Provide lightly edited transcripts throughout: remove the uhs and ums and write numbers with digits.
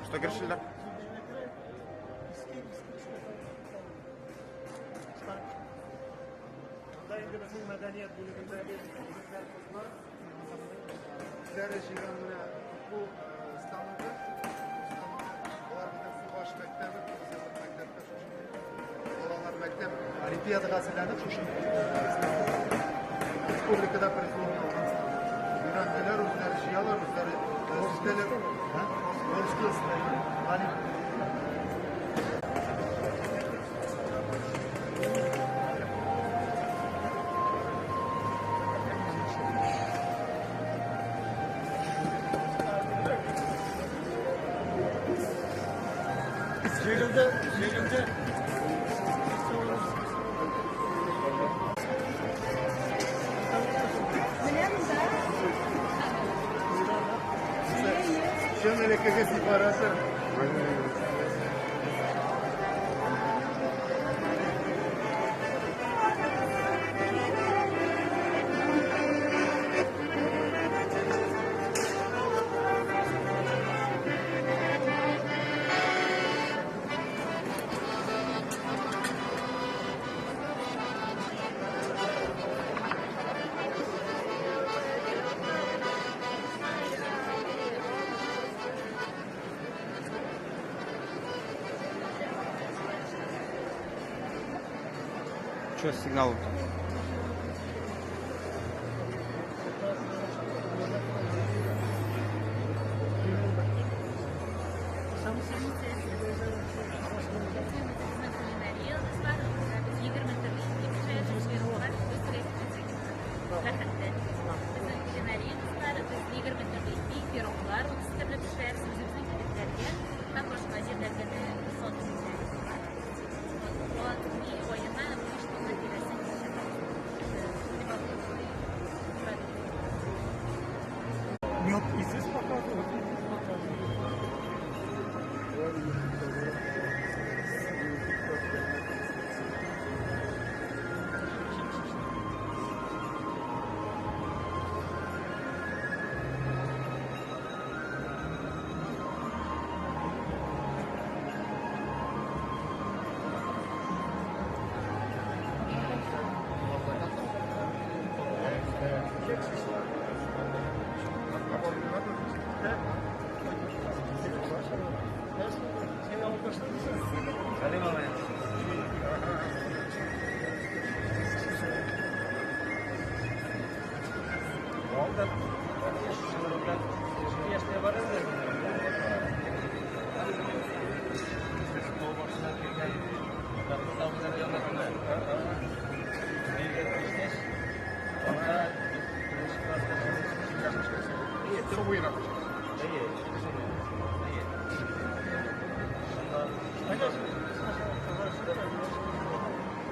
Что говоришь, Ильдар? Мәдәният бүлегендәге егетләр, кызлар үзләре җыйган менә бу станогы. Алар безнең Субаш мәктәбе, 9 еллык мәктәптә шушы балалар мәктәп олимпиадага әзерләнеп шушы республикада призлы урын алган станок. Өйрәнделәр, үзләре җыялар, үзләре сүтәләр. Маленький. Җигелде, җигелде. Чын элеккеге сепаратор. Что с сигналом? Безнең кулинариябез бар, без 20 төрле ипи, пироглар, 30 төрле пешерәбез, үзебезнең кибетләргә һәм башка җирләргә дә сатып итәбез. Аена 5 тонна тирәсе продукт. Мед и здесь показывают, и здесь показывают.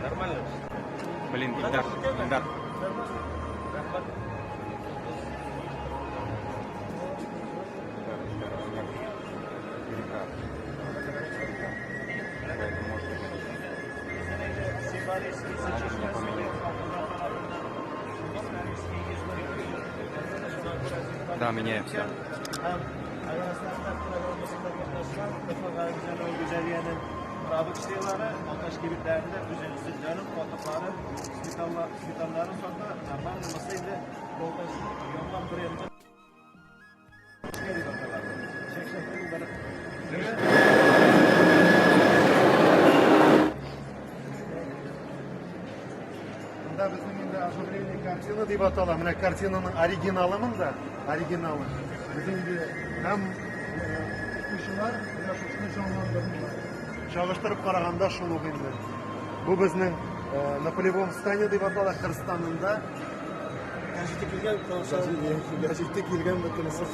Нормально. Блин, Ильдар, Ильдар. Рәхмәт. Да, Ильдар, размер велика. Велика. Поэтому можно, конечно. Можно поменять. Да, меняем все. Һәм Әфганстанда программасында катнашкан Гүзәлиянең продукцияләре Балтач кибетләрендә үзебезнең җаным катыклары, сметаналары сата, нормально булса инде Балтачның яңа бренды дип аталады. Чәкчәкнең бер төре. Монда безнең инде оживление картина дип атала. Менә картинаның оригиналы монда, оригиналы. Безнең инде һәм укучылар менә шушыны җанландырдылар. Чагыштырып караганда шул ук инде. Бу безнең на полевом стане дип атала, кыр станында. Гәҗите килгән, Гәҗите килгән бөтенесе.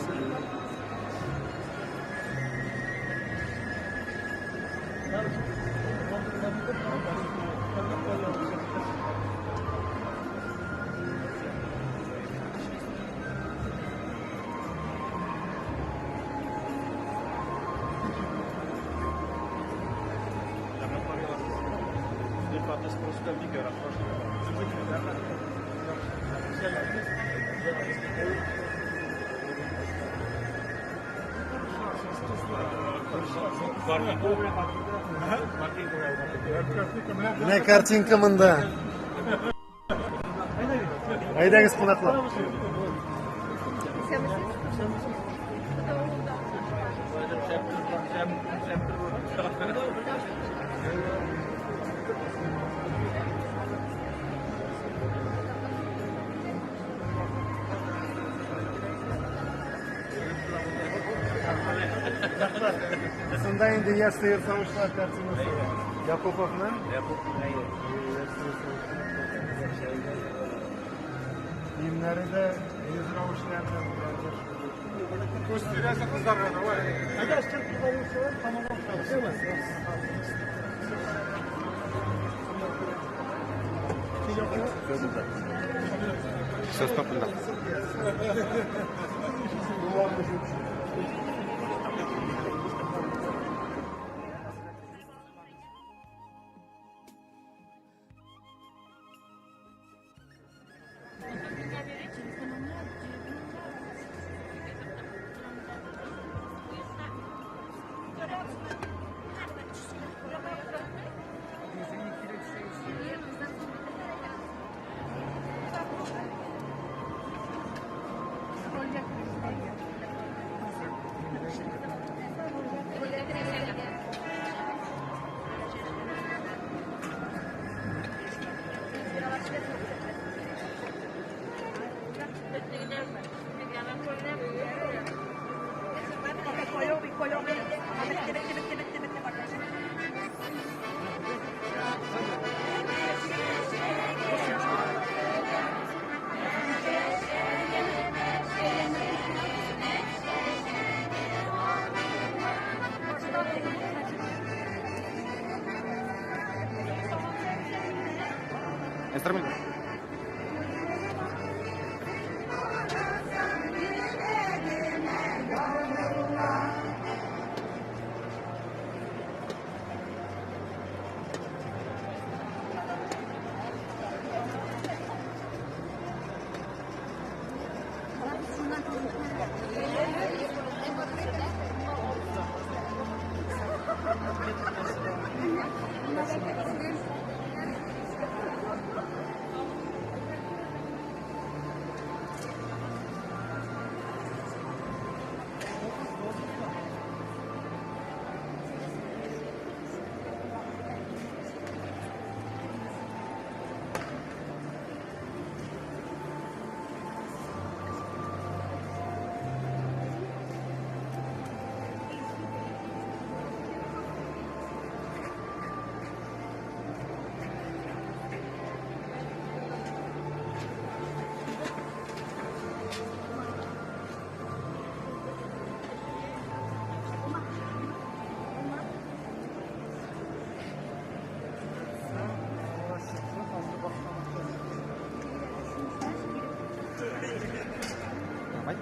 Просто бик яратып. Менә картинка монда. Әйдәгез кунаклар. Шунда инде яшь сыер савышлар картинасы. Якуповның. Яшь сыер савышлар. Киемнәре дә йөз рәвешләрдә. Күз тирәсе кызларга давай. Все, стоп, Ильдар. Инструмент. Давай.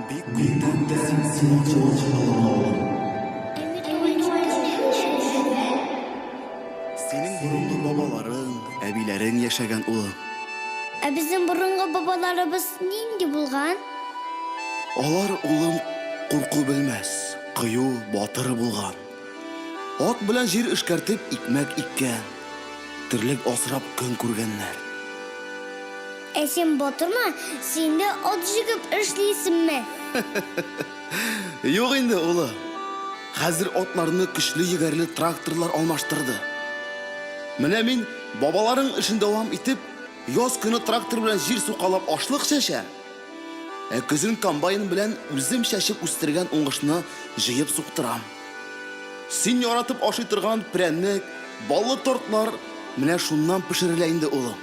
Бик күптән син ачылган авылым. Синең борынгы бабаларың, әбиләрең яшәгән улым. Ә безнең борынгы бабаларыбыз нинди булган? Алар, улым, курку белмәс, кыю, батыр булган. Ат белән җир эшкәртеп икмәк иккән, терлек асрап көн күргәннәр. Ә син батырмы? Син дә ат җигеп эшлисеңме? Юк инде, улым. Хәзер атларны көчле егәрле тракторлар алмаштырды. Менә мин, бабаларың эшен дәвам итеп, яз көне трактор белән җир сукалап ашлык чәчәм, ә көзен комбайн белән үзем чәчеп үстергән уңышны җыеп суктырам. Син яратып ашый торган прәннек, баллы тортлар менә шуннан пешерелә инде, улым.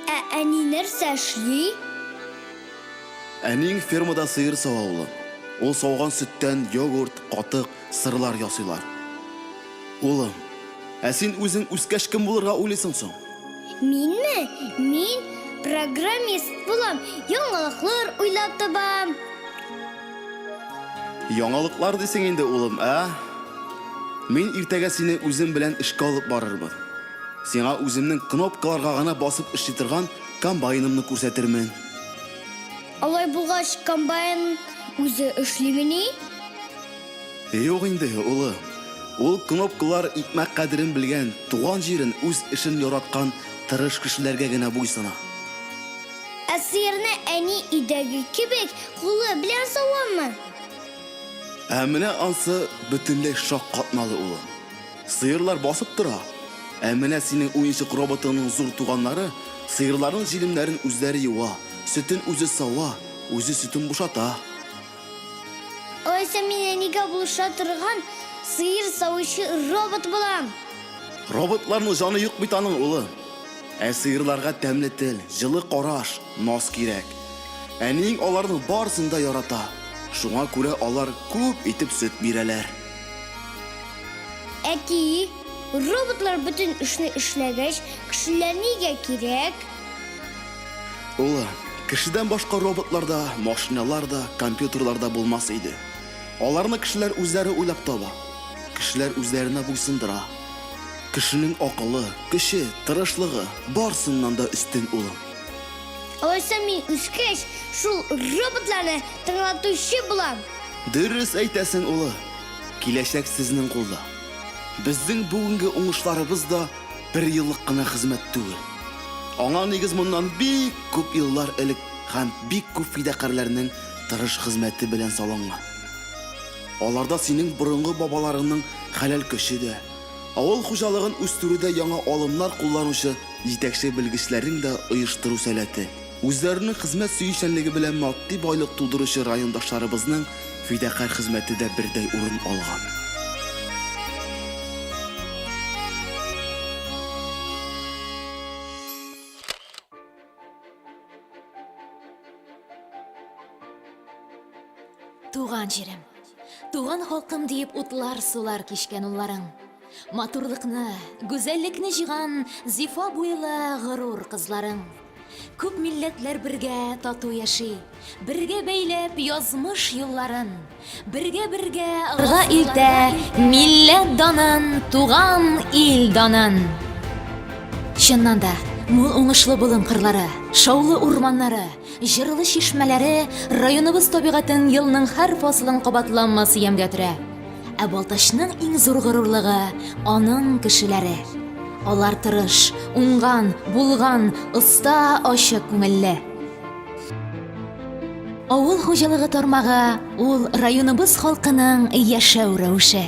Ә әни нәрсә эшли? Әниең фермада сыер сава, улым. Ул сауган сөттән йогурт, катык, сырлар ясыйлар. Улым, ә син үзең үскәч кем булырга уйлыйсың соң? Минме? Мин программист булам, яңалыклар уйлап табам. Яңалыклар дисең инде, улым, ә? Мин иртәгә сине үзем белән эшкә алып барырмын. Сиңа үземнең кнопкаларга гына басып эшли торган комбайнымны күрсәтермен. Алай булгач, комбайн үзе эшлимени? Юк инде, улым. Ул кнопкалар икмәк кадерен белгән, туган җирен, үз эшен яраткан тырыш кешеләргә генә буйсына. Ә сыерны әни өйдәге кебек кулы белән савамы? Ә менә ансы бөтенләй шаккатмалы, улым. Сыерлар басып тора. Ә менә синең уенчык роботыңның зур туганнары сыерларның җилемнәрен үзләре юа, сөтен үзе сава, үзе сөтен бушата. Алайса мин әнигә булыша торган сыер савучы робот булам. Роботларның җаны юк бит аның, улым. Ә сыерларга тәмле тел, җылы караш, наз кирәк. Әниең аларның барысын да ярата. Шуңа күрә алар күп итеп сөт бирәләр. Әти, роботлар бөтен эшне эшләгәч, кешеләр нигә кирәк? Улым, кешедән башка роботлар да, машиналар да, компьютерлар да булмас иде. Аларны кешеләр үзләре уйлап таба. Кешеләр үзләренә буйсындыра. Кешенең акылы, көче, тырышлыгы барсыннан да өстен, улым. Алайса мин үскәч, шул роботларны тыңлатучы булам. Дөрес әйтәсең, улым. Киләчәк сезнең кулда. Безнең бүгенге уңышларыбыз да бер еллык кына хезмәт түгел. Аңа нигез моннан бик күп еллар элек һәм бик күп фидакарьләрнең тырыш хезмәте белән салынган. Аларда синең борынгы бабаларыңның хәләл көче дә, авыл хуҗалыгын үстерүдә яңа алымнар кулланучы җитәкче белгечләрең дә оештыру сәләте, Үзләренең хезмәт сөючәнлеге белән матди байлык тудыручы райондашларыбызның фидакарь хезмәте дә бердәй урын алган. Туган җирем, туган халкым диеп утлар-сулар кичкән улларың. Матурлыкны, гүзәллекне җыйган зифа буйлы горур кызларың. Күп милләтләр бергә тату яши, бергә бәйләп язмыш юлларын, бергә-бергә алга илтә милләт данын, туган ил данын. Чыннан да, мул уңышлы болын кырлары, шаулы урманнары, җырлы чишмәләре районыбыз табигатен елның һәр фасылын кабатланмас ямьгә төрә. Ә Балтачның иң зур горурлыгы аның кешеләре. Алар тырыш, уңган, булган, оста, ачык күңелле. Авыл хуҗалыгы тармагы ул районыбыз халкының яшәү рәвеше.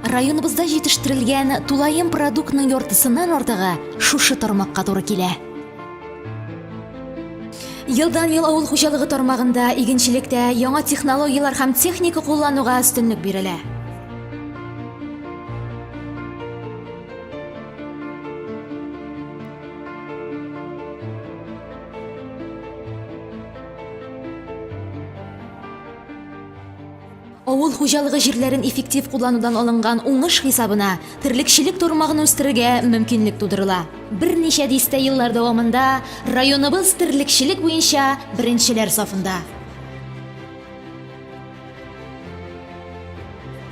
Районыбызда җитештерелгән тулаем продуктның яртысыннан артыгы шушы тармакка туры килә. Елдан-ел авыл хуҗалыгы тармагында, игенчелектә яңа технологияләр һәм техника куллануга өстенлек бирелә. Авыл хуҗалыгы җирләрен эффектив кулланудан алынган уңыш хисабына терлекчелек тармагын үстерергә мөмкинлек тудырыла. Берничә дистә еллар дәвамында районыбыз терлекчелек буенча беренчеләр сафында.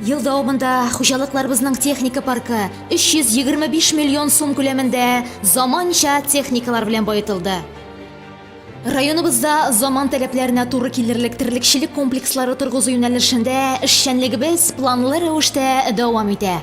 Ел дәвамында хуҗалыкларыбызның техника паркы 325 миллион сум күләмендә заманча техникалар белән баетылды. Районыбызда заман таләпләренә туры килерлек терлекчелек комплекслары торгызу юнәлешендә эшчәнлегебез планлы рәвештә дәвам итә.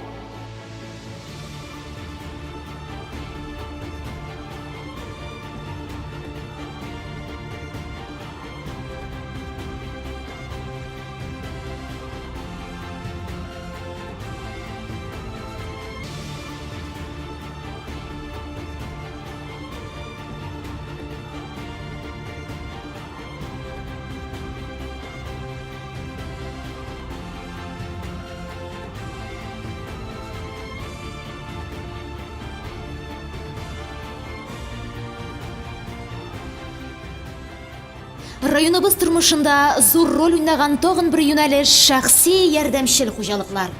Районыбыз тормышында зур роль уйнаган тагын бер юнәлеш шәхси ярдәмчел хуҗалыклар.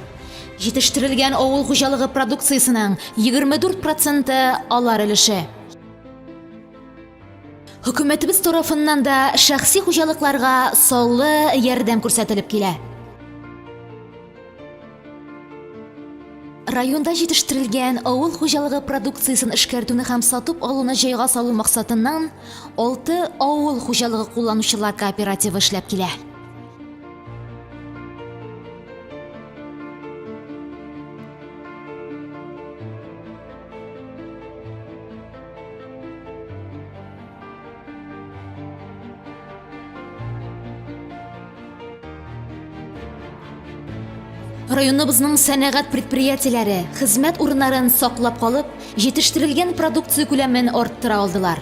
Җитештерелгән авыл хуҗалыгы продукциясенең 24 проценты алар өлеше. Хөкүмәтебез тарафыннан да шәхси хуҗалыкларга саллы ярдәм күрсәтелеп килә. Районда җитештерелгән авыл хуҗалыгы продукциясен эшкәртүне һәм сатып алуны җайга салу максатыннан алты авыл хуҗалыгы кулланучылар кооперативы эшләп килә. Районыбызның сәнәгать предприятиеләре хезмәт урыннарын саклап калып, җитештерелгән продукция күләмен арттыра алдылар.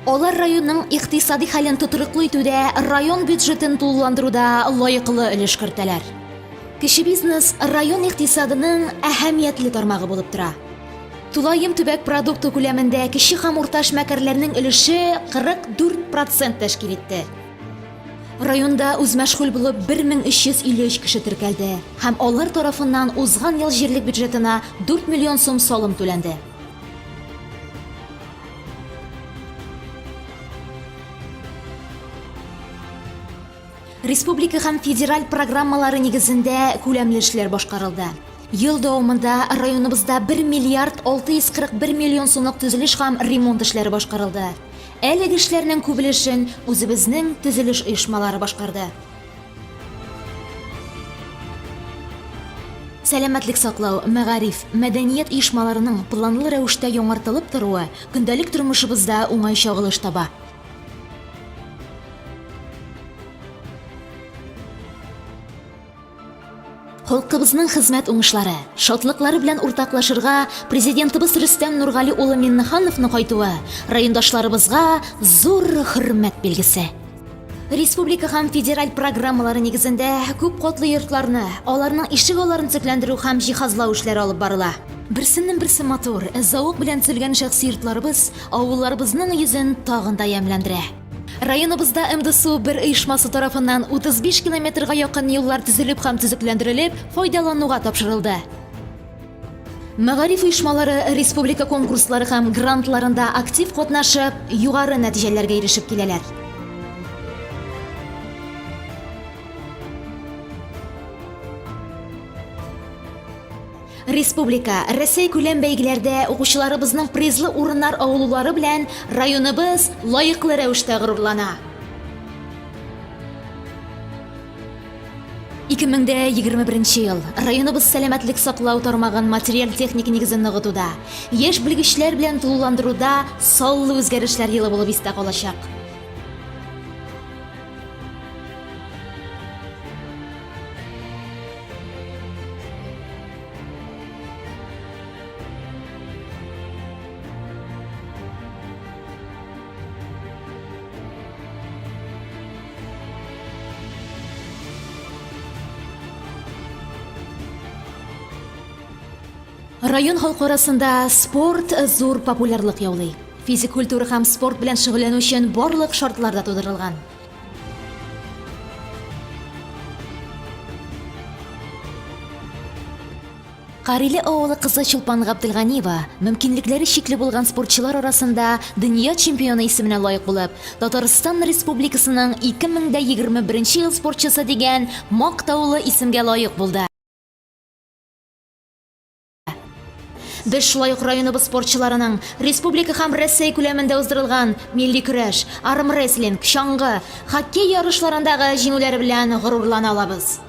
Алар районның икътисади хәлен тотрыклы итүдә, район бюджетын тулыландыруда лаеклы өлеш кертәләр. Кече бизнес район икътисадының әһәмиятле тармагы булып тора. Тулаем төбәк продукты күләмендә кече һәм урта эшмәкәрләрнең өлеше 44 процент тәшкил итте. Районда үзмәшгуль булып 1353 кеше теркәлде һәм алар тарафыннан узган ел җирлек бюджетына 4 миллион сум салым түләнде. Республика һәм федераль программалары нигезендә күләмле эшләр башкарылды. Ел дәвамында районыбызда 1 миллиард 641 миллион сумлык төзелеш һәм ремонт эшләре башкарылды. Әлеге эшләрнең күп өлешен үзебезнең төзелеш оешмалары башкарды. Сәламәтлек саклау, мәгариф, мәдәният оешмаларының планлы рәвештә яңартылып торуы көндәлек тормышыбызда уңай чагылыш таба. Халкыбызның хезмәт уңышлары, шатлыклары белән уртаклашырга Президентыбыз Рөстәм Нургали улы Миннехановның кайтуы райондашларыбызга зур хөрмәт билгесе. Республика һәм федераль программалары нигезендә күп катлы йортларны, аларның ишек алларын төзекләндерү һәм җиһазлау эшләре алып барыла. Берсеннән-берсе матур, зәвык белән төзелгән шәхси йортларыбыз авылларыбызның йөзен тагын да ямьләндерә. Районыбызда МДСУ бер оешмасы тарафыннан 35 километрга якын юллар төзелеп һәм төзекләндерелеп, файдалануга тапшырылды. Мәгариф оешмалары республика конкурслары һәм грантларында актив катнашып, югары нәтиҗәләргә ирешеп киләләр. Республика, Рәсәй күләм бәйгеләрдә укучыларыбызның призлы урыннар алулары белән районыбыз лаеклы рәвештә горурлана. 2021 ел районыбыз сәламәтлек саклау тармагын материаль-техник нигезен ныгытуда, яшь белгечләр белән тулыландыруда саллы үзгәрешләр елы булып истә калачак. Район халкы арасында спорт зур популярлык яулый. Физик культура һәм спорт белән шөгыльләнү өчен барлык шартлар да тудырылган. Кариле авылы кызы Чулпан Габделганиева мөмкинлекләре чикле булган спортчылар арасында дөнья чемпионы исеменә лаек булып, Татарстан Республикасының 2021 ел спортчысы дигән мактаулы исемгә лаек булды. Без шулай ук районыбыз спортчыларының республика һәм Рәсәй күләмендә уздырылган милли көрәш, армрестлинг, чаңгы, хоккей ярышларындагы җиңүләре белән горурлана алабыз.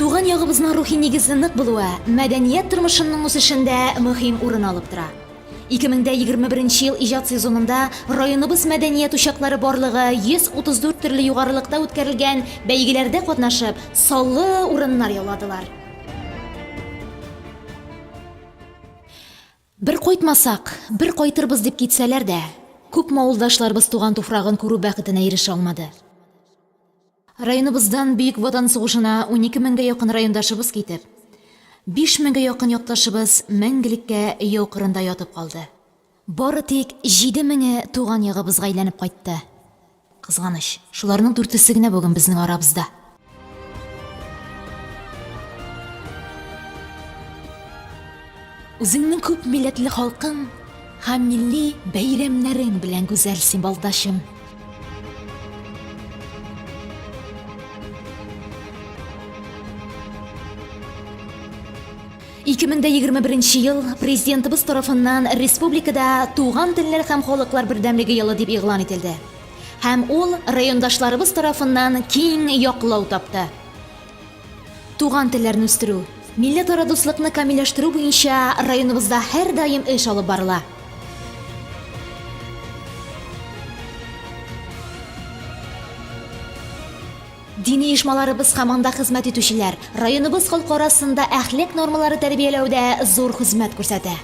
Туган ягыбызның рухи нигезе нык булуы мәдәният тормышының үсешендә мөһим урын алып тора. 2021 ел иҗат сезонында районыбыз мәдәният учаклары барлыгы 134 төрле югарылыкта үткәрелгән бәйгеләрдә катнашып, саллы урыннар яуладылар. Бер кайтмасак, бер кайтырбыз дип китсәләр дә, күпме авылдашларыбыз туган туфрагын күрү бәхетенә ирешә алмады. Районыбыздан Бөек Ватан сугышына 12 меңгә якын райондашыбыз китеп, 5 меңгә якын якташыбыз мәңгелеккә яу кырында ятып калды. Бары тик 7 меңе туган ягыбызга әйләнеп кайтты. Кызганыч, шуларның дүртесе генә бүген безнең арабызда. Үзеңнең күп милләтле халкың һәм милли бәйрәмнәрең белән гүзәл син, Балтачым. 2021 ел Президентыбыз тарафыннан республикада Туган телләр һәм халыклар бердәмлеге елы дип игълан ителде. Һәм ул райондашларыбыз тарафыннан киң яклау тапты. Туган телләрне үстерү, милләтара дуслыкны камилләштерү буенча районыбызда һәрдаим эш алып барыла. Дини оешмаларыбыз һәм анда хезмәт итүчеләр районыбыз халкы арасында әхлак нормалары тәрбияләүдә зур хезмәт күрсәтә.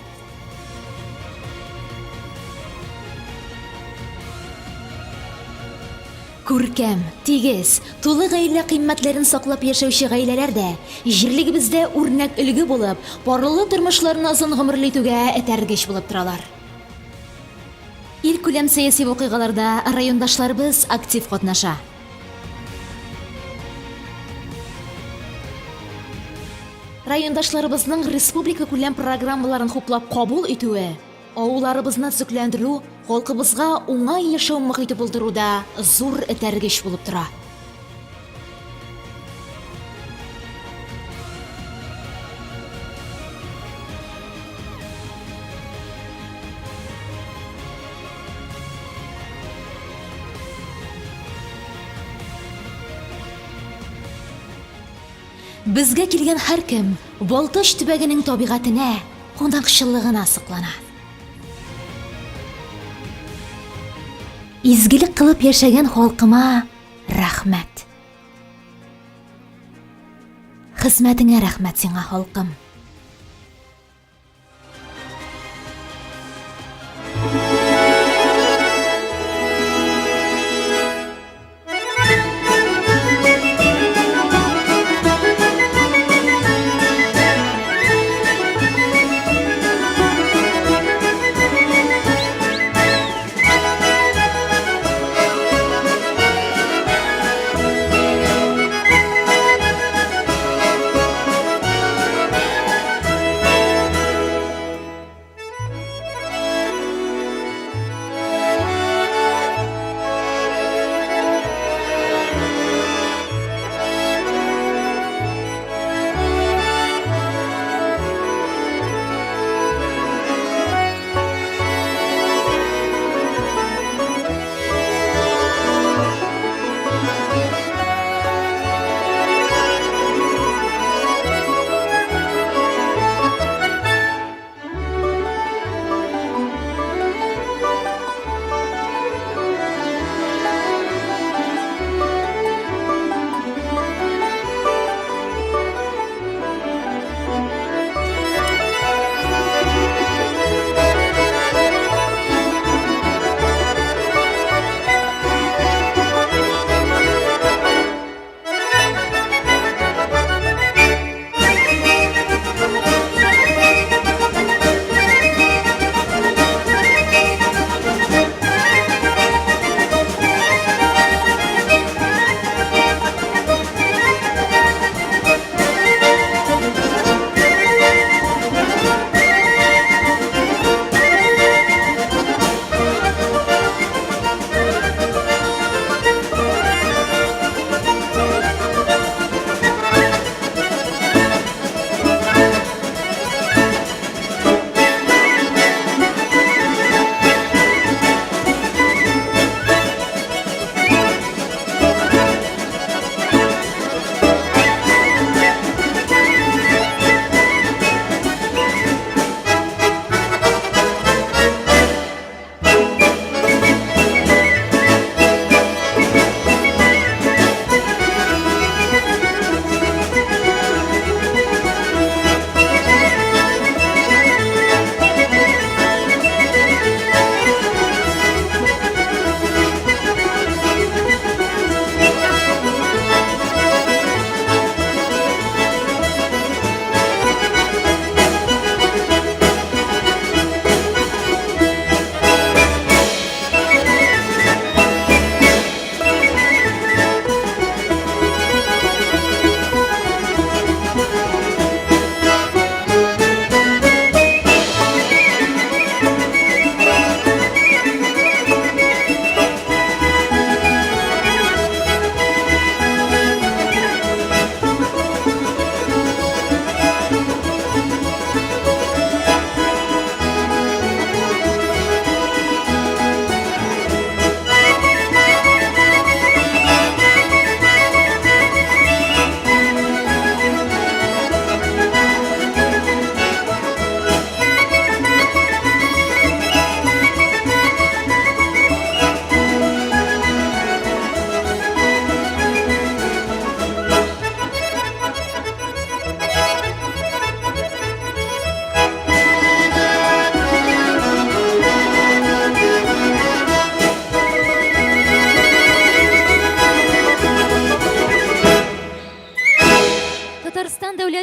Күркәм, тигез, тулы гаилә кыйммәтләрен саклап яшәүче гаиләләр дә җирлегебездә үрнәк өлге булып, парлы тормышларны озын гомерле итүгә этәргеч булып торалар. Илкүләм сәяси вакыйгаларда райондашларыбыз актив катнаша. Райондашларыбызның республикакүләм программаларын хуплап кабул итүе, авылларыбызны төзекләндерү, халкыбызга уңай яшәү мохите булдыруда зур этәргеч булып тора. Безгә килгән һәркем Балтач төбәгенең табигатенә, кунакчыллыгына соклана. Изгелек кылып яшәгән халкыма рәхмәт. Хезмәтеңә рәхмәт сиңа, халкым.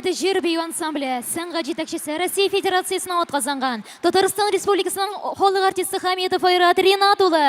Рәхмәт җыр бию ансамбле, сәнгать җитәкчесе, Россия Федерациясенең атказанган, Татарстан Республикасының халык артисты Хамитов Айрат Ринат улы.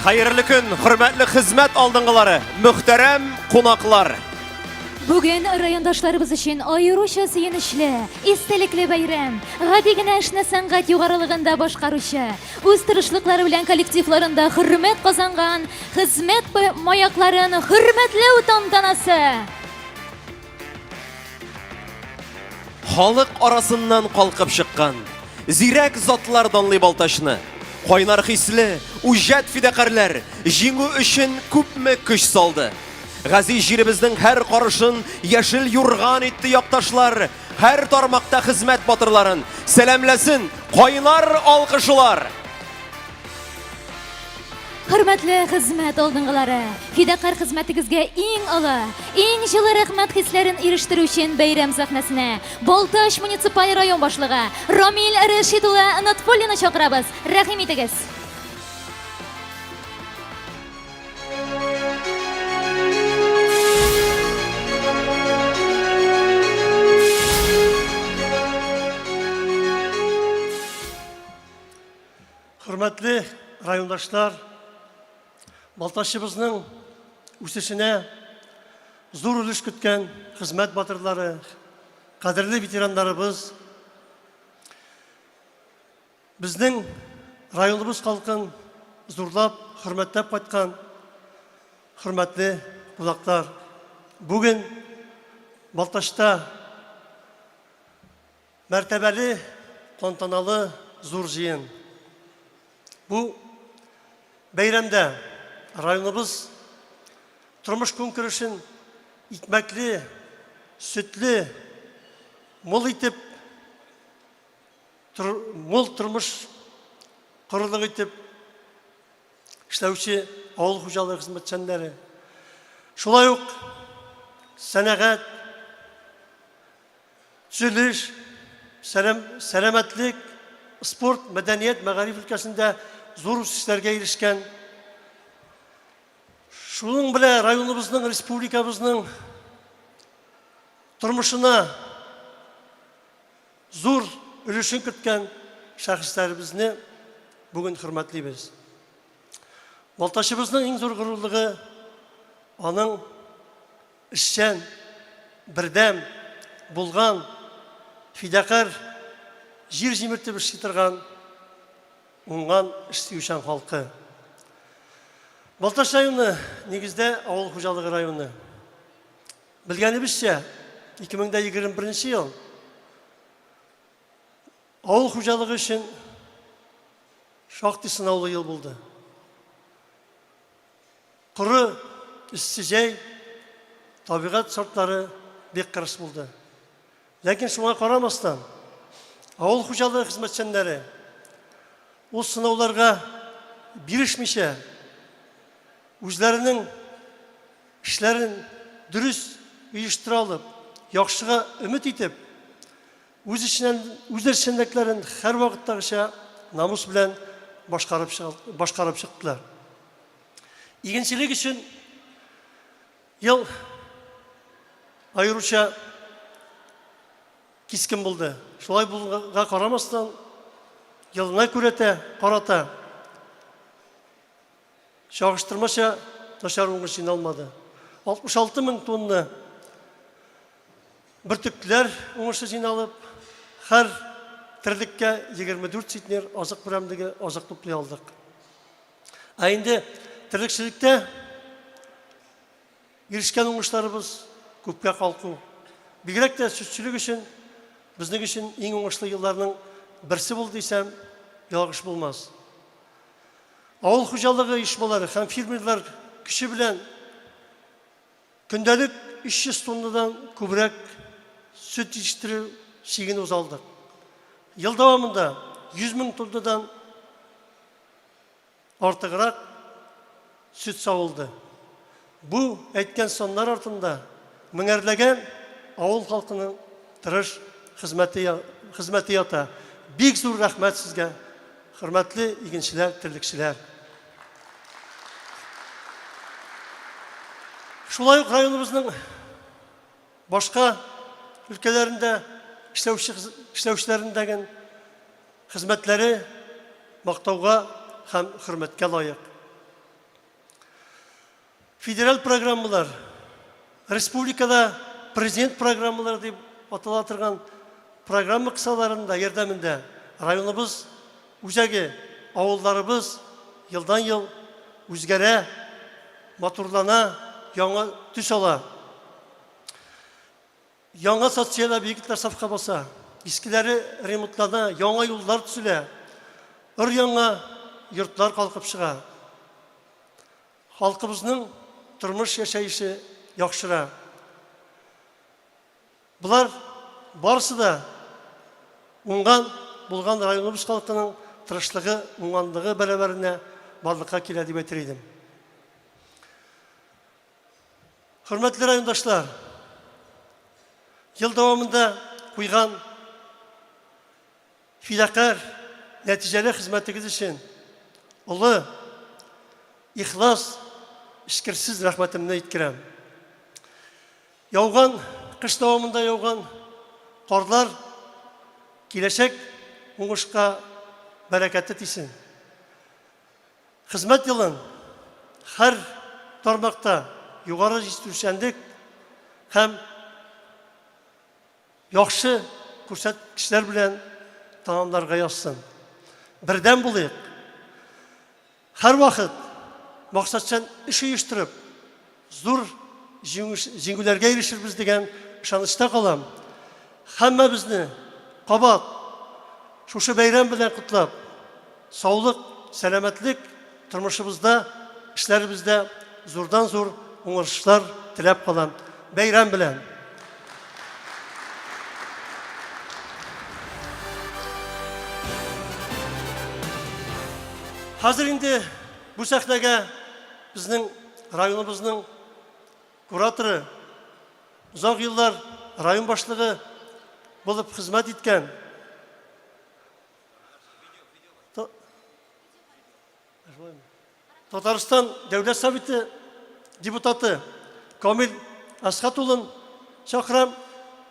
Хәерле көн, хөрмәтле хезмәт алдынгылары, мөхтәрәм кунаклар! Бүген райондашларыбыз өчен аеруча сөенечле, истәлекле бәйрәм. Гади генә эшне сәнгать югарылыгында башкаручы, үз тырышлыклары белән коллективларында хөрмәт казанган хезмәт маякларын хөрмәтләү тантанасы. Халык арасыннан калкып чыккан, зирәк затлар данлый Балтачны. Кайнар хисле, үҗәт фидакарьләр җиңү өчен күпме көч салды. Газиз җиребезнең һәр карышын яшел юрган итте якташлар, һәр тармакта хезмәт батырларын сәламләсен кайнар алкышлар! Хөрмәтле хезмәт алдынгылары, фидакарь хезмәтегезгә иң олы, иң җылы рәхмәт хисләрен ирештерү өчен бәйрәм сәхнәсенә Балтач муниципаль район башлыгы Рамил Рәшит улы Нотфуллинны чакырабыз. Рәхим итегез! Хөрмәтле райондашлар, Балтачыбызның үсешенә зур өлеш көткән хезмәт батырлары, кадерле ветераннарыбыз, Безнең районыбыз халкын зурлап, хөрмәтләп кайткан хөрмәтле кунаклар. Бүген Балтачта мәртәбәле, тантаналы зур җыен. Бу бәйрәмдә районыбыз тормыш көнкүрешен икмәкле, сөтле, мул итеп мул тормыш корырлык итеп эшләүче авыл хуҗалыгы хезмәтчәннәре, шулай ук сәнәгать, төзелеш, сәламәтлек, спорт, мәдәният, мәгариф өлкәсендә зур үсешләргә ирешкән, шуның белән районыбызның, республикабызның тормышына Зур өлешен керткән шәхесләребезне бүген хөрмәтлибез. Балтачыбызның иң зур горурлыгы аның эшчән, бердәм, булган, фидакарь, җир җимертеп эшли торган, уңган, эш сөючән халкы. Балтач районы нигездә авыл хуҗалыгы районы. Белгәнебезчә, 2021 ел авыл хуҗалыгы өчен шактый сынаулы ел булды. Коры, эссе җәй, табигать шартлары бик кырыс булды. Ләкин шуңа карамастан, авыл хуҗалыгы хезмәтчәннәре ул сынауларга бирешмичә, үзләренең Эшләрен дөрес оештыра алып, яхшыга өмет итеп, үз эшеннән, үз эшчәнлекләрен һәрвакыттагыча намус белән башкарып, башкарып чыктылар. Игенчелек өчен ел аеруча кискен булды. Шулай булганга карамастан, елына күрәтә, карата Чагыштырмача начар уңыш җыйналмады. 66 мең тонна бөртекләр уңышы җыйналып, һәр терлеккә 24 центнер азык берәмлеге азык туплый алдык. Ә инде терлекчелектә Ирешкән уңышларыбыз күпкә калку. Бигрәк тә сөтчелек өчен, безнең өчен иң уңышлы елларның берсе булды дисәм, ялгыш булмас. Авыл хуҗалыгы оешмалары һәм фермерлар көче белән көндәлек 300 тоннадан күбрәк сөт җитештерү чиген уза алдык. Ел дәвамында 100 мең тоннадан артыграк сөт савылды. Бу әйткән саннар артында меңәрләгән авыл халкының тырыш хезмәте, хезмәте ята. Бик зур рәхмәт сезгә, хөрмәтле игенчеләр, терлекчеләр. Шулай ук районыбызның башка өлкәләрендә эшләүче эшләүчеләрендәге хезмәтләре мактауга һәм хөрмәткә лаек. Федераль программалар, республикада президент программалары дип атала торган программа кысаларында ярдәмендә районыбыз үзәге, авылларыбыз елдан-ел үзгәрә, матурлана, яңа төс ала. Яңа социаль объектлар сафка баса, искеләре ремонтлана, яңа юллар төзелә, өр-яңа йортлар калкып чыга. Халкыбызның тормыш яшәеше яхшыра. Болар барысы да уңган булган районыбыз халкының тырышлыгы, уңганлыгы бәрабәренә барлыкка килә дип әйтер идем. Хөрмәтле райондашлар, ел дәвамында куйган фидакарь, нәтиҗәле хезмәтегез өчен олы, ихлас, эчкерсез рәхмәтемне иткерәм. Яуган, кыш дәвамында яуган карлар киләчәк уңышка бәрәкәте тисен. Хезмәт елын һәр тармакта югары җитештерүчәнлек һәм яхшы күрсәткечләр белән тәмамларга язсын. Бердәм булыйк. Һәрвакыт максатчан эш оештырып, зур җиңүләргә ирешербез дигән ышанычта калам. Һәммәбезне кабат шушы бәйрәм белән котлап, саулык, сәламәтлек, тормышыбызда, эшләребездә зурдан-зур уңышлар теләп калам. Бәйрәм белән! Хәзер инде бу сәхнәгә Безнең районыбызның кураторы, озак еллар район башлыгы булып хезмәт иткән Татарстан Дәүләт Советы депутаты Камил Әсхәт улын чакырам.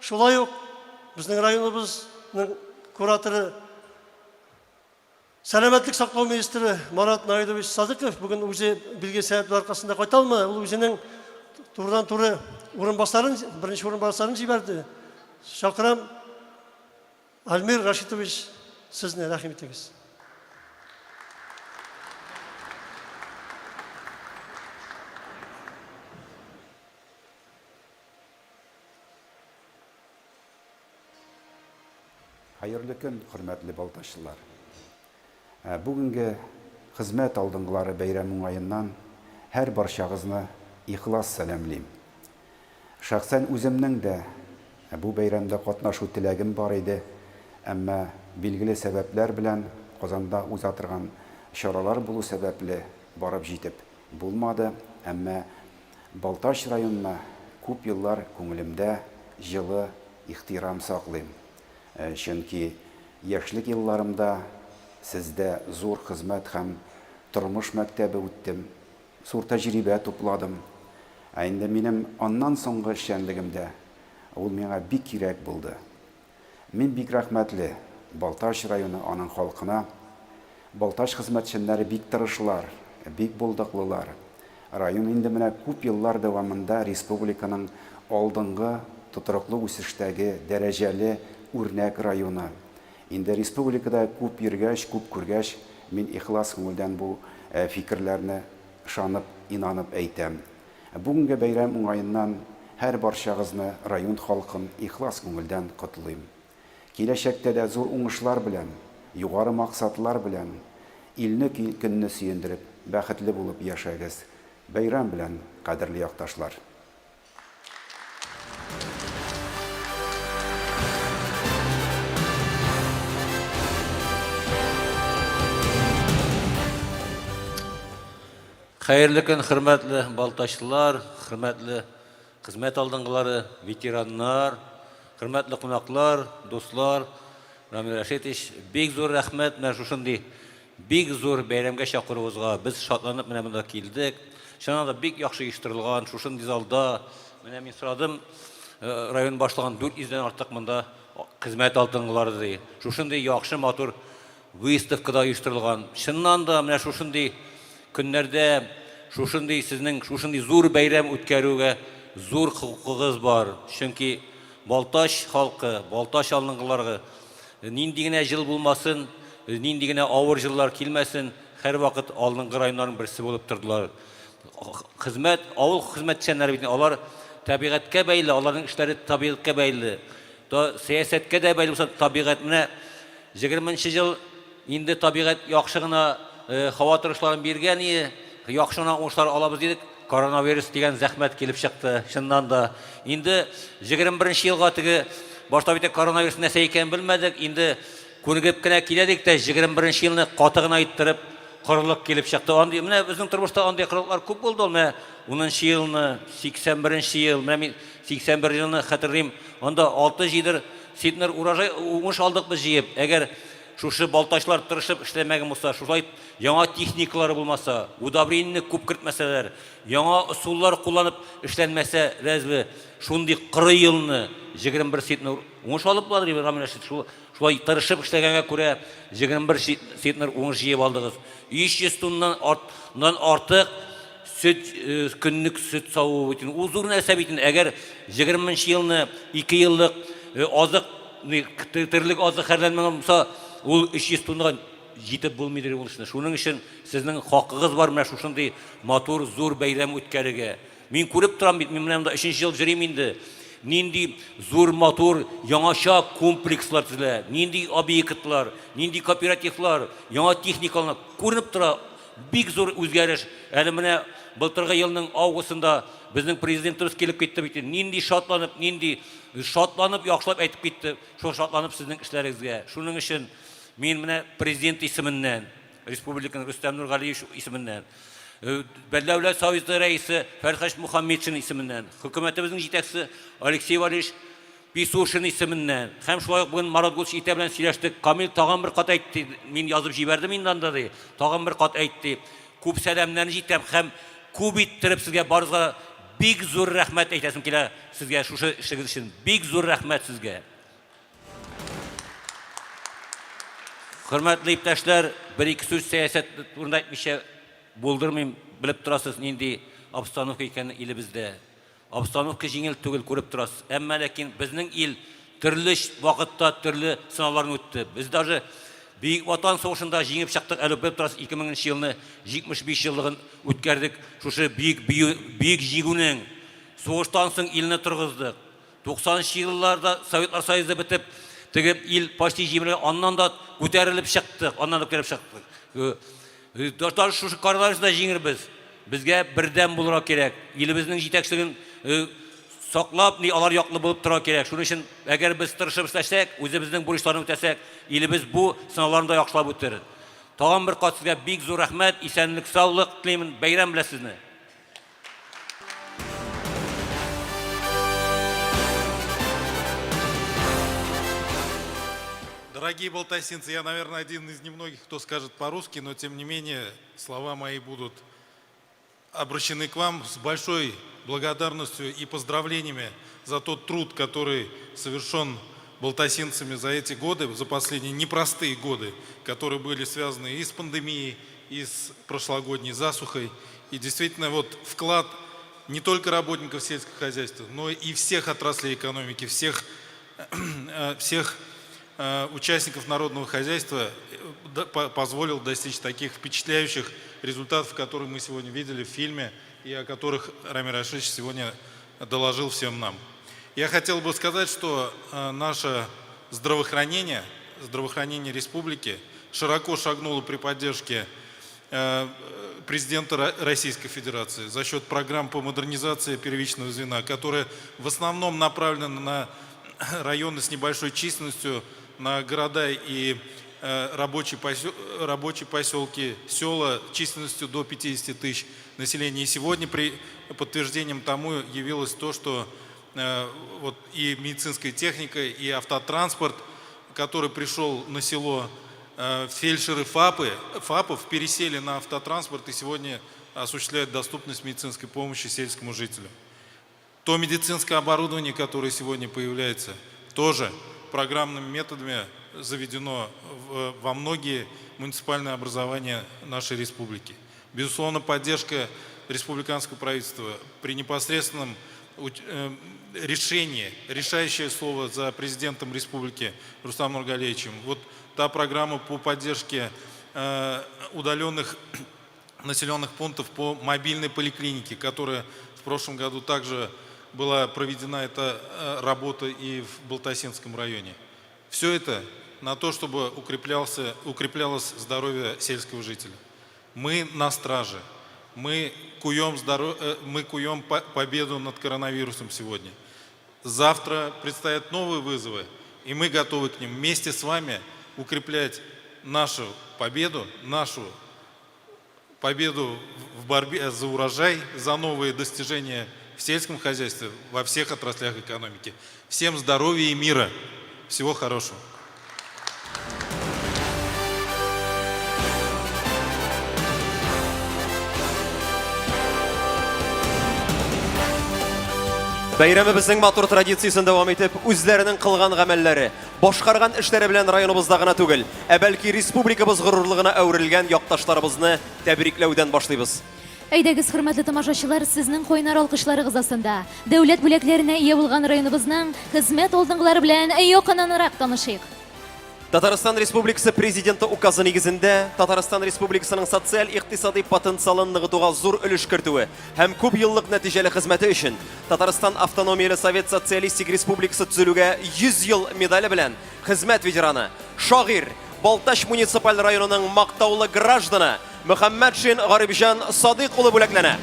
Шулай ук безнең районыбызның кураторы Сәламәтлек саклау министры Марат Наилович Садыков бүген үзе билгеле сәбәпләр аркасында кайта алмады. Ул үзенең турыдан-туры урынбасарын, беренче урынбасарын җибәрде. Чакырам, Альмир Рашитович, сезне рәхим итегез. Хәерле көн, хөрмәтле балтачлылар! Бүгенге Хезмәт алдынгылары бәйрәме уңаеннан һәр барчагызны ихлас сәламлим. Шәхсән үземнең дә бу бәйрәмдә катнашу теләгем бар иде, әмма билгеле сәбәпләр белән Казанда уза торган чаралар булу сәбәпле барып җитеп булмады, әмма Балтач районына күп еллар күңелемдә җылы ихтирам саклыйм. Чөнки яшьлек елларымда сездә зур хезмәт һәм тормыш мәктәбе үттем, зур тәҗрибә тупладым. Ә инде минем аннан соңгы эшчәнлегемдә ул миңа бик кирәк булды. Мин бик рәхмәтле Балтач районы, аның халкына. Балтач хезмәтчәннәре бик тырышлар, бик булдыклылар. Район инде менә күп еллар дәвамында республиканың алдынгы, тотрыклы үсештәге, дәрәҗәле, үрнәк районы. Инде республикада күп йөргәч, күп күргәч, мин ихлас күңелдән бу фикерләрне ышанып, инанып әйтәм. Бүгенге бәйрәм уңаеннан һәрбарчагызны, район халкын ихлас күңелдән котлыйм. Киләчәктә дә зур уңышлар белән, югары максатлар белән, Илне, көнне сөендереп, бәхетле булып яшәгез. Бәйрәм белән, кадерле якташлар! Хәерле көн, хөрмәтле балтачлылар, хөрмәтле хезмәт алдынгылары, ветераннар, хөрмәтле кунаклар, дуслар. Рамил Рәшитович, бик зур рәхмәт менә шушындый бик зур бәйрәмгә чакыруыгызга. Без шатланып менә монда килдек. Чыннан да бик яхшы оештырылган, шушындый залда. Менә мин сорадым, район башлыгын 400 дән артык монда хезмәт алдынгылары ди. Шушындый яхшы, матур выставка да оештырылган. Чыннан да менә шушындый көннәрдә шушындый сезнең шушындый зур бәйрәм үткәрүгә зур хокукыгыз бар. Чөнки Балтач халкы, Балтач алдынгылары нинди генә җыл булмасын, нинди генә авыр җыллар килмәсен, һәрвакыт алдынгы районнарның берсе булып тордылар. Хезмәт, авыл хезмәтчәннәре бит алар табигатькә бәйле, аларның эшләре табигатькә бәйле. То сәясәткә дә бәйле булса, табигать менә 20 нче ел инде табигать яхшы гына һава торышларын биргән ие, яхшы гына уңышлар алабыз дидек, коронавирус дигән зәхмәт килеп чыкты, чыннан да. Инде 21 нче елга теге башта бит коронавирус нәрсә икәнен белмәдек, инде күнегеп кенә килә дик тә, 21 нче елны каты гына иттереп корылык килеп чыкты. Андый, менә безнең тормышта андый корылыклар күп булды ул, менә 10 нчы елны, 81 нче ел, менә мин 81 елны хәтерлим, анда 6-7 центнер урожай уңыш алдык без җыеп. Әгәр шушы балтачлар тырышып эшләмәгән булса, шулай яңа техникалары булмаса, удобрениене күп кертмәсәләр, яңа ысуллар кулланып эшләнмәсә, разве шундый коры елны 21 центнер уңыш алып буладыр, Рамил Рәшит? Шул, шулай тырышып эшләгәнгә күрә 21 центнер уңыш җыеп алдыгыз. 300 тоннан арт, артык сөт, көнлек сөт саву бит ул зур нәрсә бит. Әгәр 20 елны 2 еллык азык, терлек азык хәрләнмәгән булса, ул 300 тоннага җитеп булмыйдыр ул эшне. Шуның өчен сезнең хакыгыз бар менә шушындый матур, зур бәйрәм үткәрергә. Мин күреп торам бит, мин менә монда өченче ел йөрим инде. Нинди зур, матур, яңача комплекслар төзелә, нинди объектлар, нинди кооперативлар, яңа техникалар күренеп тора. Бик зур үзгәреш. Әле менә былтыргы елның августында безнең президентыбыз килеп китте бит. Нинди шатланып, нинди шатланып, яхшылап әйтеп китте. Шул шатланып сезнең эшләрегезгә. Шуның өчен мин менә президент исеменнән, республиканың Рөстәм Нургалиевич исеменнән, Дәүләт Советы рәисе Фәрхәш Мухаммедшин исеменнән, хөкүмәтебезнең җитәкчесе Алексей Валерьевич Писушин исеменнән һәм шулай ук бүген Марат Гулович иртә белән сөйләштек. Камил тагын бер кат әйтте, мин язып җибәрдем инде анда, ди. Тагын бер кат әйтте. Күп сәламнәрне җиткерәм һәм күп иттереп сезгә барыгызга бик зур рәхмәт әйтәсем килә сезгә шушы эшегез өчен. Бик зур рәхмәт сезгә. Хөрмәтле иптәшләр, бер-ике сүз сәясәт турында әйтмичә булдырмыйм. Белеп торасыз, нинди обстановка икәнен илебездә. Обстановка җиңел түгел, күреп торасыз. Әмма ләкин безнең ил төрле вакытта төрле сынауларны үтте. Без даже Бөек Ватан сугышында җиңеп чыктык, әле белеп торасыз, 2000 нче елны 75 еллыгын үткәрдек. Шушы бөек бөек җиңүнең. Сугыштан соң илне торгыздык. 90 нчы елларда Советлар Союзы бетеп, теге ил почти җимерелгән, аннан да күтәрелеп чыктык, аннан да күтәрелеп чыктык. Даже шушы коронавирусны да җиңербез. Безгә бердәм булырга кирәк. Илебезнең җитәкчелеген саклап, ни алар яклы булып торырга кирәк. Шуның өчен, әгәр без тырышып эшләсәк, үзебезнең бурычларны үтәсәк, илебез бу сынауларны да яхшылап үтер. Тагын бер кат сезгә бик зур рәхмәт, исәнлек, саулык телимен. Бәйрәм белән сезне! Дорогие балтасинцы, я, наверное, один из немногих, кто скажет по-русски, но тем не менее слова мои будут обращены к вам с большой благодарностью и поздравлениями за тот труд, который совершен балтасинцами за эти годы, за последние непростые годы, которые были связаны и с пандемией, и с прошлогодней засухой. И действительно, вот вклад не только работников сельского хозяйства, но и всех отраслей экономики, всех, всех участников народного хозяйства позволил достичь таких впечатляющих результатов, которые мы сегодня видели в фильме и о которых Рамиль Рашидович сегодня доложил всем нам. Я хотел бы сказать, что наше здравоохранение, здравоохранение республики широко шагнула при поддержке э, президента Российской Федерации за счет программ по модернизации первичного звена, которая в основном направлена на районы с небольшой численностью, на города и э, рабочие, посел, рабочие поселки, села численностью до 50 тысяч населения. И сегодня при подтверждением тому явилось то, что э, вот и медицинская техника, и автотранспорт, который пришел на село, э, фельдшеры ФАПы, ФАПов пересели на автотранспорт и сегодня осуществляют доступность медицинской помощи сельскому жителю. То медицинское оборудование, которое сегодня появляется, тоже программными методами заведено в, во многие муниципальные образования нашей республики. Безусловно, поддержка республиканского правительства при непосредственном э, решении, решающее слово за президентом республики Рустамом Нургалиевичем. Вот та программа по поддержке э, удаленных населенных пунктов по мобильной поликлинике, которая в прошлом году также была проведена эта э, работа и в Балтасинском районе. Все это на то, чтобы укреплялся, укреплялось здоровье сельского жителя. Мы на страже. Мы куем, здоров... Э, мы куем победу над коронавирусом сегодня. Завтра предстоят новые вызовы, и мы готовы к ним вместе с вами укреплять нашу победу, нашу победу в борьбе за урожай, за новые достижения в сельском хозяйстве, во всех отраслях экономики. Всем здоровья и мира. Всего хорошего. Бәйрәмебезнең матур традициясен дәвам итеп, үзләренең кылган гамәлләре, башкарган эшләре белән районыбызда гына түгел, ә бәлки республикабыз горурлыгына әверелгән якташларыбызны тәбрикләүдән башлыйбыз. Әйдәгез, хөрмәтле тамашачылар, сезнең кайнар алкышларыгыз астында дәүләт бүләкләренә ия булган районыбызның хезмәт алдынгылары белән якыннанрак танышыйк. Татарстан Республикасы Президенты указы нигезендә Татарстан Республикасының социаль-икътисадый потенциалын ныгытуга зур өлеш кертүе һәм күп еллык нәтиҗәле хезмәте өчен Татарстан Автономияле Совет Социалистик Республикасы төзелүгә 100 ел медале белән хезмәт ветераны, шагыйрь, Балтач муниципаль районының мактаулы гражданы Мөхәммәтшин Гарибҗан Садыйк улы бүләкләнә.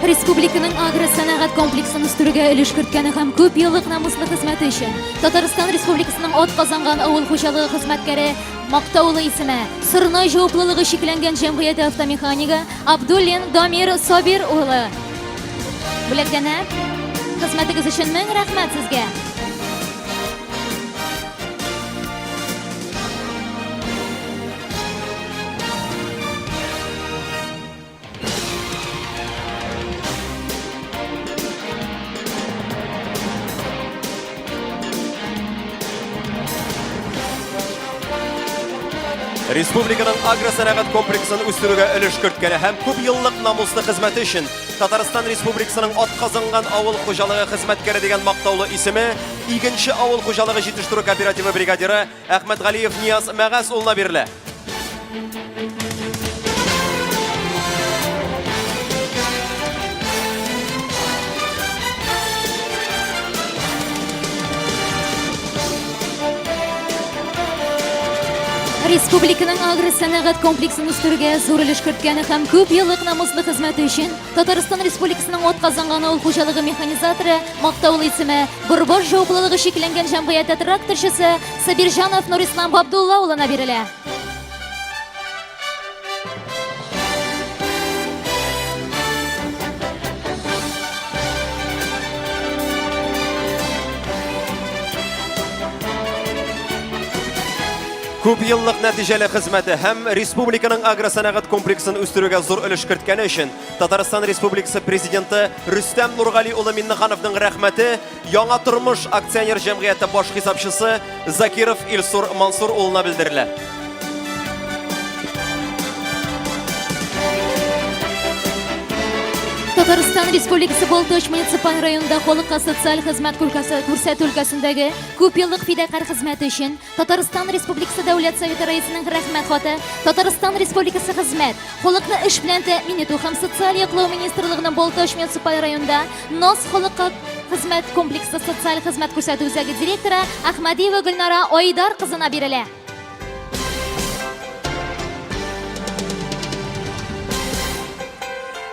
Республиканың агросәнәгать комплексын үстерүгә өлеш керткәне һәм күп еллык намуслы хезмәте өчен Татарстан Республикасының ат казанган авыл хуҗалыгы хезмәткәре мактаулы исеме Сорнай җаваплылыгы чикләнгән җәмгыяте автомеханигы Абдуллин Дамир Сабир улы бүләкләнә. Хезмәтегез өчен мең рәхмәт сезгә. Республиканың агросәнәгать комплексын үстерүгә өлеш керткәне һәм күп еллык намуслы хезмәте өчен Татарстан Республикасының атказанган авыл хуҗалыгы хезмәткәре дигән мактаулы исеме Игенче авыл хуҗалыгы җитештерү кооперативы бригадиры Әхмәтгалиев Нияз Мәгаз улына бирелә. Республиканың агросәнәгать комплексын үстерүгә зур өлеш керткәне һәм күп еллык намуслы хезмәте өчен Татарстан Республикасының атказанган авыл хуҗалыгы механизаторы мактаулы исеме Борбаш җаваплылыгы чикләнгән җәмгыяте тракторчысы Сабирҗанов Нурислам Габдулла улына бирелә. Күп еллык нәтиҗәле хезмәте һәм республиканың агросәнәгать комплексын үстерүгә зур өлеш керткәне өчен Татарстан Республикасы Президенты Рөстәм Нургали улы Миннехановның рәхмәте Яңа тормыш акционер җәмгыяте баш хисапчысы Закиров Илсур Мансур улына белдерелә. Татарстан Республикасы Балтач муниципаль районында халыкка социаль хезмәт күрсәтү өлкәсендәге күпьеллык фидакарь хезмәте өчен Татарстан Республикасы Дәүләт Советы Рәисенең Рәхмәт хаты, Татарстан Республикасы Хезмәт, халыкны эш белән тәэмин итү һәм социаль яклау министрлыгының Балтач муниципаль районында НОС халыкка хезмәт комплексы социаль хезмәт күрсәтү үзәге директоры Әхмәдиева Гөлнара Айдар кызына бирелә.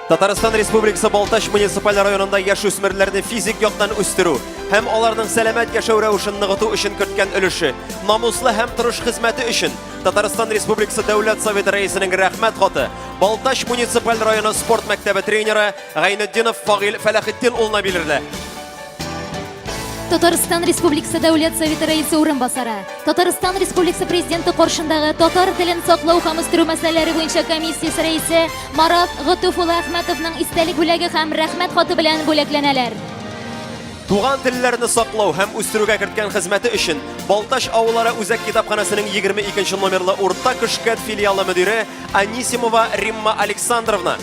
Татарстан Республикасы Балтач муниципаль районында яшүсмерләрне физик яктан үстерү һәм аларның сәламәт яшәү рәвешен ныгыту өчен керткән өлеше, намуслы һәм тырыш хезмәте өчен Татарстан Республикасы Дәүләт Советы Рәисенең рәхмәт хаты Балтач муниципаль районы спорт мәктәбе тренеры Гайнетдинов Фагыйль Фәләхетдин улына бирелә. Татарстан Республикасы Дәүләт Советы Рәисе урынбасары, Татарстан Республикасы Президенты каршындагы татар телен саклау һәм үстерү мәсьәләләре буенча комиссиясе рәисе Марат Готуф улы Әхмәтовның истәлек бүләге һәм рәхмәт хаты белән бүләкләнәләр. Туган телләрне саклау һәм үстерүгә керткән хезмәте өчен Балтач авыллары үзәк китапханәсенең 22 нче номерлы Урта Көшкәт филиалы мөдире Анисимова Римма Александровна.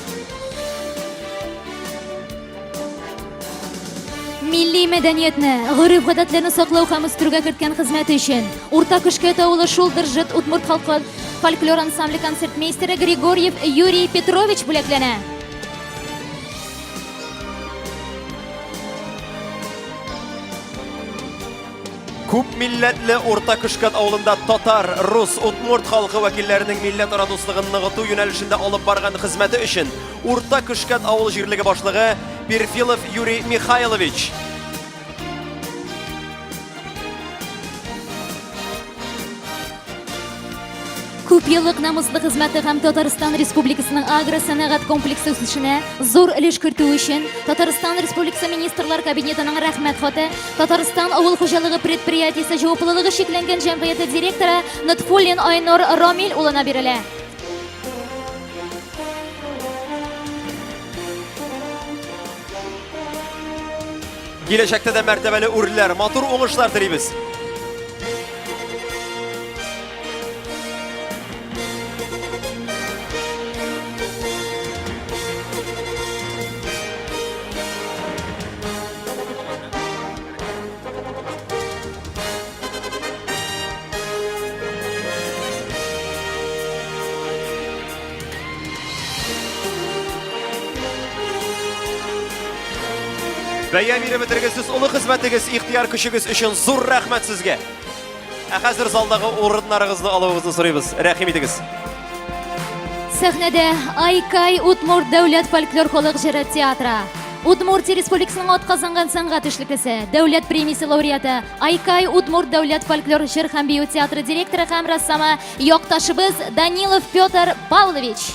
Милли мәдәниятне, гореф-гадәтләрне саклау һәм үстерүгә керткән хезмәте өчен Урта Көшкәт авылы Шулдыржыт удмурт халкы фольклор ансамбле концертмейстеры Григорьев Юрий Петрович бүләкләнә. Күп милләтле Урта Көшкәт авылында татар, рус, удмурт халкы вәкилләренең милләтара дуслыгын ныгыту юнәлешендә алып барган хезмәте өчен Урта Көшкәт авыл җирлеге башлыгы Перфилов Юрий Михайлович. Күпьеллык намуслы хезмәте һәм Татарстан Республикасының агросәнәгать комплексы үсешенә зур өлеш кертү өчен Татарстан Республикасы Министрлар Кабинетының Рәхмәт хаты Татарстан авыл хуҗалыгы предприятиесе җаваплылыгы чикләнгән җәмгыяте директоры Нотфуллин Айнур Рамил улына бирелә. Киләчәктә дә мәртәбәле үрләр, матур уңышлар телибез. Бәя биреп бетергесез олы хезмәтегез, ихтыяр көчегез өчен зур рәхмәт сезгә. Ә хәзер залдагы урыннарыгызны алуыгызны сорыйбыз. Рәхим итегез. Сәхнәдә Айкай Удмурт дәүләт фольклор халык җыры театры. Удмуртия Республикасының атказанган сәнгать эшлеклесе, дәүләт премиясе лауреаты, Айкай Удмурт дәүләт фольклор җыр һәм бию театры директоры һәм рәссамы якташыбыз Данилов Петр Павлович.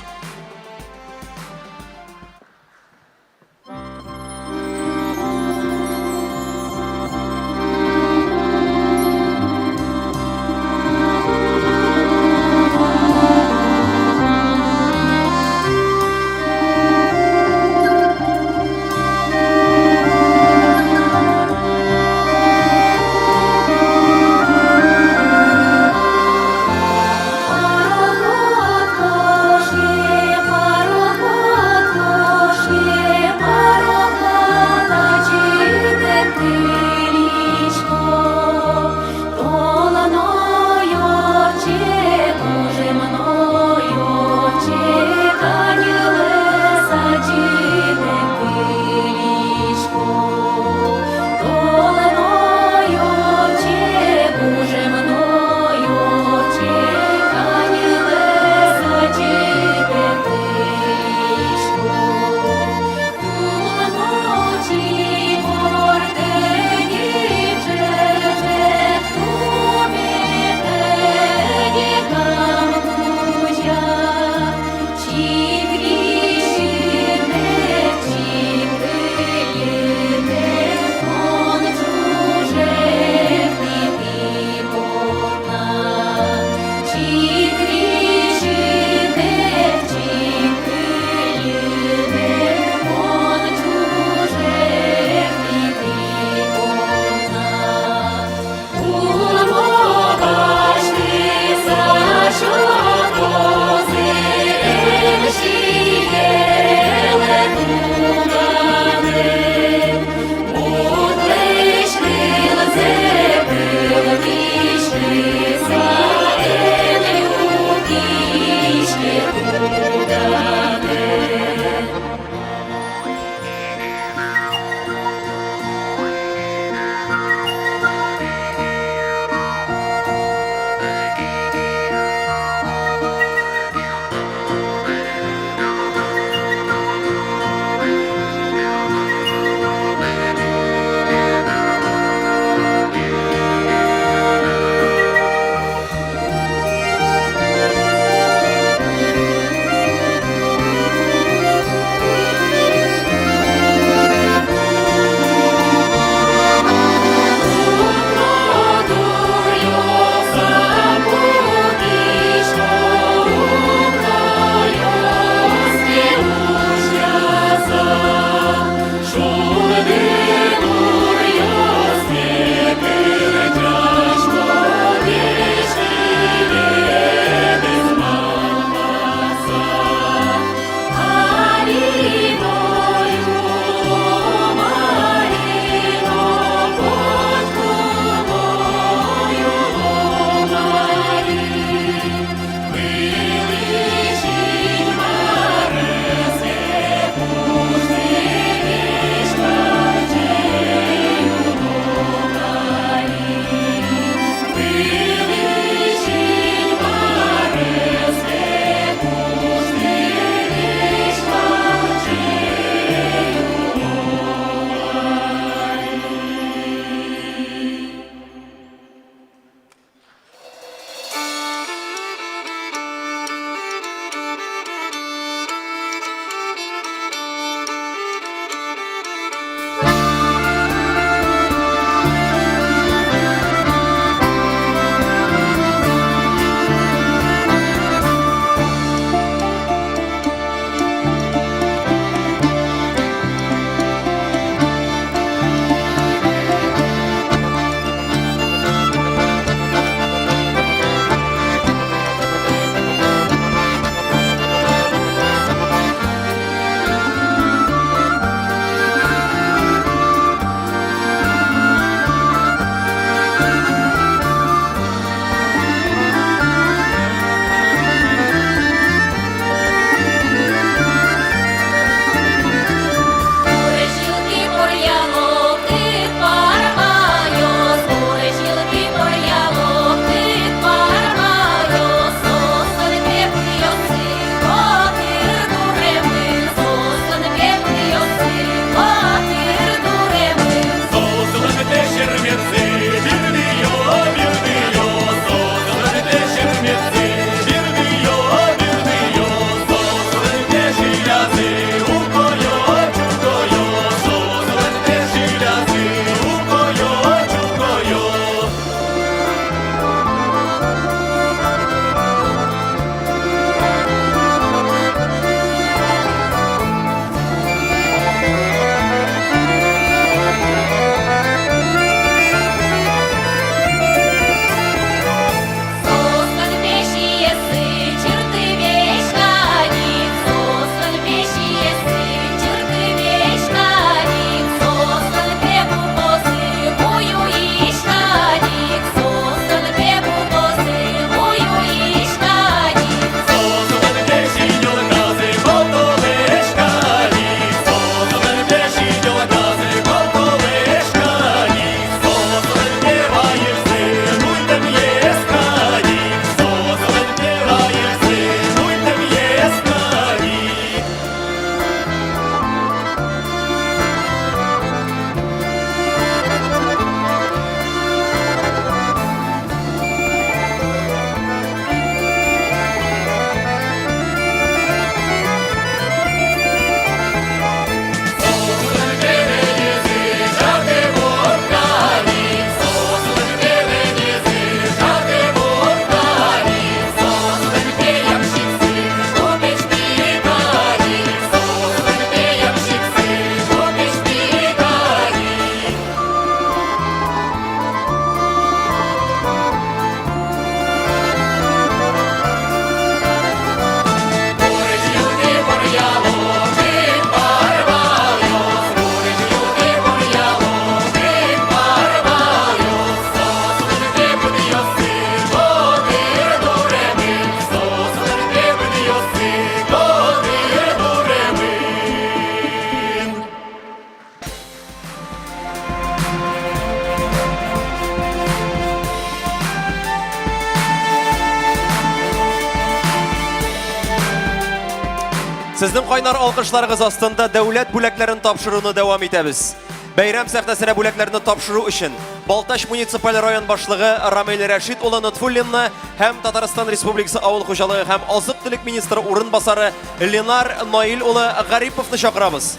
Сезнең кайнар алкышларыгыз астында дәүләт бүләкләрен тапшыруны дәвам итәбез. Бәйрәм сәхнәсенә бүләкләрне тапшыру өчен Балтач муниципаль район башлыгы Рамил Рәшит улы Нотфуллинны һәм Татарстан Республикасы авыл хуҗалыгы һәм азык-төлек министры урынбасары Ленар Наил улы Гариповны чакырабыз.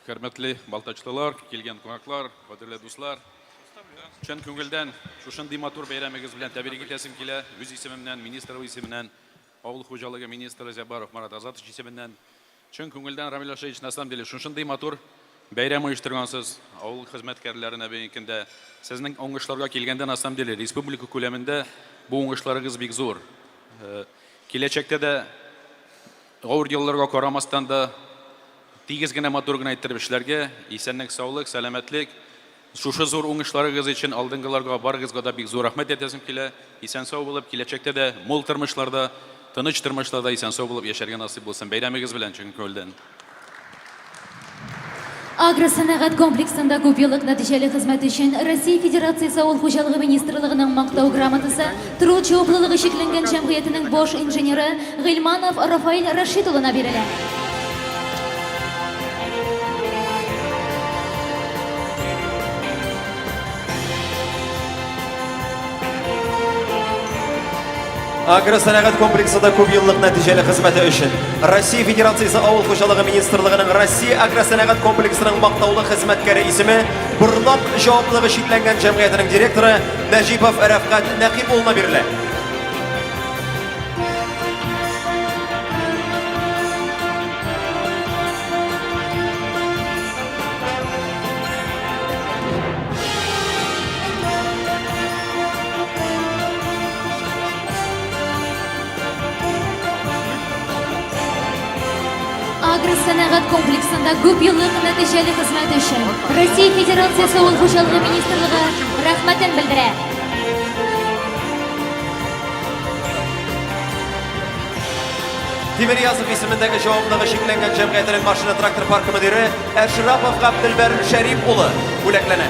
Хөрмәтле балтачлылар, килгән кунаклар, кадерле дуслар. Чын күңелдән шушындый матур бәйрәмегез белән тәбрик итәсем килә. Үз исемемнән, министр исеменнән, авыл хуҗалыгы министры Зяббаров Марат Азатович исеменнән Чын күңелдән, Рамил Рашидович, на самом деле, шушындый матур бәйрәм оештыргансыз авыл хезмәткәрләренә бүгенге көндә. Сезнең уңышларга килгәндә, на самом деле, республика күләмендә бу уңышларыгыз бик зур. Киләчәктә дә авыр елларга карамастан да тигез генә, матур гына иттереп эшләргә, исәнлек, саулык, сәламәтлек. Шушы зур уңышларыгыз өчен алдынгыларга барыгызга да бик зур рәхмәт әйтәсем килә. Исән-сау булып, киләчәктә дә мул тормышларда, тыныч тормышларда исән-сау булып яшәргә насыйп булсын. Бәйрәмегез белән чын күңелдән! Агросәнәгать комплексында күпьеллык нәтиҗәле хезмәт өчен Россия Федерациясе Авыл хуҗалыгы министрлыгының Мактау грамотасы Труд җаваплылыгы чикләнгән җәмгыятенең баш инженеры Гыйльманов Рафаэль Рәшит улына бирелә. Агросәнәгать комплексында күп еллык нәтиҗәле хезмәте өчен Россия Федерациясе Авыл хуҗалыгы министрлыгының Россия агросәнәгать комплексының мактаулы хезмәткәре исеме Борнак җаваплылыгы чикләнгән җәмгыятенең директоры Нәҗипов Рәфкать Нәкыйп улына бирелә. Агросәнәгать комплексында күп еллык нәтиҗәле хезмәт өчен Россия Федерациясе Авыл хуҗалыгы министрлыгы рәхмәтен белдерә. Тимирязов исемендәге җаваплылыгы чикләнгән җәмгыятенең машина-трактор паркы мөдире Әшрапов Габделбәр Шәрип улы бүләкләнә.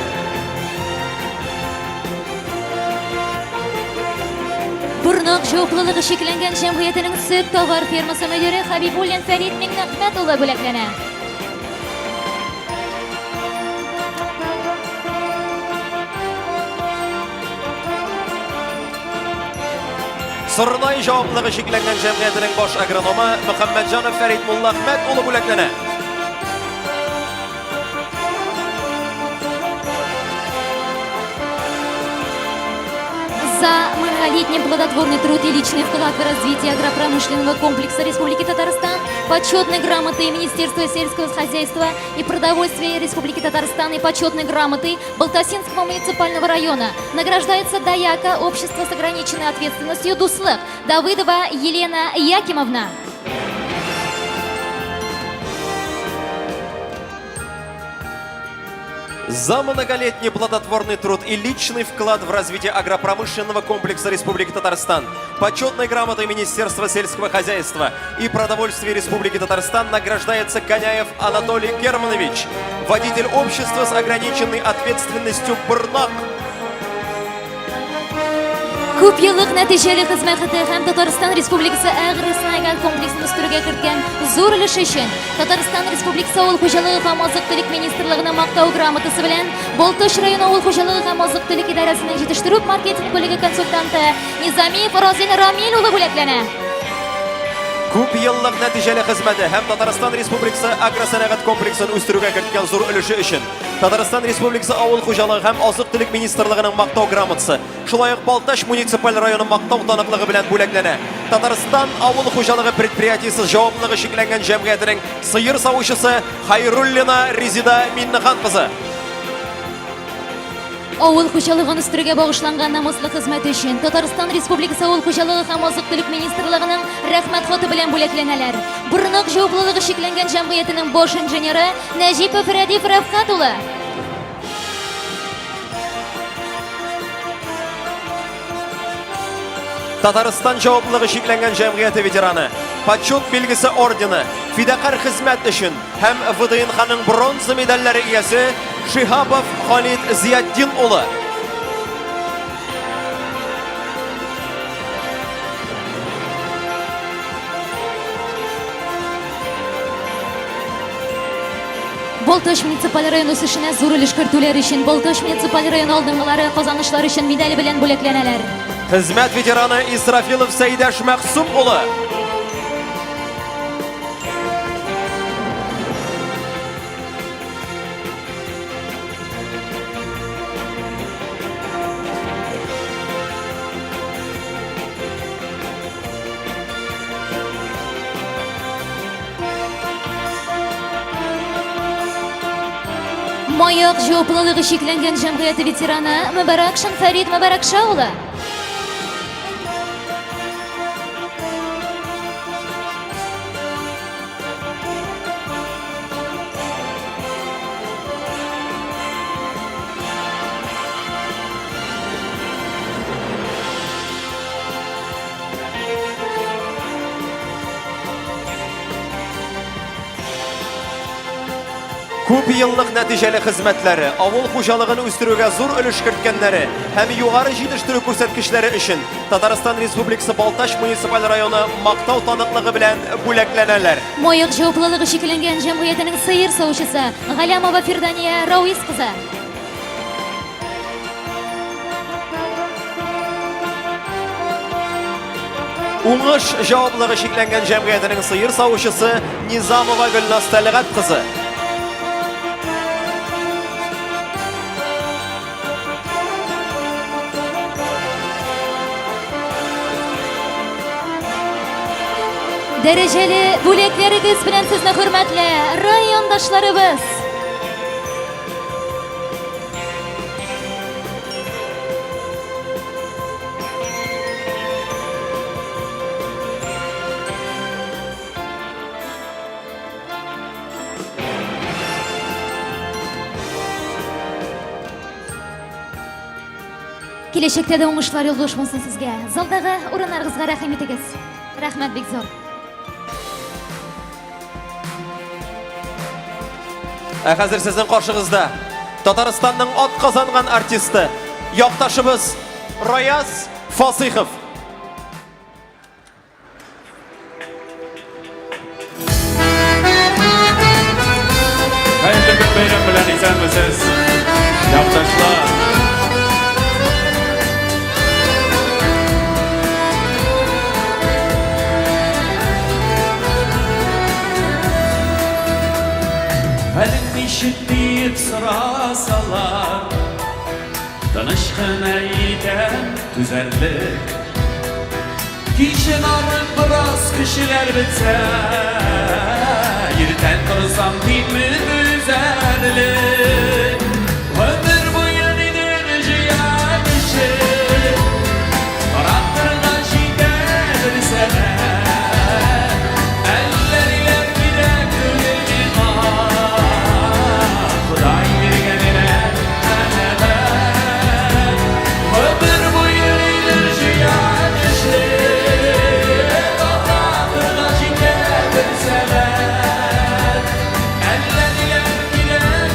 Борнак җаваплылыгы чикләнгән җәмгыятенең сөт товар фермасы мөдире Хәбибуллин Фәрит Миңнәхмәт улы бүләкләнә. Сорнай җаваплылыгы чикләнгән җәмгыятенең баш агрономы Мөхәммәтҗанов Фәрит Муллахмәт улы бүләкләнә. За многолетний плодотворный труд и личный вклад в развитие агропромышленного комплекса Республики Татарстан почетной грамотой Министерства сельского хозяйства и продовольствия Республики Татарстан и почетной грамотой Балтасинского муниципального района награждается Даяка общество с ограниченной ответственностью Дуслык Давыдова Елена Якимовна. За многолетний плодотворный труд и личный вклад в развитие агропромышленного комплекса Республики Татарстан почетной грамотой Министерства сельского хозяйства и продовольствия Республики Татарстан награждается Коняев Анатолий Германович, водитель общества с ограниченной ответственностью «Брнак». Күп еллык нәтиҗәле хезмәте һәм Татарстан Республикасы агросәнәгать комплексын үстерүгә керткән зур өлеше өчен Татарстан Республикасы Авыл хуҗалыгы һәм азык-төлек министрлыгының мактау грамотасы белән Балтач районы авыл хуҗалыгы һәм азык-төлек идарәсенең җитештерү маркетинг бүлеге консультанты Низамиев Разил Рамил улы бүләкләнә. Күп еллык нәтиҗәле хезмәте һәм Татарстан Республикасы агросәнәгать комплексын үстерүгә керткән зур өлеше өчен Татарстан Республикасы Авыл хуҗалыгы һәм азык-төлек министрлыгының мактау грамотасы, шулай ук Балтач муниципаль районы мактау таныклыгы белән бүләкләнә. Татарстан авыл хуҗалыгы предприятиесе җаваплылыгы чикләнгән җәмгыятенең сыер савучысы Хайруллина Резида Миннехан кызы. Авыл хуҗалыгын үстерүгә багышланган намуслы хезмәте өчен Татарстан Республикасы Авыл хуҗалыгы һәм азык-төлек министрлыгының Рәхмәт хаты белән бүләкләнәләр. Борнак җаваплылыгы чикләнгән җәмгыятенең баш инженеры Нәҗипов Рәдиф Рәфкать улы. Татарстан җаваплылыгы чикләнгән җәмгыяте ветераны, Почет билгесе ордены, Фидакарь хезмәт өчен һәм ВДНХның бронза медальләре иясе Шиһапов Халид Зиятдин улы. Балтач муниципаль район үсешенә зур өлеш кертүләр өчен Балтач муниципаль районы алдынгылары казанышлар өчен медале белән бүләкләнәләр. Хезмәт ветераны Исрафилов Сәйдәш Мәгъсум улы. Маяк җаваплылыгы чикләнгән җәмгыяте ветераны Мөбарәкшин Фәрид Мөбарәкша улы. Күп еллык нәтиҗәле хезмәтләре, авыл хуҗалыгын үстерүгә зур өлеш керткәннәре һәм югары җитештерү күрсәткечләре өчен Татарстан Республикасы Балтач муниципаль районы мактау таныклыгы белән бүләкләнәләр. Маяк җаваплылыгы чикләнгән җәмгыятенең сыер савучысы Галямова Фирдания Рауис кызы. Уңыш җаваплыгы чикләнгән җәмгыятенең сыер савучысы Низамова Гөлназ Тәлгать кызы. Дәрәҗәле бүләкләрегез белән сезне хөрмәтле райондашларыбыз! Киләчәктә дә уңышлар юлдаш булсын сезгә. Залдагы урыннарыгызга рәхим итегез. Рәхмәт бик зур. Ә хәзер сезнең каршыгызда Татарстанның ат казанган артисты, якташыбыз Раяз Фасыйхов. Хәерле көн бәйрәм белән исәнмесез, якташлар. Хәлең ничек диеп сорасалар, Тыныч кына әйтәм, түзәрлек. Кичен арып бераз көчләр бетсә, Иртән торсам тимер өзәрлек. Гомер буе нидер җыя кеше, Тракторга җитә бер сәгать. Әллә ниләр кирәк түгел миңа, Ходай биргәненә канәгать. Гомер буе нидер җыя кеше, Тракторга җитә бер сәгать. Әллә ниләр кирәк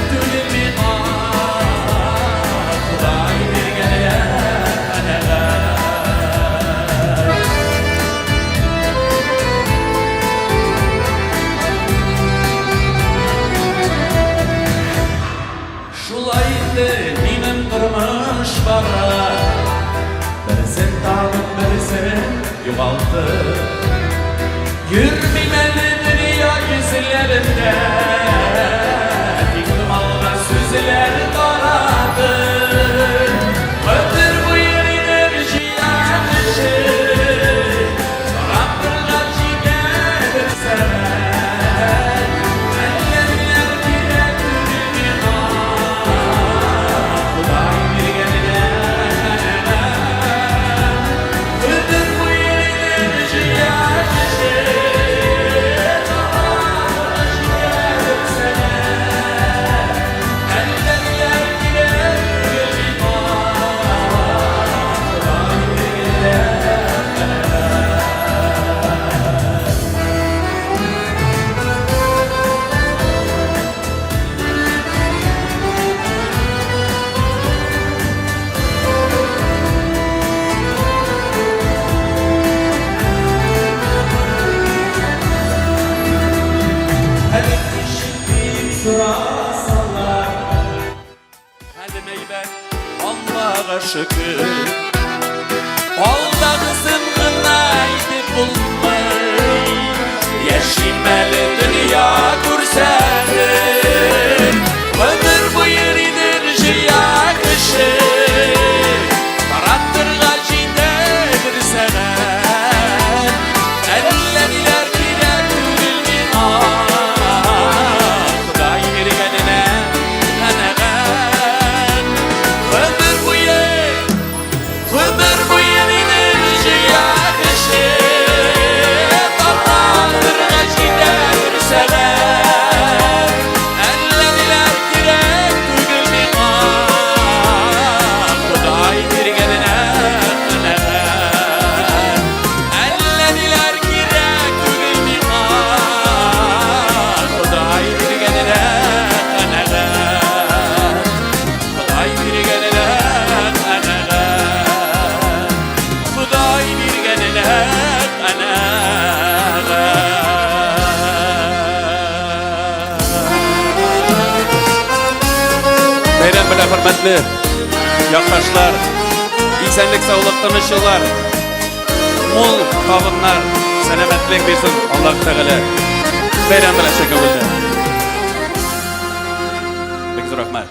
шөкер. Алдагысын гына әйтеп булмый, Яшим әле дөнья күрсәтер. Гомер буе нидер җыя кеше, Таратырга җитә бер сәгать. Әллә ниләр кирәк түгел миңа, Ходай биргәненә канәгать. Гомер буе, гомер буе нидер җыя кеше, Таратырга җитә бер сәгать. Әллә ниләр кирәк түгел миңа, Ходай биргәненә канәгать. Әллә ниләр кирәк түгел миңа, Ходай биргәненә канәгать. Ходай биргәненә канәгать. Ходай биргәненә канәгать. Бәйрәм белән хөрмәтле якташлар, исәнлек, саулык, тыныч еллар, мул табыннар, сәламәтлек бирсен Аллаһ Тәгалә. Бәйрәм белән чын күңелдән. Бик зур рәхмәт.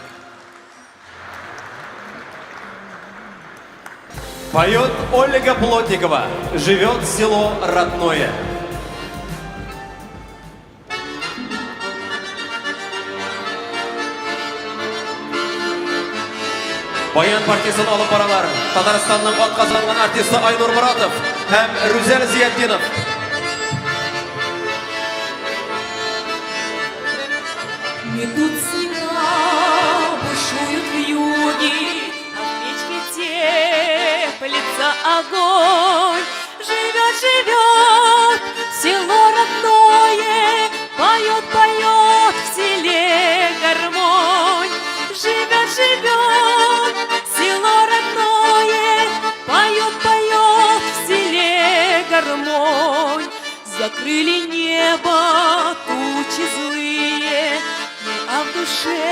Поет Ольга Плотникова. Живет село родное. Баян партиясен алып баралар. Татарстанның атказанган артисты Айнур Моратов һәм Рүзәл Зиятдинов. Метут снега, бушуют вьюги, А в печке теплится огонь. Живет, живет село родное, Поет, поет в селе гармонь. Живет, живет село родное, Поет, поет в селе гармонь. Закрыли небо тучи злые, А в душе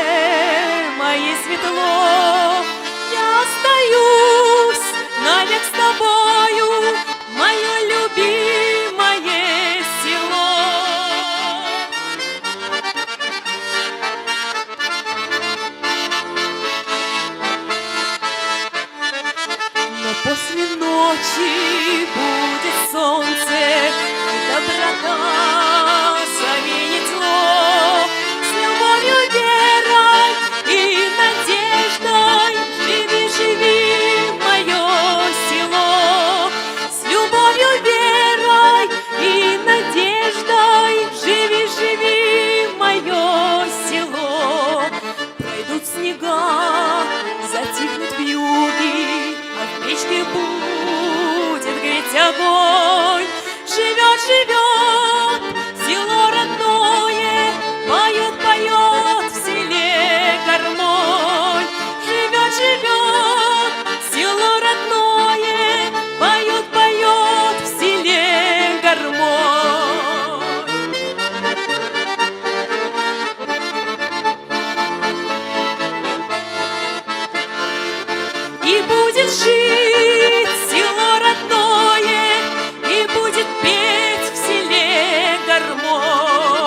моей светло. Я остаюсь навек с тобою, Мое любимое село. Но после ночи будет солнце, И доброта заменит зло. С любовью, верой и надеждой Живи, живи, мое село. С любовью, верой и надеждой Живи, живи, мое село. Пройдут снега, затихнут вьюги, А в печке будет греть огонь. Живет, живет село родное, Поет, поет в селе гармонь. Живет, живет село родное, Поет, поет в селе гармонь. И будет жить село родное, И будет петь в селе гармонь.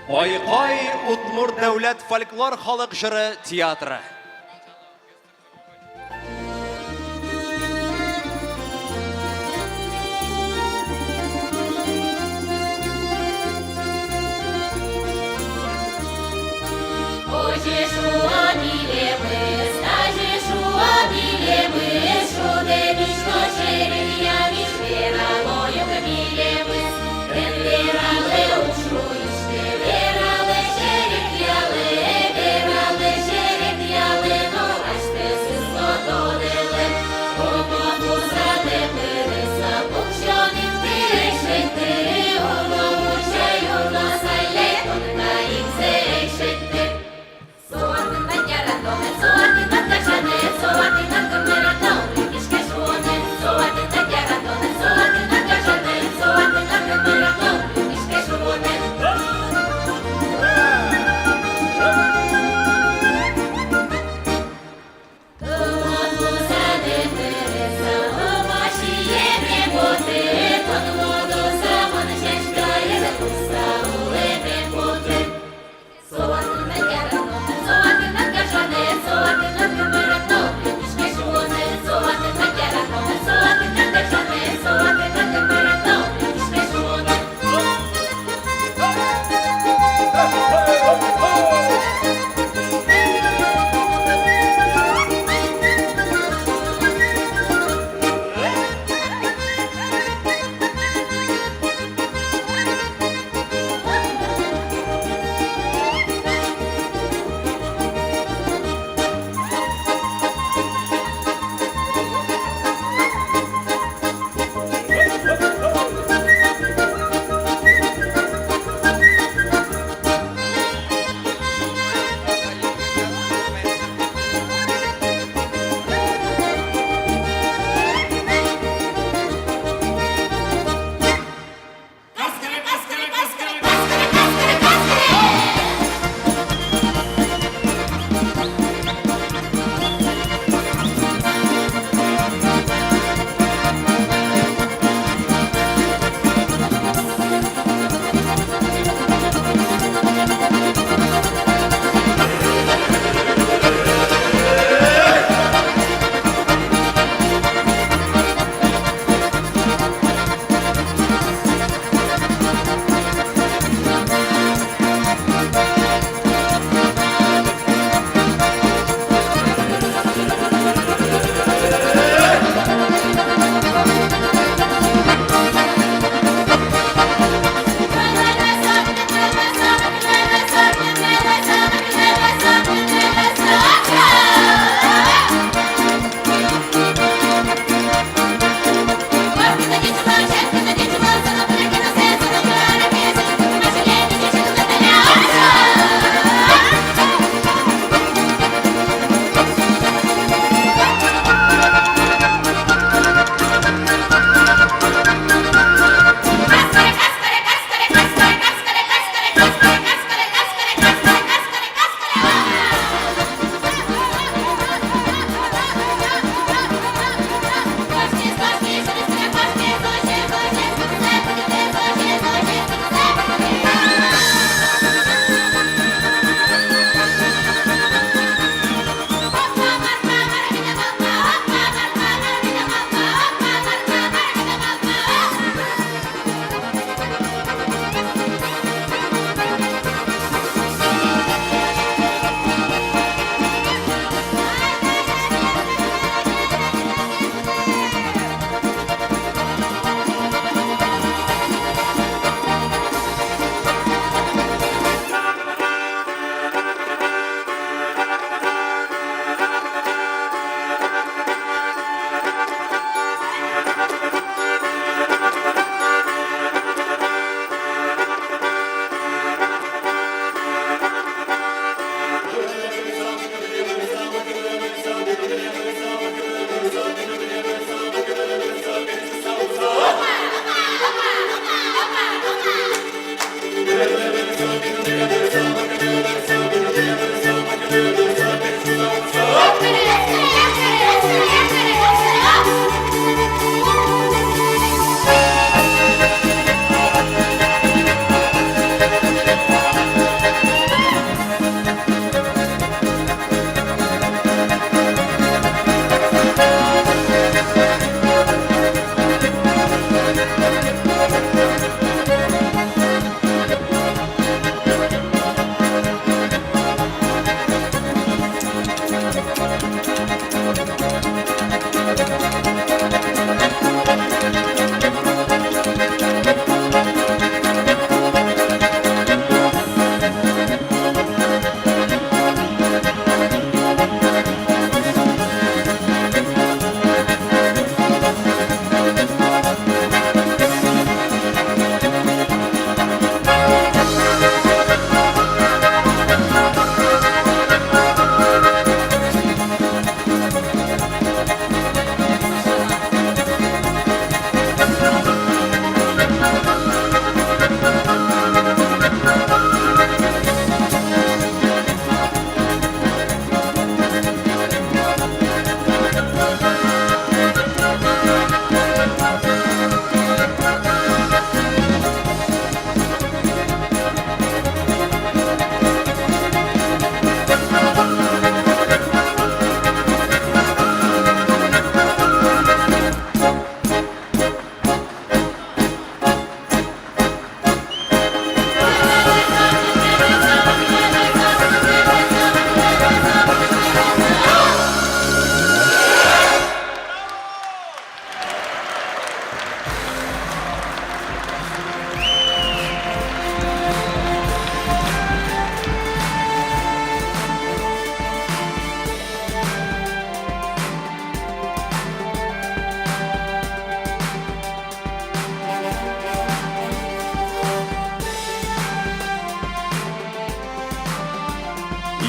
Айкай Удмурт дәүләт фольклор халык җыры театры.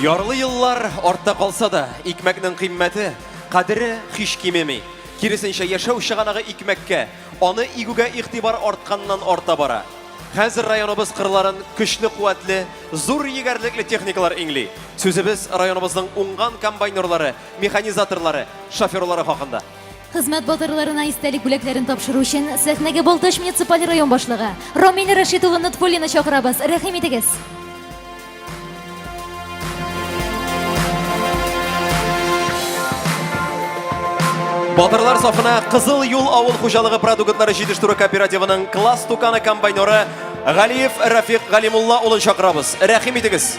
Ярлы еллар артта калса да, икмәкнең кыйммәте, кадере һич кимеми. Киресенчә, яшәү чыганагы икмәккә, аны игүгә игътибар артканнан арта бара. Хәзер районыбыз кырларын көчле куәтле, зур егәрлекле техникалар иңли. Сүзебез районыбызның уңган комбайнерлары, механизаторлары, шоферлары хакында. Хезмәт батырларына истәлек бүләкләрен тапшыру өчен сәхнәгә Балтач муниципаль район башлыгы Рамил Рәшит улы Нотфуллинны чакырабыз. Рәхим итегез. Батырлар сафына Кызыл юл авыл хуҗалыгы продуктлары җитештерү кооперативының класс туканы комбайнеры Галиев Рафик Галимулла улын чакырабыз. Рәхим итегез.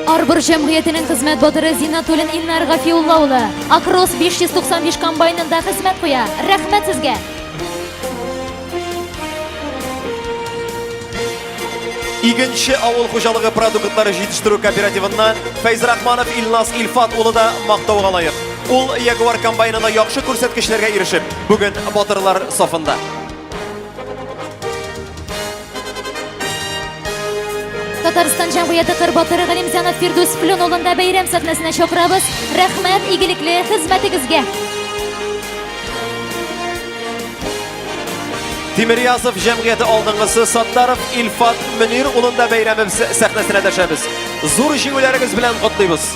Арбор җәмгыятенең хезмәт батыры Зиннатуллин Илнар Гафиулла улы Акрос 595 комбайнында хезмәт куя. Рәхмәт сезгә! Игенче авыл хуҗалыгы продуктлары җитештерү кооперативыннан Фәйзрахманов Илназ Илфат улы да мактауга лаек. Ул Ягуар комбайнында яхшы күрсәткечләргә ирешеп, бүген батырлар сафында. Татарстан җәмгыяте кыр батыры Галимзянов Фирдүс Флүн улын да бәйрәм сәхнәсенә чакырабыз. Рәхмәт игелекле хезмәтегезгә. Тимирязов җәмгыяте алдынгысы Саттаров Илфат Мөнир улын да бәйрәмебез сәхнәсенә дәшәбез. Зур җиңүләрегез белән котлыйбыз.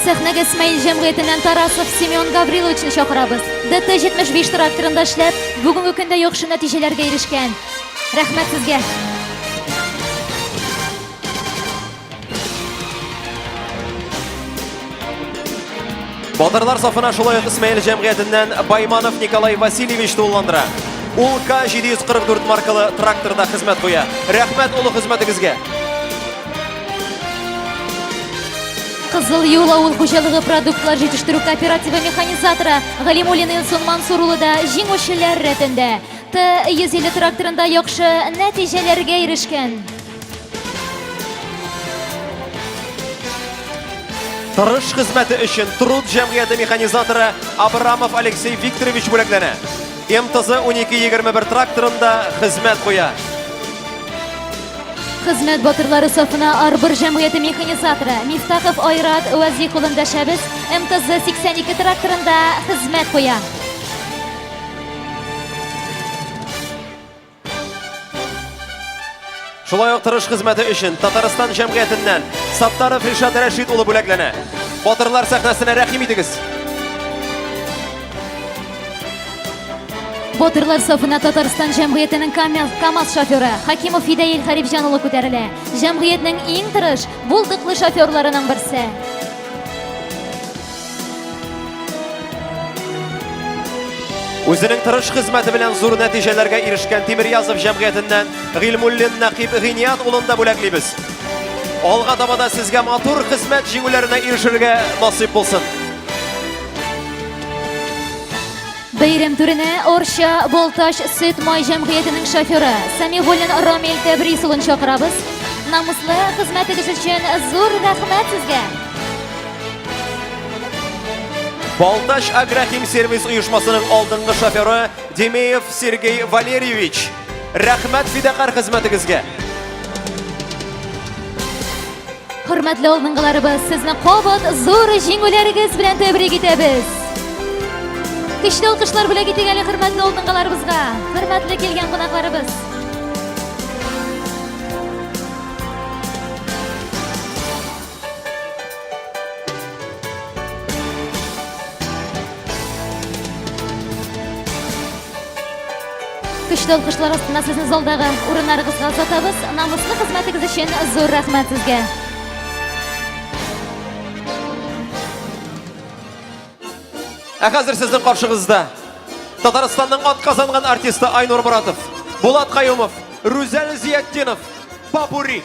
Сәхнәгә Смәел җәмгыятеннән Тарасов Семен Гавриловичны чакырабыз. ДТ-75 тракторында эшләп, бүгенге көндә яхшы нәтиҗәләргә ирешкән. Рәхмәт сезгә. Батырлар сафына шулай ук Исмәел җәмгыятеннән Байманов Николай Васильевич тулыландыра. Ул К-744 маркалы тракторда хезмәт куя. Рәхмәт олы хезмәтегезгә. Кызыл юл авыл хуҗалыгы продуктлар җитештерү кооперативы механизаторы Галимуллин Илсун Мансур улы да җиңүчеләр рәтендә. Т-150 тракторында яхшы нәтиҗәләргә ирешкән. Тырыш хезмәте өчен Труд җәмгыяте механизаторы Абрамов Алексей Викторович бүләкләнә. МТЗ 1221 тракторында хезмәт куя. Хезмәт батырлары сафына Арбор җәмгыяте механизаторы Мифтахов Айрат Вәзих улын дәшәбез. МТЗ 82 тракторында хезмәт куя. Шулай ук тырыш хезмәте өчен Татарстан җәмгыятеннән Саттаров Ришат Рәшит улы бүләкләнә. Батырлар сәхнәсенә рәхим итегез. Батырлар сафына Татарстан җәмгыятенең КАМАЗ шоферы Хакимов Фидәил Харифҗан улы күтәрелә. Җәмгыятьнең иң тырыш, булдыклы шоферларының берсе. Үзенең тырыш хезмәте белән зур нәтиҗәләргә ирешкән Тимирязов җәмгыятеннән Гыйльмуллин Нәкыйп Гыйният улын да бүләклибез. Алга таба да сезгә матур хезмәт җиңүләренә ирешергә насыйп булсын. Бәйрәм түренә Орча Балтач сөт май җәмгыятенең шоферы Самигуллин Рамил Тәбрис улын чакырабыз. Намуслы хезмәтегез өчен зур рәхмәт сезгә. Балтач Агрохимсервис оешмасының алдынгы шоферы Демеев Сергей Валерьевич. Рәхмәт фидакарь хезмәтегезгә. Хөрмәтле алдынгыларыбыз, сезне кабат зур җиңүләрегез белән тәбрик итәбез. Көчле алкышлар бүләк итик әле хөрмәтле алдынгыларыбызга, хөрмәтле килгән кунакларыбыз. Көчле алкышлар астында сезне залдагы урыннарыгызга озатабыз. Намуслы хезмәтегез өчен зур рәхмәт сезгә. Ә хәзер сезнең каршыгызда Татарстанның атказанган артисты Айнур Моратов, Булат Каюмов, Рүзәл Зиятдинов, Папури.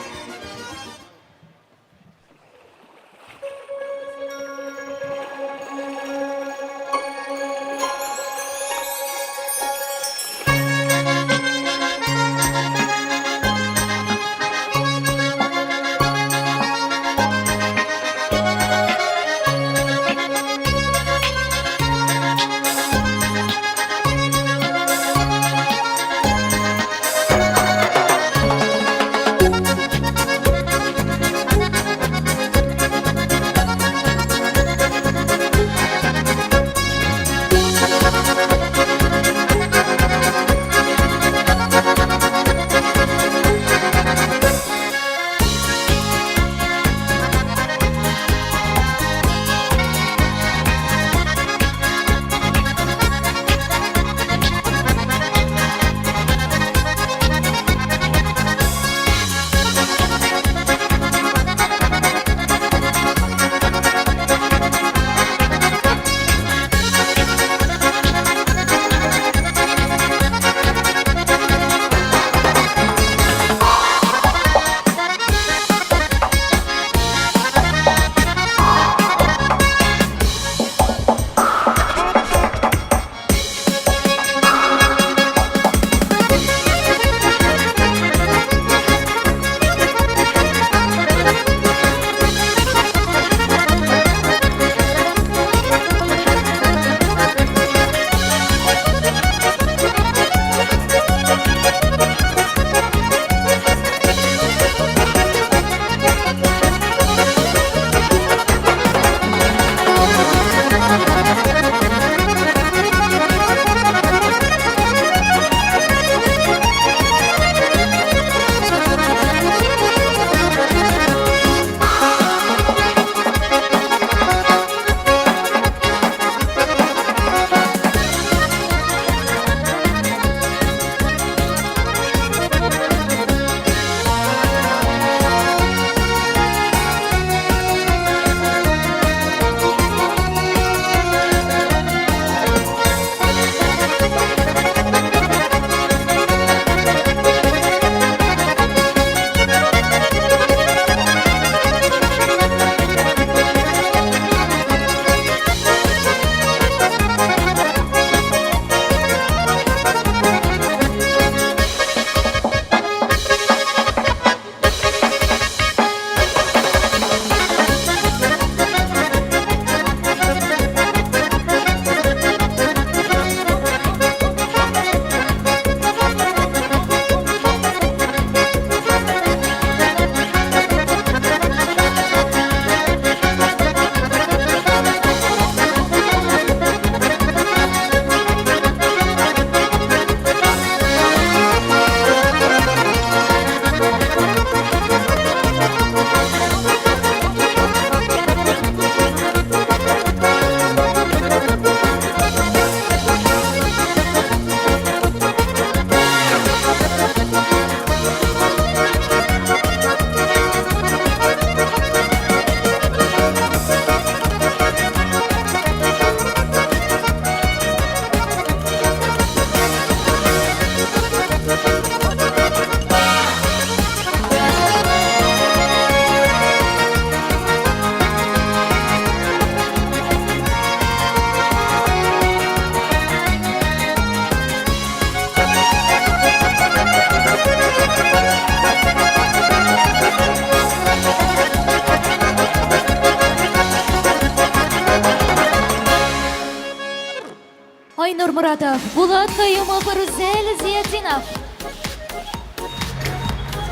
Айнур Моратов, Булат Каюмов, Рүзәл Зиятдинов.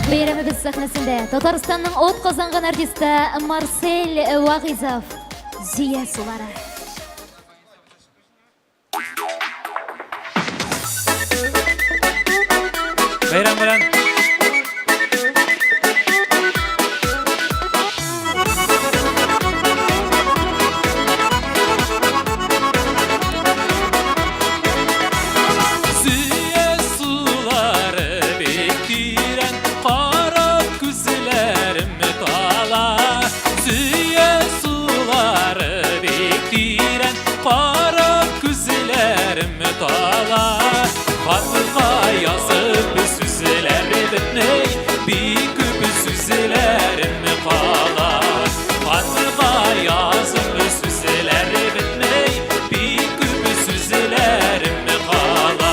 Бәйрәмебез сәхнәсендә Татарстанның от казанган артисты Марсель Вагизов. Зия сулары. Бәйрәм белән! Зөя сулары бик тирән, кара күзләрем тала. Зөя сулары бик тирән, кара күзләрем тала. Хатка язып сүзләр бетми, бик күп сүзләрем кала. Хатка язып сүзләр бетми, бик күп сүзләрем кала.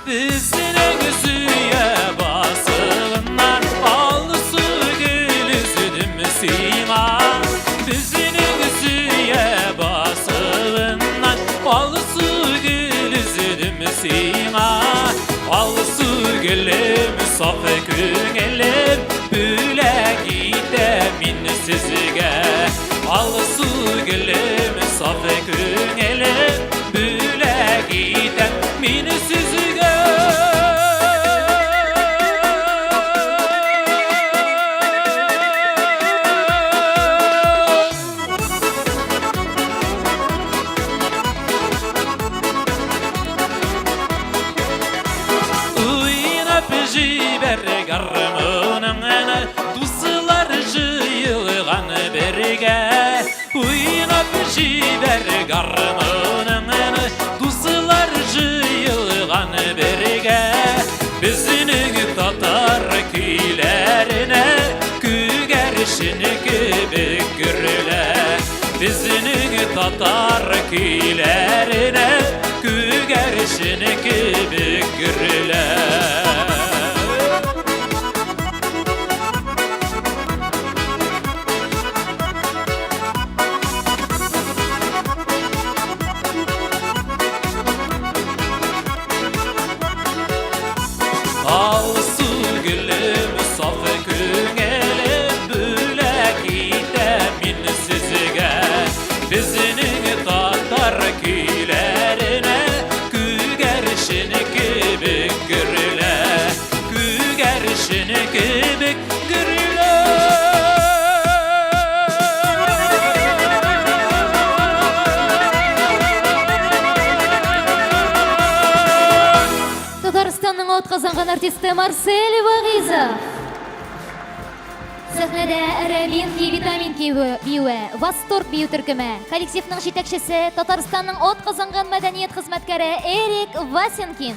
Безнең Зөя басыгыннан алсу гөл өзедем сиңа. Безнең Зөя басыгыннан алсу гөл өзедем сиңа. Алсу гөлем, саф күңелем, бүләк итәм мин сезгә. Алсу гөлем, саф күңелем, бүләк итәм мин сезгә. Уйнап җибәр гармуныңны, дуслар җыелган бергә. Уйнап җибәр гармуныңны, дуслар җыелган бергә. Безнең татар көйләренә күгәрчен кебек гөрлә. Безнең татар көйләренә күгәрчен кебек гөрлә. Алсу гөлем, саф күңелем, бүләк итәм мин сезгә. Безнең татар көйләренә күгәрчен кебек гөрлә. Күгәрчен кебек гөрлә. Татарстанның от казанган артисты Марсель Вагизов. Сәхнәдә Рәминки Витаминки биюе, Восторг бию төркеме. Коллективның җитәкчесе Татарстанның от казанган мәдәният хезмәткәре Эрик Васенкин.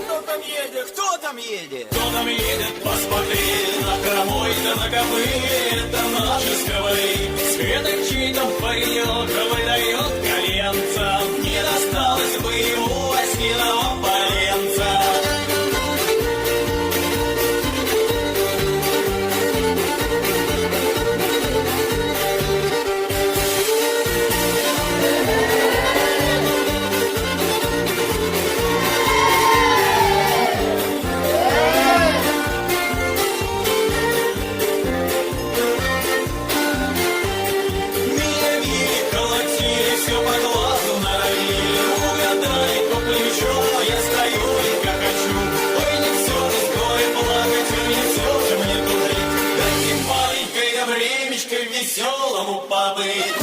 Кто там едет? Кто там едет? Кто там едет? Посмотри на хромой да на кобыле, это наши сковыри. Светок чей-то паренек выдает коленца. Не досталось бы ему осиного поленца. Меня били, колотили, все по глазу норовили. Угадали по плечу, а я стою и хохочу. Ой, не все же с горя плакать, ой, не все же мне тужить. Дайте маленькое времечко веселому побыть.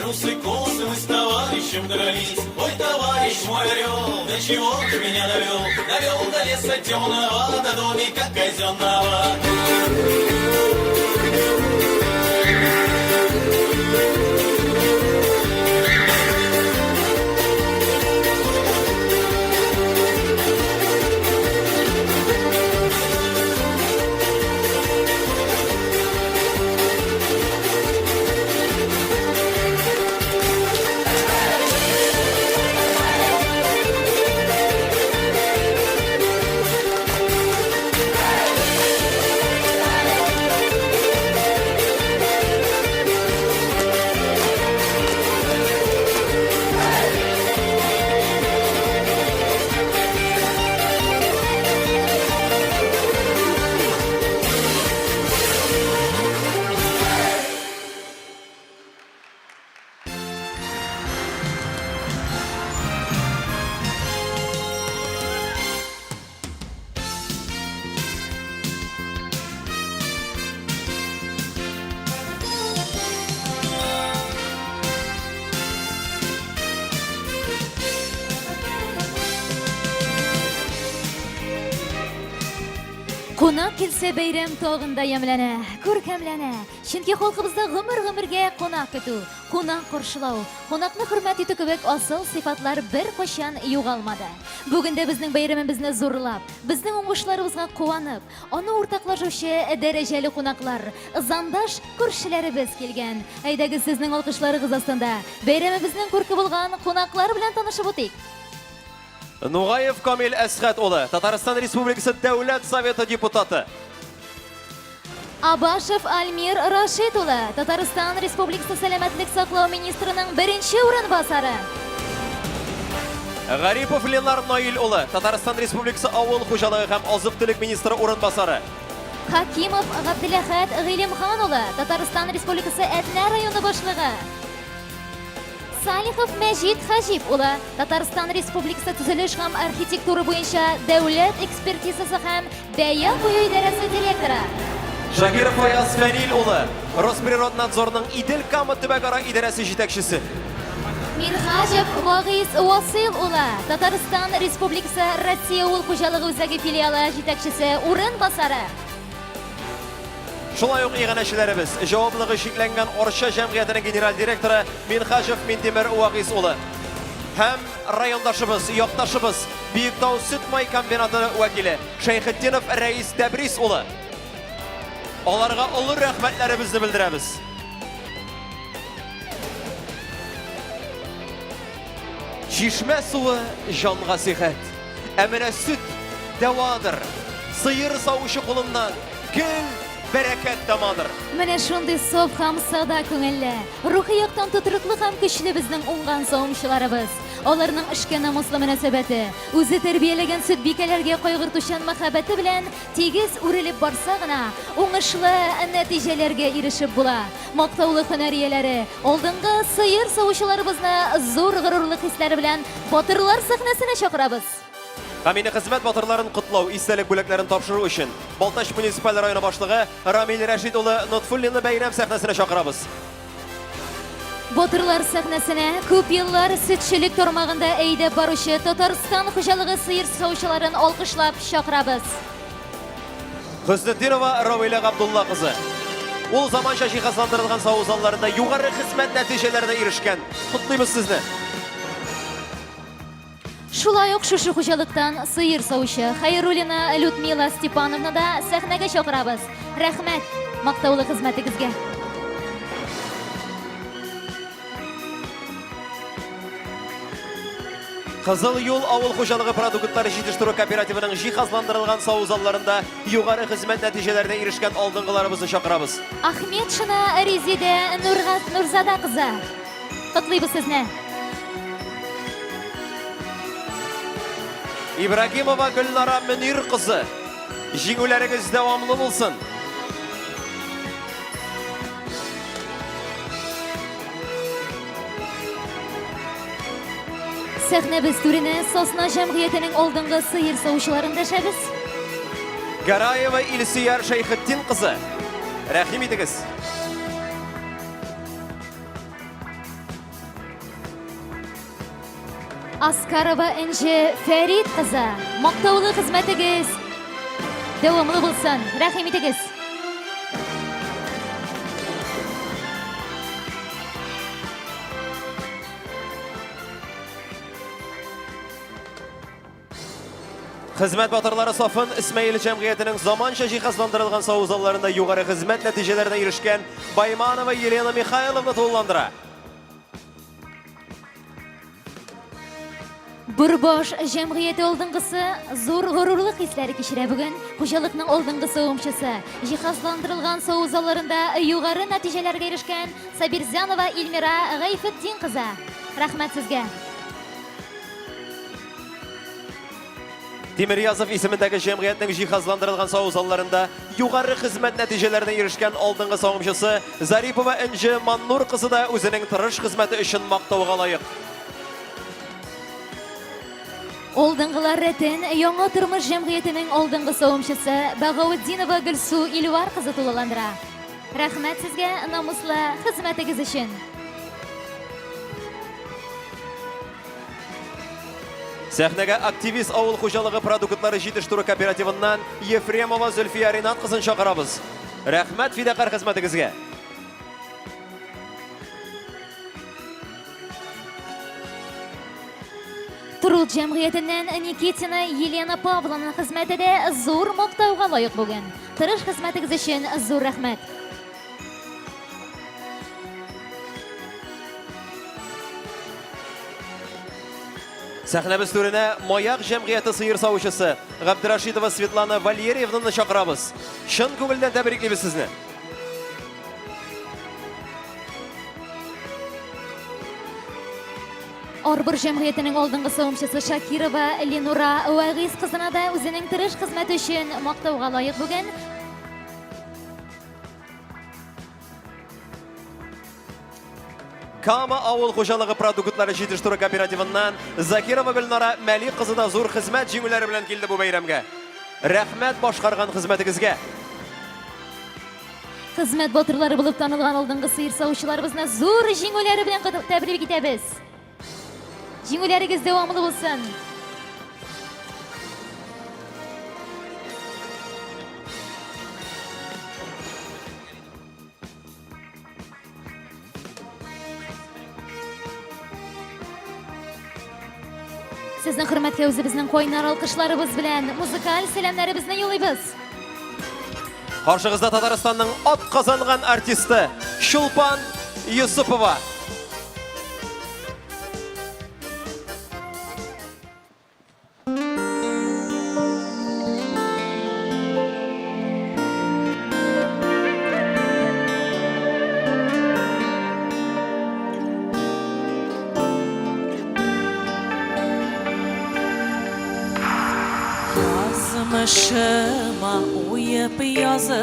Русы косы мы с товарищем дрались. Ой, товарищ мой орел, до чего ты меня довел? Довел до леса темного, до домика казенного. Кунак килсә бәйрәм тагын да ямьләнә, күркәмләнә. Чөнки халкыбызда гомер-гомергә кунак көтү, кунак каршылау, кунакны хөрмәт итү кебек асыл сыйфатлар беркайчан югалмады. Бүген дә безнең бәйрәмебезне зурлап, безнең уңышларыбызга куанып, аны уртаклашучы дәрәҗәле кунаклар, ызандаш күршеләребез килгән. Әйдәгез сезнең алкышларыгыз астында бәйрәмебезнең күрке булган кунаклар белән танышып үтик. Нугаев Камил Әсхәт улы, Татарстан Республикасы Дәүләт Советы депутаты. Абашев Альмир Рашит улы, Татарстан Республикасы Сәламәтлек саклау министрының беренче урынбасары. Гарипов Ленар Наил улы, Татарстан Республикасы Авыл хуҗалыгы һәм азык-төлек министры урынбасары. Хакимов Габделәхәт Гыйлемхан улы, Татарстан Республикасы Әтнә районы башлыгы. Салихов Мәҗит Хаҗип улы, Татарстан Республикасы төзелеш һәм архитектура буенча дәүләт экспертизасы һәм бәя кую идарәсе директоры. Шакиров Фаяз Фәнил улы, Росприроднадзорның Идел-Кама төбәкара идарәсе җитәкчесе. Минһаҗев Вагыйз Васыйл улы, Татарстан Республикасы Россия авыл хуҗалыгы үзәге филиалы җитәкчесе урынбасары. Шулай ук иганәчеләребез, җаваплыгы чикләнгән Арча җәмгыятенең генераль директоры Минхаҗев Минтимер Вагиз улы һәм райондашыбыз, якташыбыз, Биектау сөт-май комбинаты вәкиле Шәйхетдинов Рәис Тәбрис улы. Аларга олы рәхмәтләребезне белдерәбез. Чишмә суы җанга сихәт. Ә менә сөт дәвадыр. Сыер савучы кулыннан гел бәрәкәт тамадыр. Менә шундый саф һәм сада күңелле, рухи яктан тотрыклы һәм көчле безнең уңган савымчыларыбыз. Аларның эшкә намуслы мөнәсәбәте, үзе тәрбияләгән сөтбикәләргә кайгыртучан мәхәббәте белән тигез үрелеп барса гына, уңышлы нәтиҗәләргә ирешеп була. Мактаулы һөнәр ияләре, алдынгы сыер савучыларыбызны зур горурлык хисләре белән Батырлар сәхнәсенә чакырабыз. Һәм инде хезмәт батырларын котлау, истәлек бүләкләрен тапшыру өчен Балтач муниципаль районы башлыгы Рамил Рәшит улы Нотфуллинны бәйрәм сәхнәсенә чакырабыз. Батырлар сәхнәсенә күп еллар сөтчелек тармагында әйдәп баручы Татарстан хуҗалыгы сыер савучыларын алкышлап чакырабыз. Хөснетдинова Равилә Габдулла кызы. Ул заманча җиһазландырылган саву залларында югары хезмәт нәтиҗәләренә ирешкән. Котлыйбыз сезне! Шулай ук шушы хуҗалыктан сыер савучы Хәйруллина Людмила Степановна да сәхнәгә чакырабыз. Рәхмәт мактаулы хезмәтегезгә. Кызыл юл авыл хуҗалыгы продуктлары җитештерү кооперативының җиһазландырылган саву залларында югары хезмәт нәтиҗәләренә ирешкән алдынгыларыбызны чакырабыз. Ахметшина Резидә Нургаз Нурзада кызы. Котлыйбыз сезне. Ибрагимова Гөлнара Мөнир кызы. Җиңүләрегез дәвамлы булсын. Сәхнәбез түренә Сосна җәмгыятенең алдынгы сыер савучыларын дәшәбез. Гараева Илсөяр Шәйхетдин кызы. Рәхим итегез. Аскарова Энҗе Фәрит кызы, мактаулы хезмәтегез дәвамлы булсын. Рәхим итегез. Хезмәт батырлары сафын Исмәил җәмгыятенең заманча җиһазландырылган саву залларында югары хезмәт нәтиҗәләренә ирешкән Байманова Елена Михайловна тулыландыра. Борбаш җәмгыяте алдынгысы зур горурлык хисләре кичерә бүген. Хуҗалыкның алдынгы савымчысы, җиһазландырылган саву залларында югары нәтиҗәләргә ирешкән Сабирзянова Илмира Гайфетдин кызы. Рәхмәт сезгә. Тимирязов исемендәге җәмгыятьнең җиһазландырылган саву залларында югары хезмәт нәтиҗәләренә ирешкән алдынгы савымчысы Зарипова Энҗе Маннур кызы да үзенең тырыш хезмәте өчен мактауга лаек. Алдынгылар рәтен Яңа тормыш җәмгыятенең алдынгы савымчысы Багаутдинова Гөлсу Илвар кызы тулыландыра. Рәхмәт сезгә намуслы хезмәтегез өчен. Сәхнәгә активист авыл хуҗалыгы продуктлары җитештерү кооперативыннан Ефремова Зөлфия Ринат кызын чакырабыз. Рәхмәт фидакарь хезмәтегезгә. Труд җәмгыятеннән Никитина Елена Павловна хезмәте дә зур мактауга лаек бүген. Тырыш хезмәтегез өчен зур рәхмәт. Сәхнәбез түренә Маяк җәмгыяте сыер савучысы Габдрашитова Светлана Валерьевнаны чакырабыз. Чын күңелдән тәбриклибез сезне. Арбор җәмгыятенең алдынгы савымчысы Шакирова Ленура Вагиз кызына да үзенең тырыш хезмәте өчен мактауга лаек бүген. Кама авыл хуҗалыгы продуктлары җитештерү кооперативыннан Закирова Гөлнара Мәлик кызы да зур хезмәт җиңүләре белән килде бу бәйрәмгә. Рәхмәт башкарган хезмәтегезгә. Хезмәт батырлары булып танылган алдынгы сыер савучыларыбызны зур җиңүләре белән тәбрик итәбез. Җиңүләрегез дәвамлы булсын! Сезнең хөрмәткә үзебезнең кайнар алкышларыбыз белән музыкаль сәламнәребезне юлыйбыз. Каршыгызда Татарстанның ат казанган артисты Чулпан Юсупова. Язмышыма уеп язылгандыр.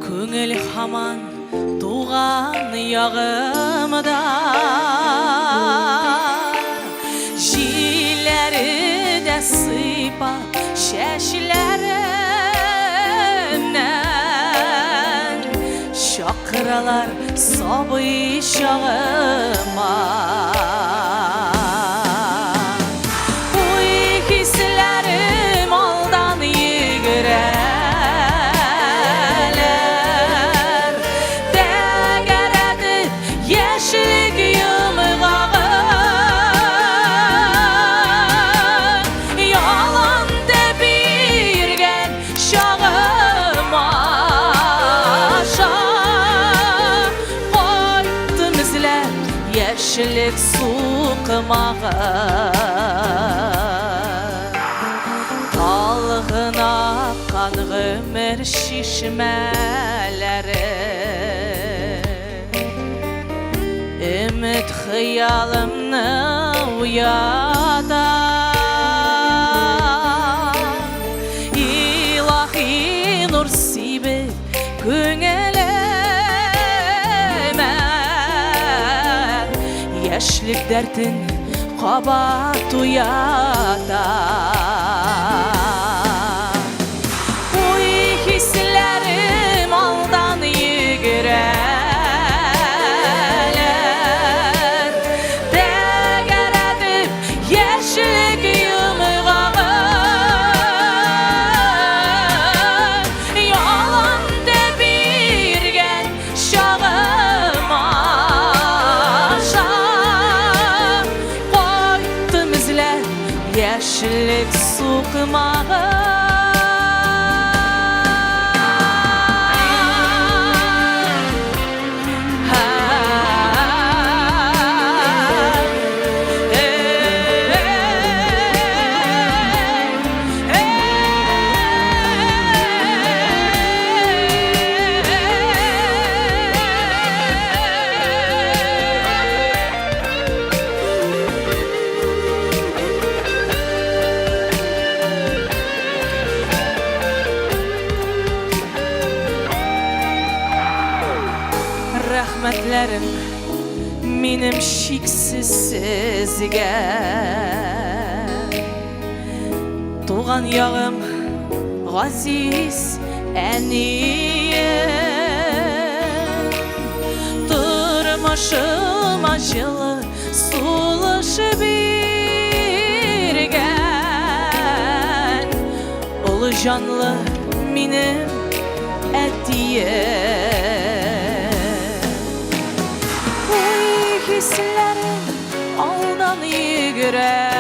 Күңел һаман туган ягымда. Җилләре дә сыйпап чәчләремнән чакыралар сабый чагыма. Уй-хисләрем алдан йөгерәләр, Тәгәрәтеп яшьлек йомгагын. Ялан тәпи йөргән чагым аша Кайттым эзләп яшьлек сукмагын. Талгын аккан гомер чишмәләре Өмет хыялымны уята. Илаһи нур сибеп күңелемә Яшьлек дәртен кабат уята. Уй-хисләрем алдан йөгерәләр. Яшьлек сукмагын. Рәхмәтләрем минем чиксез сезгә. Туган ягым, газиз әнием. Тормышыма җылы сулыш биргән Олы җанлы минем әтием. Уй-хисләрем алдан йөгерәләр,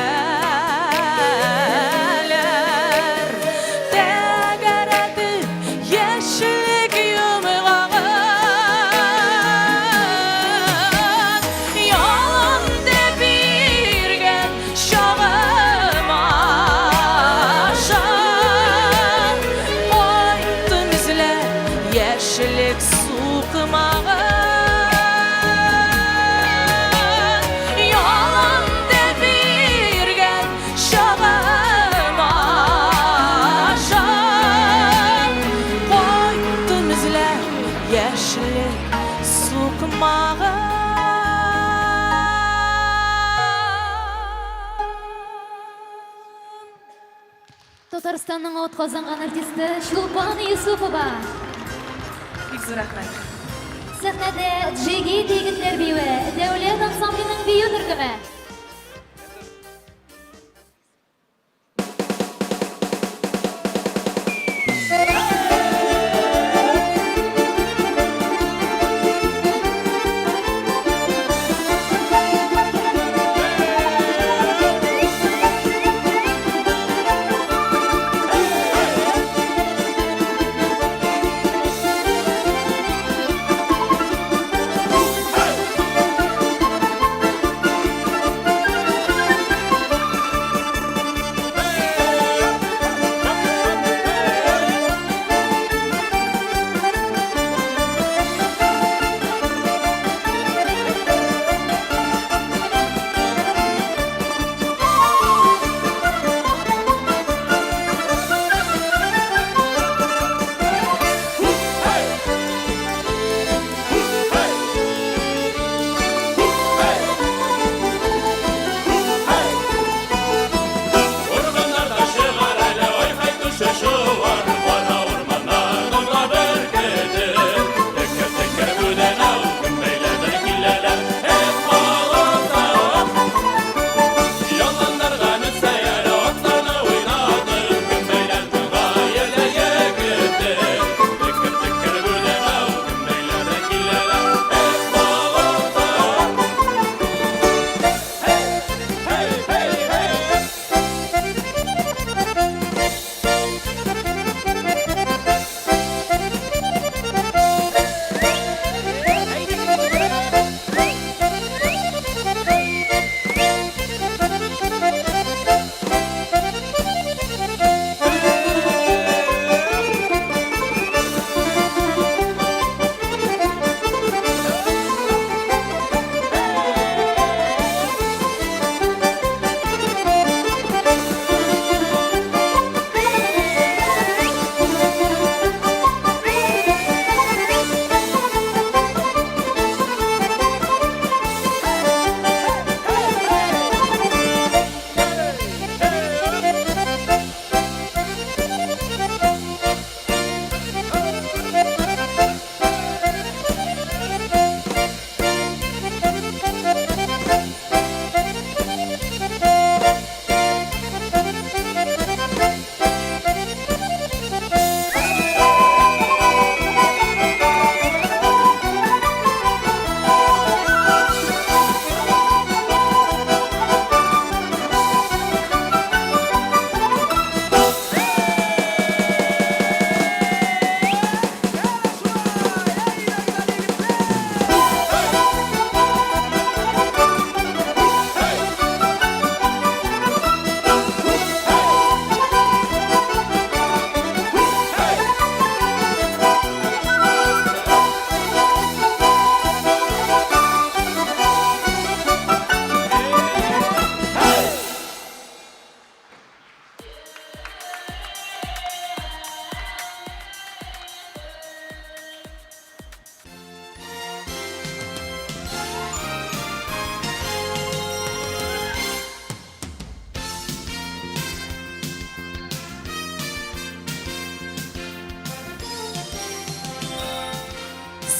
Тәгәрәтеп яшьлек йомгагын. Ялын биргән чагым аша, Кайттым эзләп яшьлек сукмагын. Ялын биргән чагым аша, Кайттым эзләп яшьлек сукмагын. Татарстанның атказанган артисты Чулпан Юсупова. Бик зур рәхмәт. Сәхнәдә Джигит егетләр биюе, Дәүләт ансамбленең бию төркеме.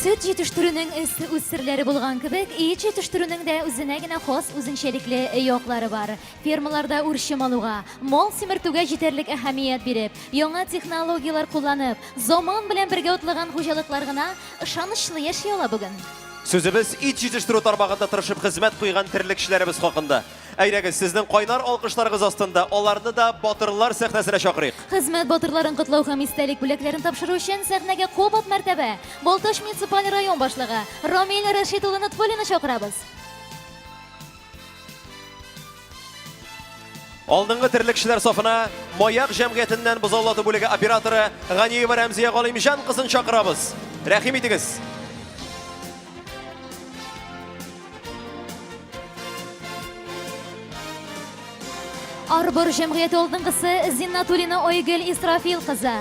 Сөт җитештерүнең үз серләре булган кебек, ит җитештерүнең дә үзенә генә хас үзенчәлекле яклары бар. Фермаларда үрчем алуга, мал симертүгә җитәрлек әһәмият биреп, яңа технологияләр кулланып, заман белән бергә атлаган хуҗалыклар гына ышанычлы яши ала бүген. Сүзебез ит җитештерү тармагында тырышып хезмәт куйган терлекчеләребез хакында. Әйдәгез, сезнең кайнар алкышларыгыз астында аларны да батырлар сәхнәсенә чакырыйк. Хезмәт батырларын котлау һәм истәлек бүләкләрен тапшыру өчен сәхнәгә кабат мәртәбә Балтач муниципаль район башлыгы Рамил Рәшит улы Нотфуллинны чакырабыз. Алдынгы терлекчеләр сафына Маяк җәмгыятеннән бозаулату бүлеге операторы Ганиева Рәмзия Галимҗан кызын чакырабыз. Рәхим итегез. Арбор җәмгыяте алдынгысы Зиннатуллина Айгөл Исрафил кызы.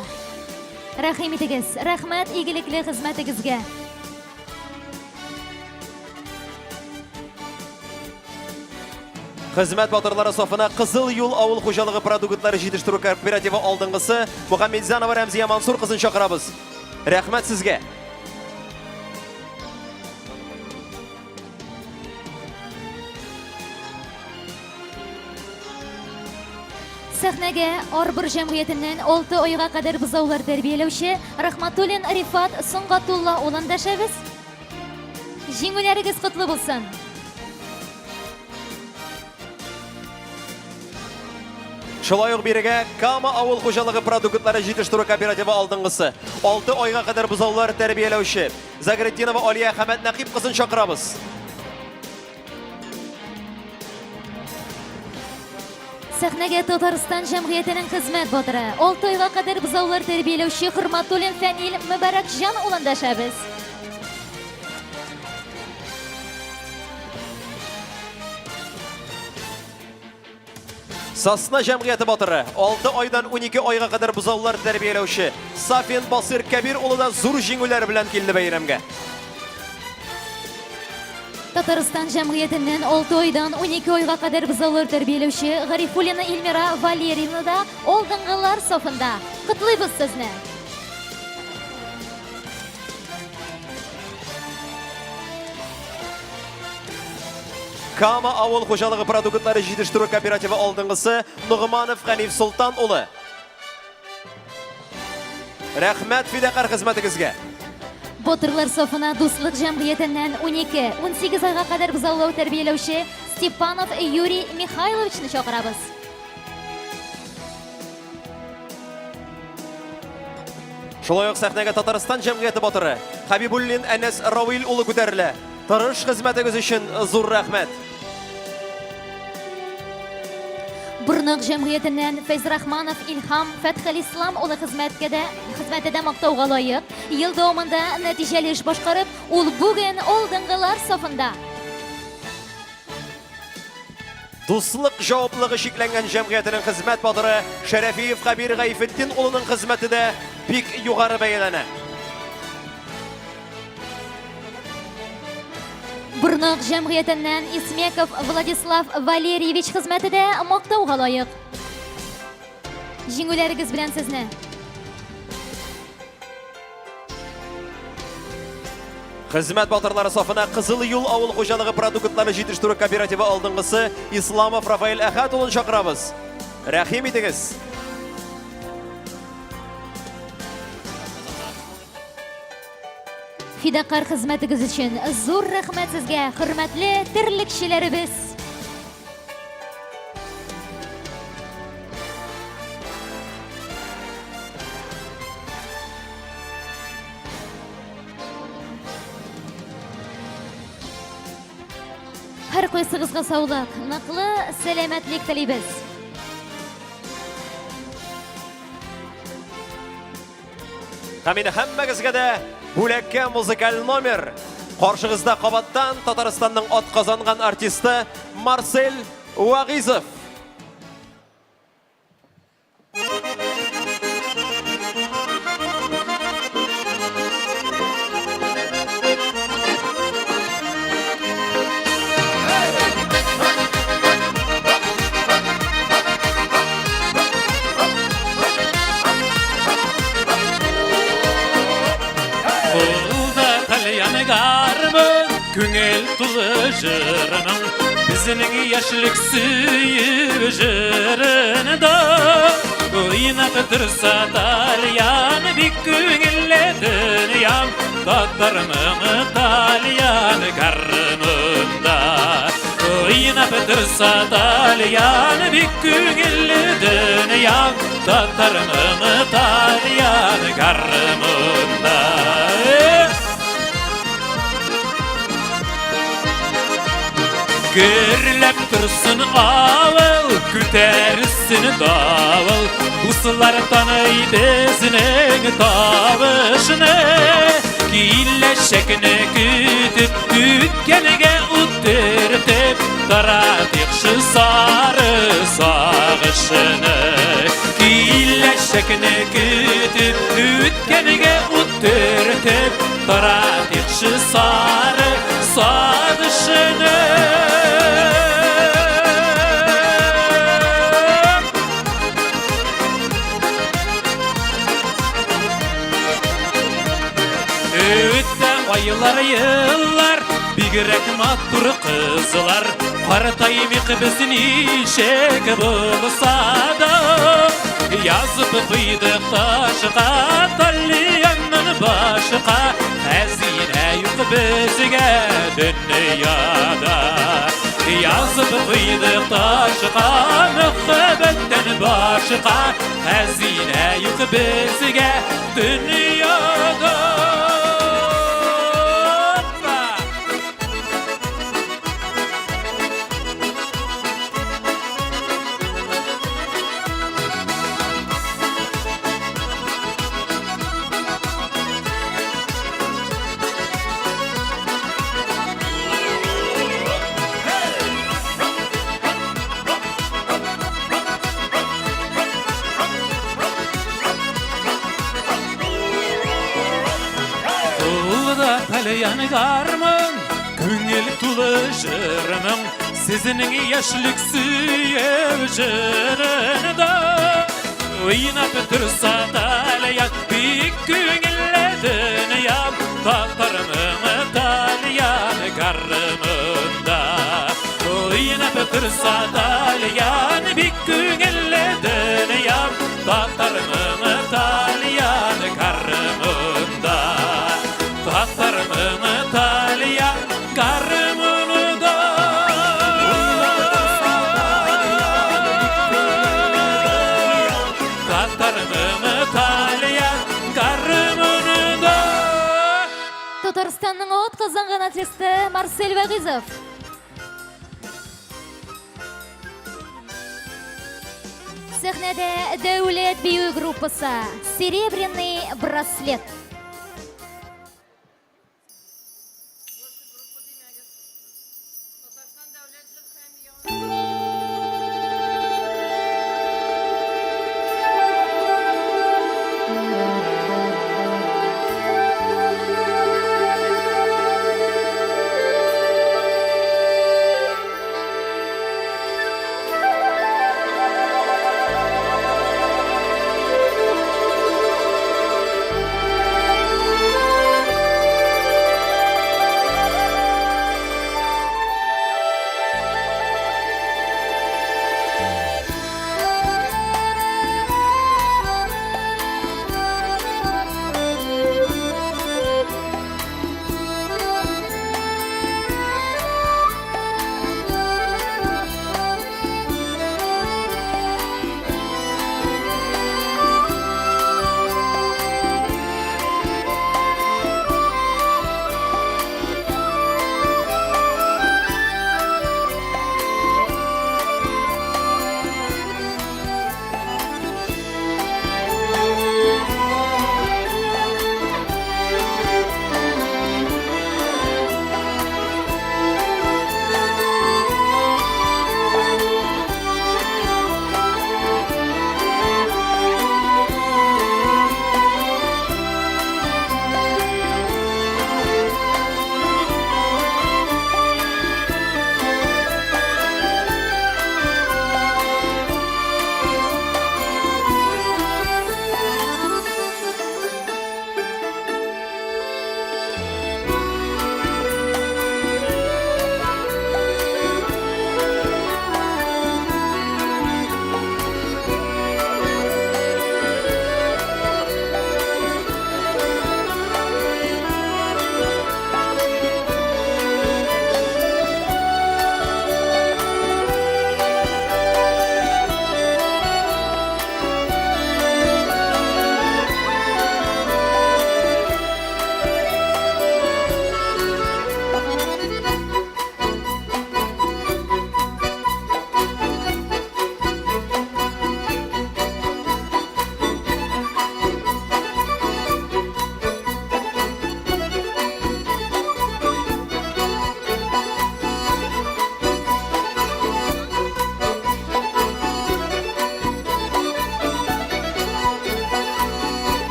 Рәхим итегез, рәхмәт игелекле хезмәтегезгә. Хезмәт батырлары сафына Кызыл юл авыл хуҗалыгы продуктлары җитештерү кооперативы алдынгысы Мухаммедзянова Рәмзия Мансур кызын чакырабыз. Рәхмәт сезгә. Сәхнәгә Арбор җәмгыятеннән 6 айга кадәр бозаулар тәрбияләүче Рахматуллин Рифат Соңгатулла улын дәшәбез. Җиңүләрегез котлы булсын! Шулай ук бирегә Кама авыл хуҗалыгы продуктлары җитештерү кооперативы алдынгысы, 6 айга кадәр бозаулар тәрбияләүче Загретдинова Алия Хәмәтнәкыйп кызын чакырабыз. Сәхнәгә Татарстан җәмгыятенең хезмәт батыры, 6 айга кадәр бозаулар тәрбияләүче Хөрматуллин Фәнил Мөбарәкҗан улын дәшәбез. Сосна җәмгыяте батыры, 6 айдан 12 айга кадәр бозаулар тәрбияләүче Сафин Басыр Кәбир улы да зур җиңүләр белән килде бәйрәмгә. Татарстан җәмгыятеннән 6 айдан 12 айга кадәр бозаулар тәрбияләүче Гарифуллина Эльмира Валерьевна да алдынгылар сафында. Котлыйбыз сезне! Кама авыл хуҗалыгы продуктлары җитештерү кооперативы алдынгысы Ногманов Хәниф Солтан улы. Рәхмәт фидакарь хезмәтегезгә. Батырлар сафына Дуслык җәмгыятеннән 12-18 айга кадәр бозаулау тәрбияләүче Степанов Юрий Михайловичны чакырабыз. Шулай ук сәхнәгә Татарстан җәмгыяте батыры Хәбибуллин Әнәс Равил улы күтәрелә. Тырыш хезмәтегез өчен зур рәхмәт. Борнык җәмгыятеннән Фәйзрахманов Илһам Фәтхелислам улы хезмәткә дә хезмәте дә мактауга лаек. Ел дәвамында нәтиҗәле эш башкарып, ул бүген алдынгылар сафында. Дуслык җаваплылыгы чикләнгән җәмгыятенең хезмәт батыры Шәрәфиев Хәбир Гайфетдин улының хезмәте дә бик югары бәяләнә. Борнак җәмгыятеннән Исмеков Владислав Валерьевич хезмәте дә мактауга лаек. Җиңүләрегез белән сезне! Хезмәт батырлары сафына Кызыл юл авыл хуҗалыгы продуктлары җитештерү кооперативы алдынгысы Исламов Рафаэль Әхәт улын чакырабыз. Рәхим итегез. Фидакарь хезмәтегез өчен зур рәхмәт сезгә, хөрмәтле терлекчеләребез! Һәркайсыгызга саулык, ныклы сәламәтлек телибез. Һәм инде һәммәгезгә дә бүләккә музыкаль номер. Каршыгызда кабаттан Татарстанның атказанган артисты Марсель Вагизов. Кулда тальян. Күңел тулы җырының, безнең яшьлек сөю җырында. Уйнап торса тальян, бик күңелле дөньям, татар моңы тальян гармунда. Уйнап торса тальян, бик күңелле дөньям, татар моңы тальян гармунда. Гөрләп торсын авыл, күтәрсен давыл, Дуслар таный безнең тавышны. Киләчәкне көтеп, үткәнгә ут төртеп, таратыйкчы сары сагышны. Киләчәкне көтеп, үткәнгә ут төртеп, таратыйкчы сары сагышны. Үтә айлар, еллар, бигрәк матур кызлар, картаймыйк без ничек булса да. Язып куйдык ташка, тальяннан башка, хәзинә юк безгә дөньяда. Язып куйдык ташка, мәхәббәттән башка, хәзинә юк безгә дөньяда. Кулда тальян гармун, күңел тулы җырның, сезнең яшьлек сөю җырында. Уйнап торса тальян, бик күңелле дөньям, татар моңы тальян гармунда. Уйнап торса тальян, бик күңелле дөньям, татар моңы тальян гармунда. Татар моңы тальян гармунда. Татар моңы тальян гармунда. Татарстанның атказанган артисты Марсель Вәгыйзов. Сәхнәдә дәүләт бию группасы Серебряный браслет.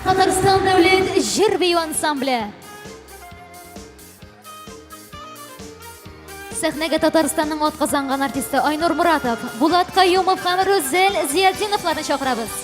Татарстан дәүләт җыр бию ансамбле. Сәхнәгә Татарстанның атказанган артисты Айнур Муратов, Булат Каюмов һәм Рүзәл Зиятдиновларны чакырабыз.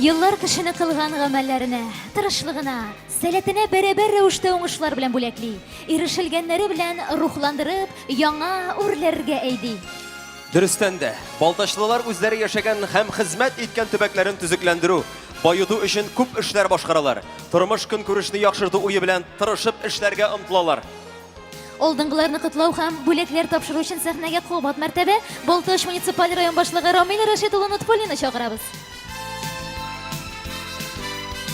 Еллар кешене кылган гамәлләренә, тырышлыгына, сәләтенә бәрабәр рәвештә уңышлар белән бүләкли, ирешелгәннәре белән рухландырып, яңа үрләргә әйди. Дөрестән дә, балтачлылар үзләре яшәгән һәм хезмәт иткән төбәкләрен төзекләндерү, баету өчен күп эшләр башкаралар. Тормыш-көнкүрешне яхшырту уе белән тырышып эшләргә омтылалар. Алдынгыларны котлау һәм бүләкләр тапшыру өчен сәхнәгә кабат мәртәбә Балтач муниципаль район башлыгы Рамил Рәшит улы Нотфуллинны чакырабыз.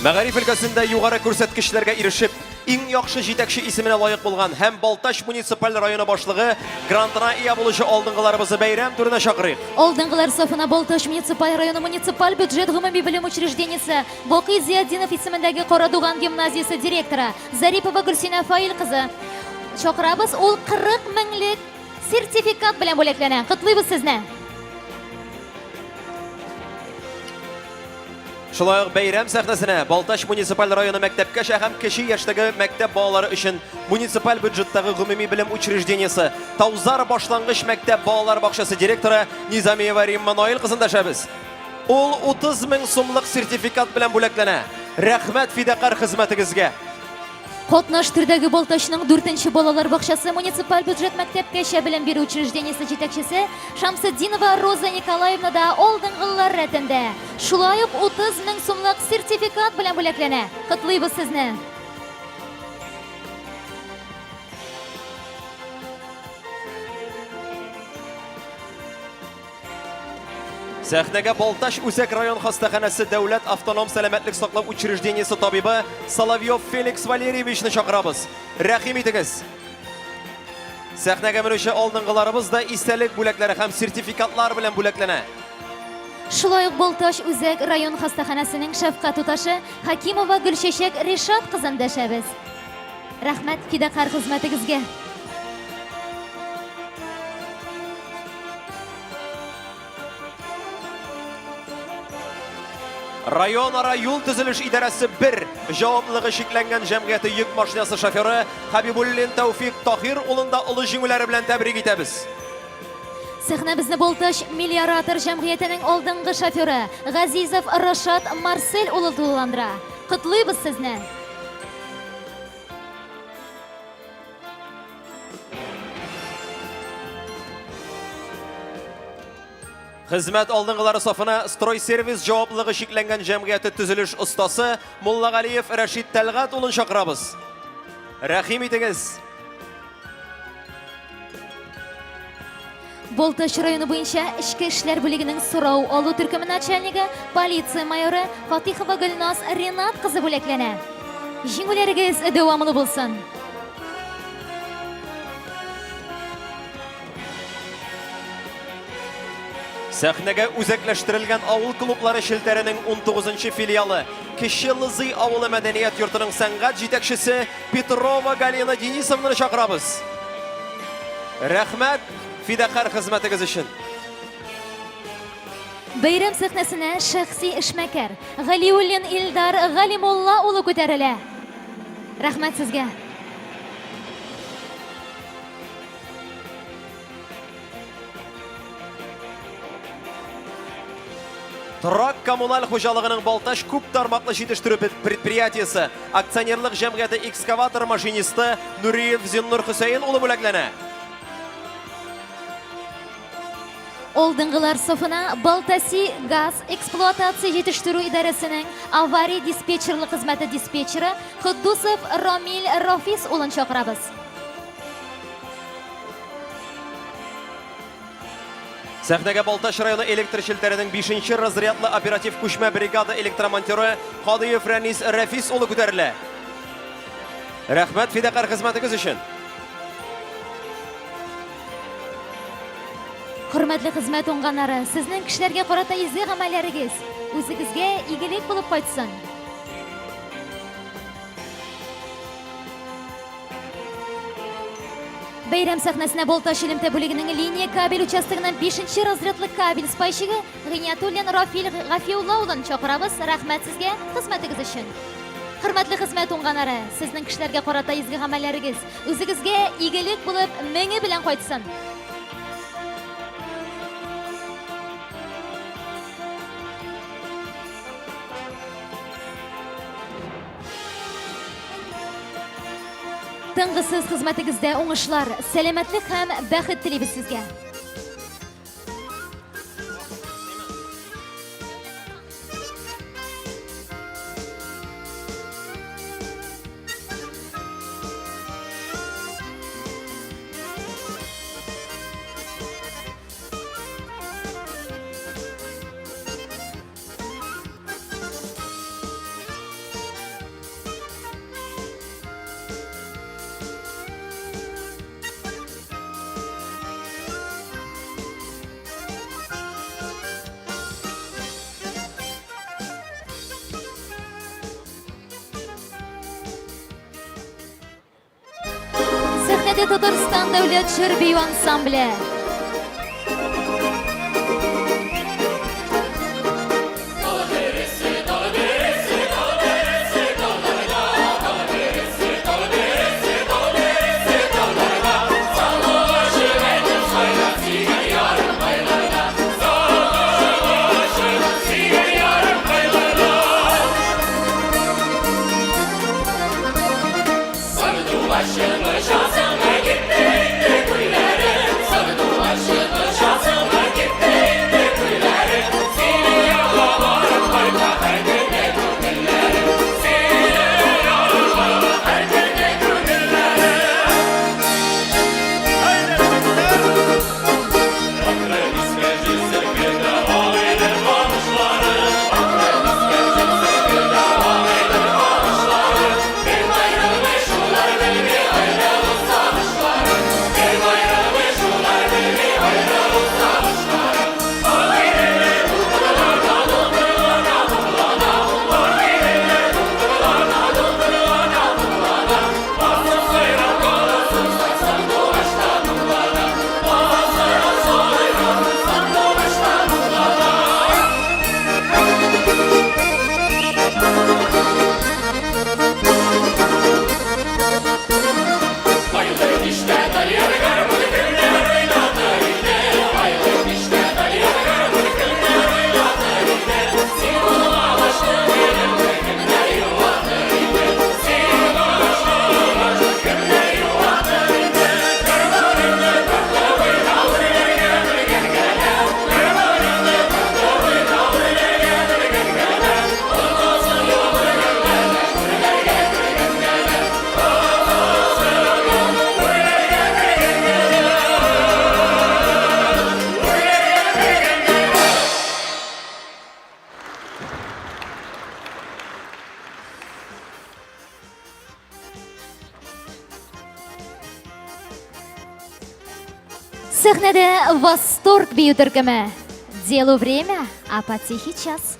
Мәгариф өлкәсендә югары күрсәткечләргә ирешеп, иң яхшы җитәкче исеменә лаек булган һәм Балтач муниципаль районы башлыгы грантына ия булучы алдынгыларыбызны бәйрәм түренә чакырыйк. Алдынгылар сафына Балтач муниципаль районы муниципаль бюджет гомуми белем учреждениесе Бакый Зиятдинов исемендәге Карадуган гимназиясе директоры Зарипова Гөлсинә Фаил кызы чакырабыз. Ул 40 меңлек сертификат белән бүләкләнә. Котлыйбыз сезне! Шулай ук бәйрәм сәхнәсенә Балтач муниципаль районы мәктәпкәчә һәм кече яшьтәге мәктәп балалары өчен муниципаль бюджеттагы гомуми белем учреждениесе Таузар башлангыч мәктәп балалар бакчасы директоры Низамиева Римма Наил кызын дәшәбез. Ул 30 мең сумлык сертификат белән бүләкләнә. Рәхмәт фидакарь хезмәтегезгә. Катнаш төрдәге Балтачның 4 нче балалар бакчасы муниципаль бюджет мәктәпкәчә белем бирү учреждениесе җитәкчесе Шамсетдинова Роза Николаевна да алдынгылар рәтендә. Шулай ук 30 мең сумлык сертификат белән бүләкләнә. Котлыйбыз сезне! Сәхнәгә Балтач үзәк район хастаханәсе дәүләт автоном сәламәтлек саклау учреждениесе табибы Соловьев Феликс Валерьевичны чакырабыз. Рәхим итегез. Сәхнәгә менүче алдынгыларыбыз да истәлек бүләкләре һәм сертификатлар белән бүләкләнә. Шулай ук Балтач үзәк район хастаханәсенең шәфкать туташы Хакимова Гөлчәчәк Ришат кызын дәшәбез. Рәхмәт фидакарь хезмәтегезгә. Районара юл төзелеш идарәсе 1 җаваплылыгы чикләнгән җәмгыяте йөк машинасы шоферы Хәбибуллин Тәүфик Таһир улын да олы җиңүләре белән тәбрик итәбез. Сәхнәбезне Балтач мелиоратор җәмгыятенең алдынгы шоферы Газизов Рашат Марсель улы тулыландыра. Котлыйбыз сезне! Хезмәт алдынгылары сафына Стройсервис җаваплылыгы чикләнгән җәмгыяте төзелеш остасы Муллагалиев Рәшит Тәлгать улын чакырабыз. Рәхим итегез. Балтач районы буенча эчке эшләр бүлегенең сорау алу төркеме начальнигы, полиция майоры Фатихова Гөлназ Ренат кызы бүләкләнә. Җиңүләрегез дәвамлы булсын! Сәхнәгә үзәкләштерелгән авыл клублары челтәренең 19 нчы филиалы, Кече Лызый авылы мәдәният йортының сәнгать җитәкчесе Петрова Галина Денисовнаны чакырабыз. Рәхмәт фидакарь хезмәтегез өчен. Бәйрәм сәхнәсенә шәхси эшмәкәр Галиуллин Илдар Галимулла улы күтәрелә. Рәхмәт сезгә. Торак коммуналь хуҗалыгының Балтач күп тармаклы җитештерү предприятиесе акционерлык җәмгыяте экскаватор машинисты Нуриев Зиннур Хөсәен улы бүләкләнә. Алдынгылар сафына Балтаси газ эксплуатация җитештерү идарәсенең авария диспетчерлык хезмәте диспетчеры Котдусов Рамил Рафис улын чакырабыз. Сәхнәгә Балтач районы электр челтәренең 5 разрядлы оператив күчмә бригада электромонтеры Кадыев Рәнис Рәфис улы күтәрелә. Рәхмәт фидакарь хезмәтегез өчен. Хөрмәтле хезмәт уңганнары, сезнең кешеләргә карата изге гамәлләрегез үзегезгә игелек булып кайтсын. Бәйрәм сәхнәсенә Балтач элемтә бүлегенең линия кабель участогының 5 разрядлы кабель спайщигы Гыйниятуллин Рафил Гафиулла улын чакырабыз. Рәхмәт сезгә хезмәтегез өчен. Хөрмәтле хезмәт уңганнары, сезнең кешеләргә карата изге гамәлләрегез үзегезгә игелек булып меңе белән кайтсын. Тынгысыз хезмәтегездә уңышлар, сәламәтлек һәм бәхет телибез сезгә. Сәхнәдә Татарстан дәүләт җыр бию ансамбле. Сәхнәдә Восторг бию төркеме. Делу время, а потихий час.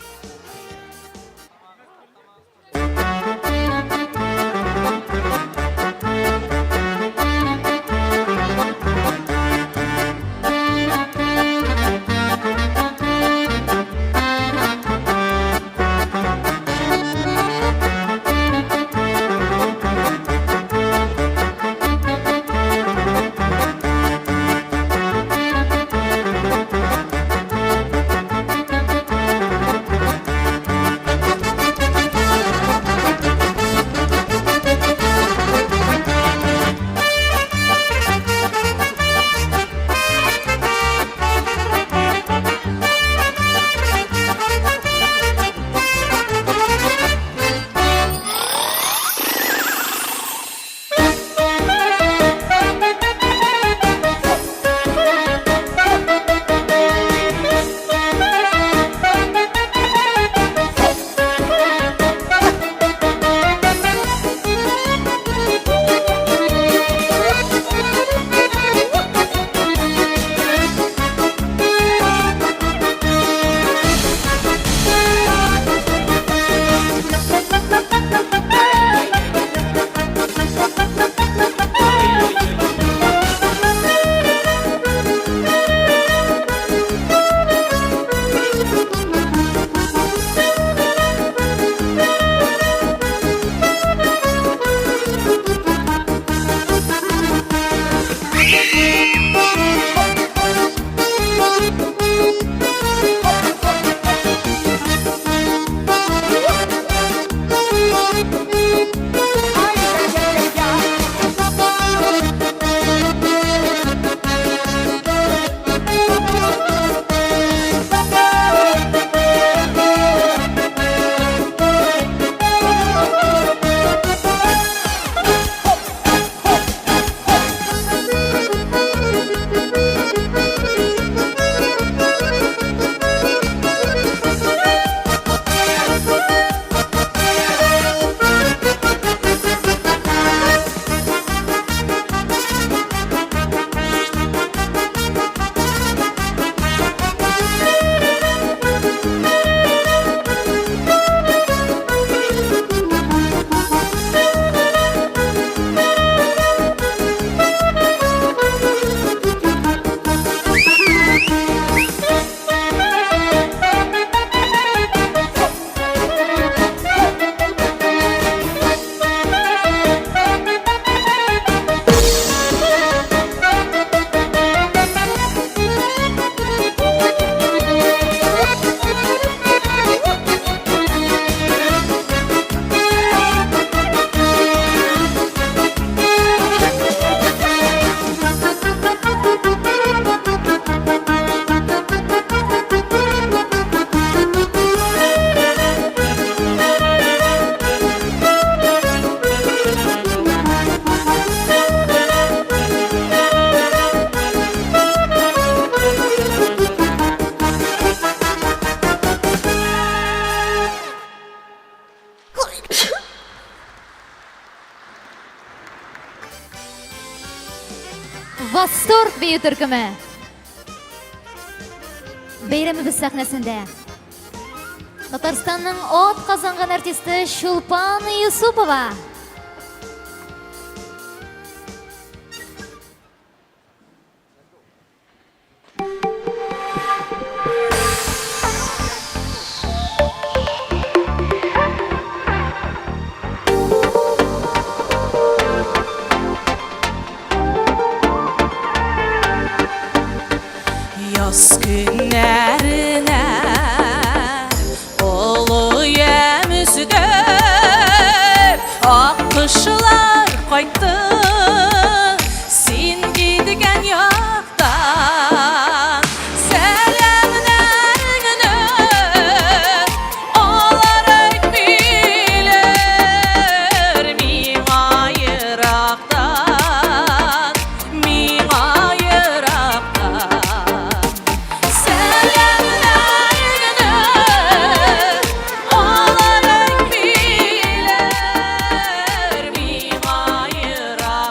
Восторг бию төркеме. Бәйрәмебез сәхнәсендә Татарстанның ат казанган артисты Чулпан Юсупова. Яз көннәренә олы ямь өстәп, Аккошлар кайтты син киткән яктан. Сәламнәреңне алар әйтмиләр миңа ерактан, миңа ерактан. Сәламнәреңне алар әйтмиләр миңа ерактан.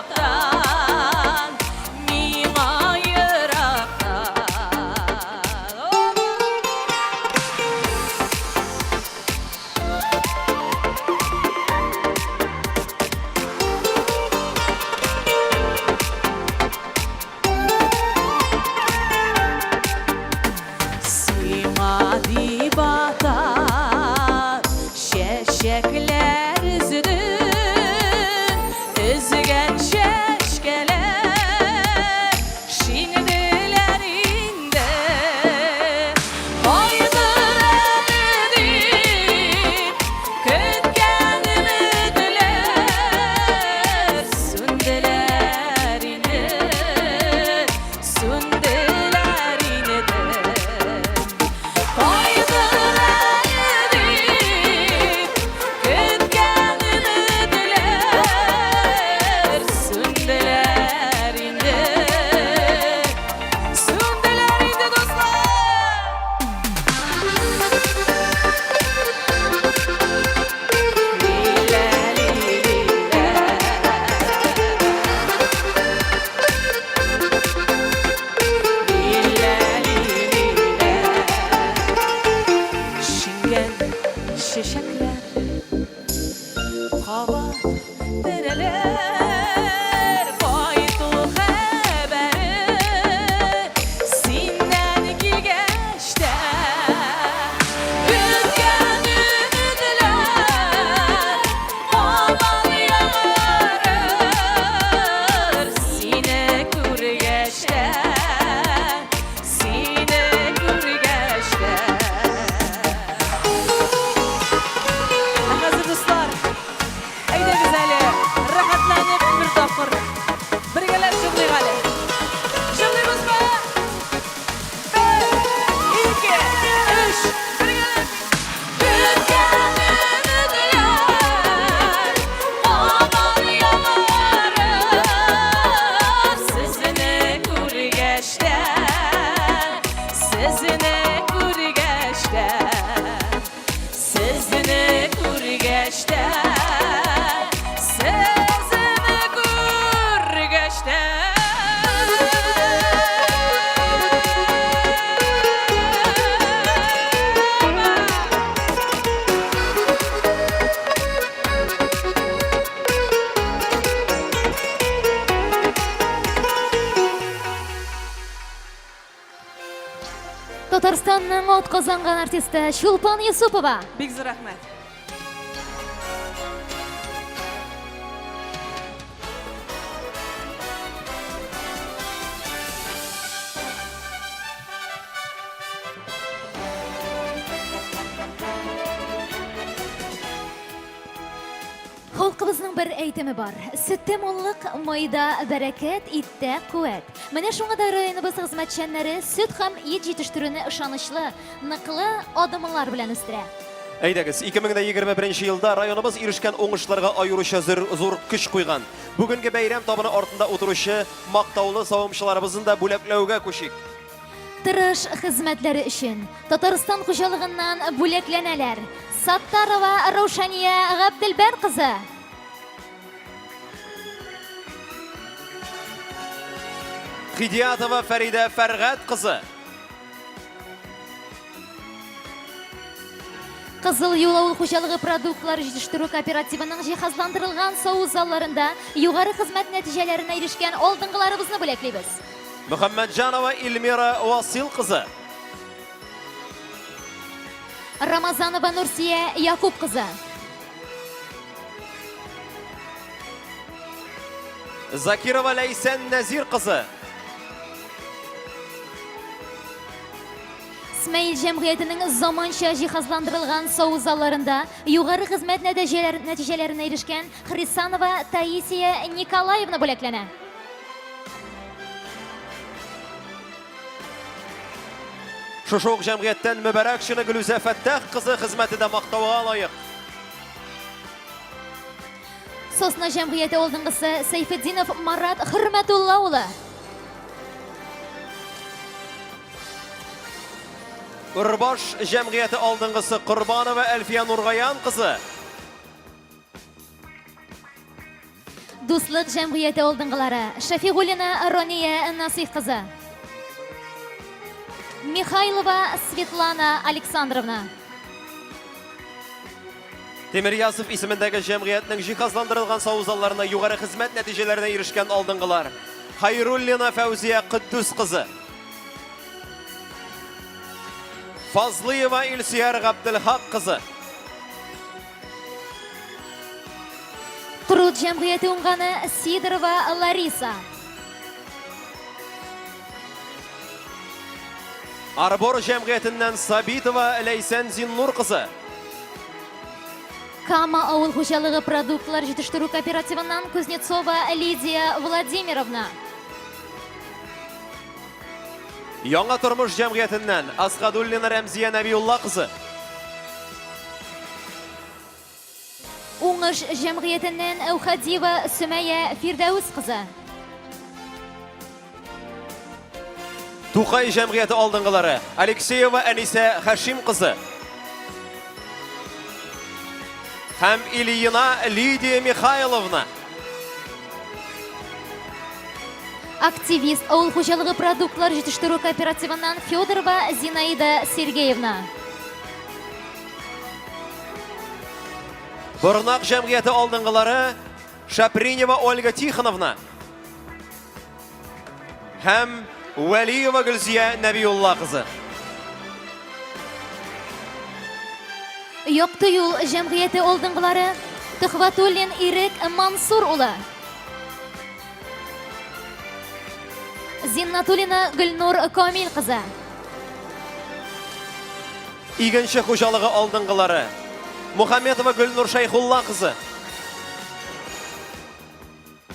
Районның атказанган артисты Чулпан Юсупова. Бик зур рәхмәт. Халкыбызның бер әйтеме бар. Сөттә муллык, майда бәрәкәт, иттә куәт. Менә шуңа да районыбыз хезмәтчәннәре сөт һәм ит җитештерүне ышанычлы, ныклы адымлар белән үстерә. Әйдәгез, 2021 елда районыбыз ирешкән уңышларга аеруча зур, зур көч куйган. Бүгенге бәйрәм табыны артында утыручы мактаулы савымчыларыбызны да бүләкләүгә күчик. Тырыш хезмәтләре өчен Татарстан хуҗалыгыннан бүләкләнәләр. Саттарова Раушания Габделбәр кызы. Хидиятова Фәридә Фәргать кызы. Кызыл юл авыл хуҗалыгы продуктлары җитештерү кооперативының җиһазландырылган саву залларында югары хезмәт нәтиҗәләренә ирешкән алдынгыларыбызны бүләклибез. Мөхәммәтҗанова Эльмира Васил кызы. Рамазанова Нурсия Якуб кызы. Закирова Ләйсән Нәзир кызы. Смәел җәмгыятенең заманча җиһазландырылган саву залларында югары хезмәт нәтиҗәләренә ирешкән Хрисанова Таисия Николаевна бүләкләнә. Шушы ук җәмгыятьтән Мөбәрәкшина Гөлүзә Фәттах кызы хезмәте дә мактауга лаек. Сосна җәмгыяте алдынгысы Сәйфетдинов Марат Хөрмәтулла улы. Үрбаш җәмгыяте алдынгысы Корбанова Әлфия Нургаян кызы. Дуслык җәмгыяте алдынгылары Шәфигуллина Рония Насих кызы. Михайлова Светлана Александровна. Тимирязов исемендәге җәмгыятьнең җиһазландырылган саву залларына югары хезмәт нәтиҗәләренә ирешкән алдынгылар. Хайруллина Фәүзия Котдус кызы. Фазлыева Илсөяр Габделхак кызы. Труд җәмгыяте уңганы Сидорова Лариса. Арбор җәмгыятеннән Сабитова Ләйсән Зиннур кызы. Кама авыл хуҗалыгы продуктлар җитештерү кооперативыннан Кузнецова Лидия Владимировна. Яңа тормыш җәмгыятеннән Асхадуллина Рәмзия Нәбиулла кызы. Уңыш җәмгыятеннән Әүхәдиева Сөмәя Фирдәүс кызы. Тукай җәмгыяте алдынгылары Алексеева Әнисә Хәшим кызы һәм Ильина Лидия Михайловна. Активист авыл хуҗалыгы продуктлар җитештерү кооперативыннан Федорова Зинаида Сергеевна. Борнак җәмгыяте алдынгылары Шапринева Ольга Тихоновна һәм Вәлиева Гөлзия Нәбиулла кызы. Якты юл җәмгыяте алдынгылары Төхвәтуллин Ирек Мансур улы. Зиннатуллина Гөлнур Камил кызы. Игенче хуҗалыгы алдынгылары Мухаметова Гөлнур Шәйхулла кызы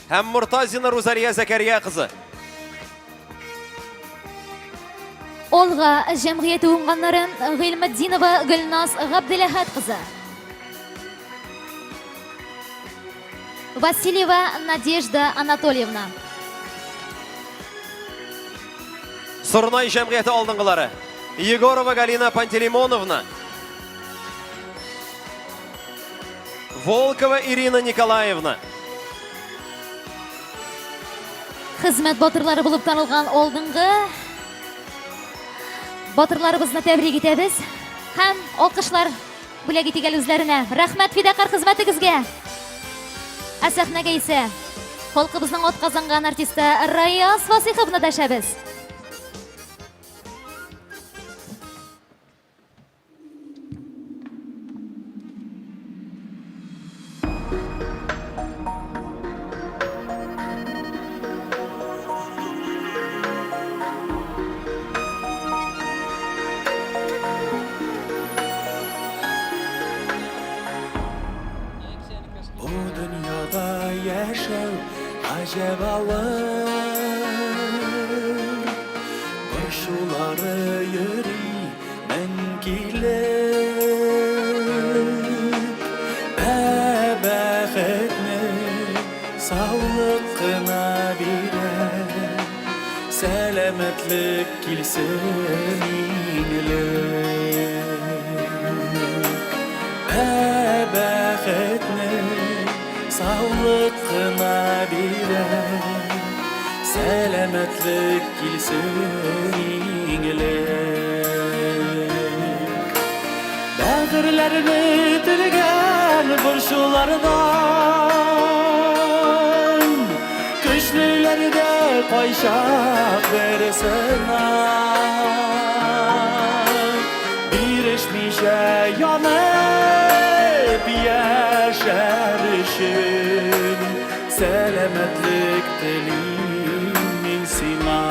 һәм Мортазина Рузалия Зәкәрия кызы. Олга җәмгыяте уңганнары Гыйльметдинова Гөлназ Габделәхәт кызы. Васильева Надежда Анатольевна. Сорнай җәмгыяте алдынгылары Егорова Галина Пантелеймоновна. Волкова Ирина Николаевна. Хезмәт батырлары булып танылган алдынгы батырларыбызны тәбрик итәбез һәм алкышлар бүләк итик әле үзләренә. Рәхмәт фидакарь хезмәтегезгә. Ә сәхнәгә исә халкыбызның атказанган артисты Раяз Фасиховны дәшәбез. Яшәү гаҗәп авыр. Борчулары йөри мең килеп. Ә бәхетне саулык кына бирә. Сәламәтлек килсен иң элек. Ә бәхетне саулык кына бирә. Сәламәтлек килсен иң элек. Бәгырьләрне телгән борчулардан Көчлеләр дә кайчак бер сынар. Бирешмичә янып яшәр өчен Сәламәтлек телим мин сиңа.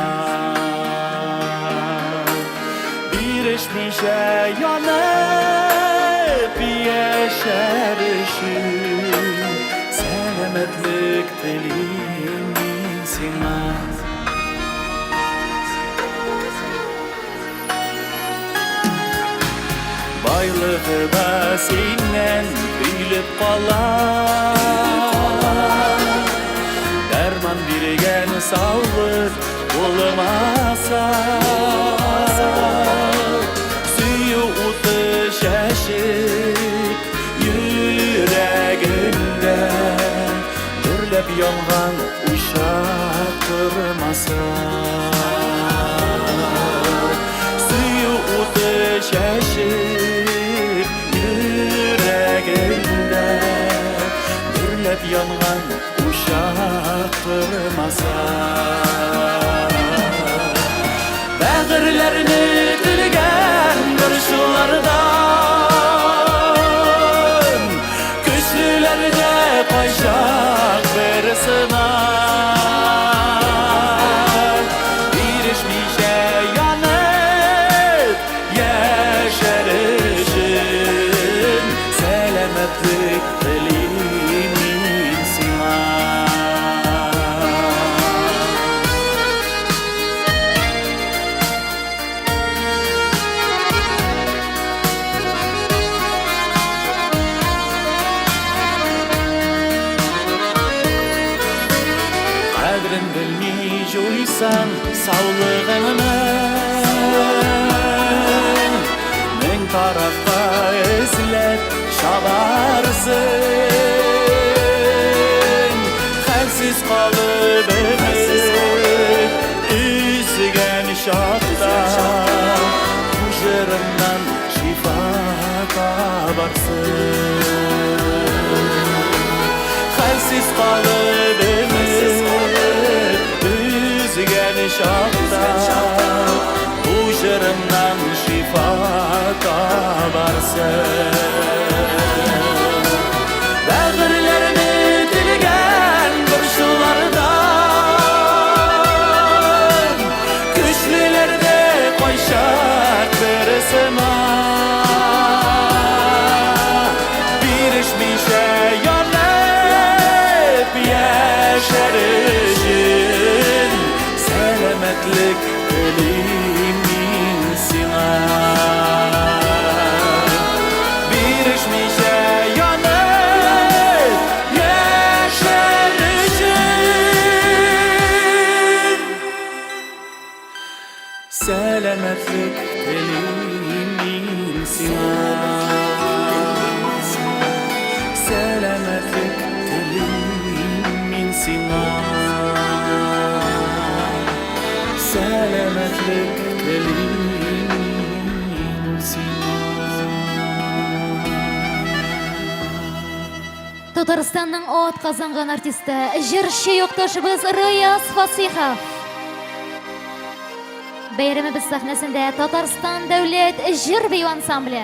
Бирешмичә янып яшәр өчен Сәламәтлек телим мин сиңа. Байлыгы да синнән өелеп кала. Дәрман биргән саулык булмаса. Сөю уты чәчеп йөрәгеңдә Дөрләп янган учак тормаса. Сөю уты чәчеп йөрәгеңдә Дөрләп янган учак тормаса. Бәгырьләрне телгән борчулардан Көчлеләр дә кайчак бер сынар. Бирешмичә янып яшәр өчен Сәламәтлек телим мин сиңа. Кадерен белми җуйсаң саулыгыңны, Мең тарафка эзләп чабарсың. Хәлсез калып өмет өзгән чакта, Бу җырымнан шифа табарсың. Хәлсез калып өмет өзгән чакта, Бу җырымнан шифа табарсың. Бәгырьләрне телгән борчулардан Көчлеләр дә кайчак бер сына. Бирешмичә янып яшәр өчен Сәламәтлек телим мин сиңа. Бирешмичә янып яшәр өчен Сәламәтлек телим мин сиңа. Сәламәтлек телим мин сиңа. Сәламәтлек телим мин сиңа. Татарстанның атказанган артисты, җырчы якташыбыз Раяз Фасихов. Бәйрәмебез сәхнәсендә Татарстан дәүләт җыр бию ансамбле.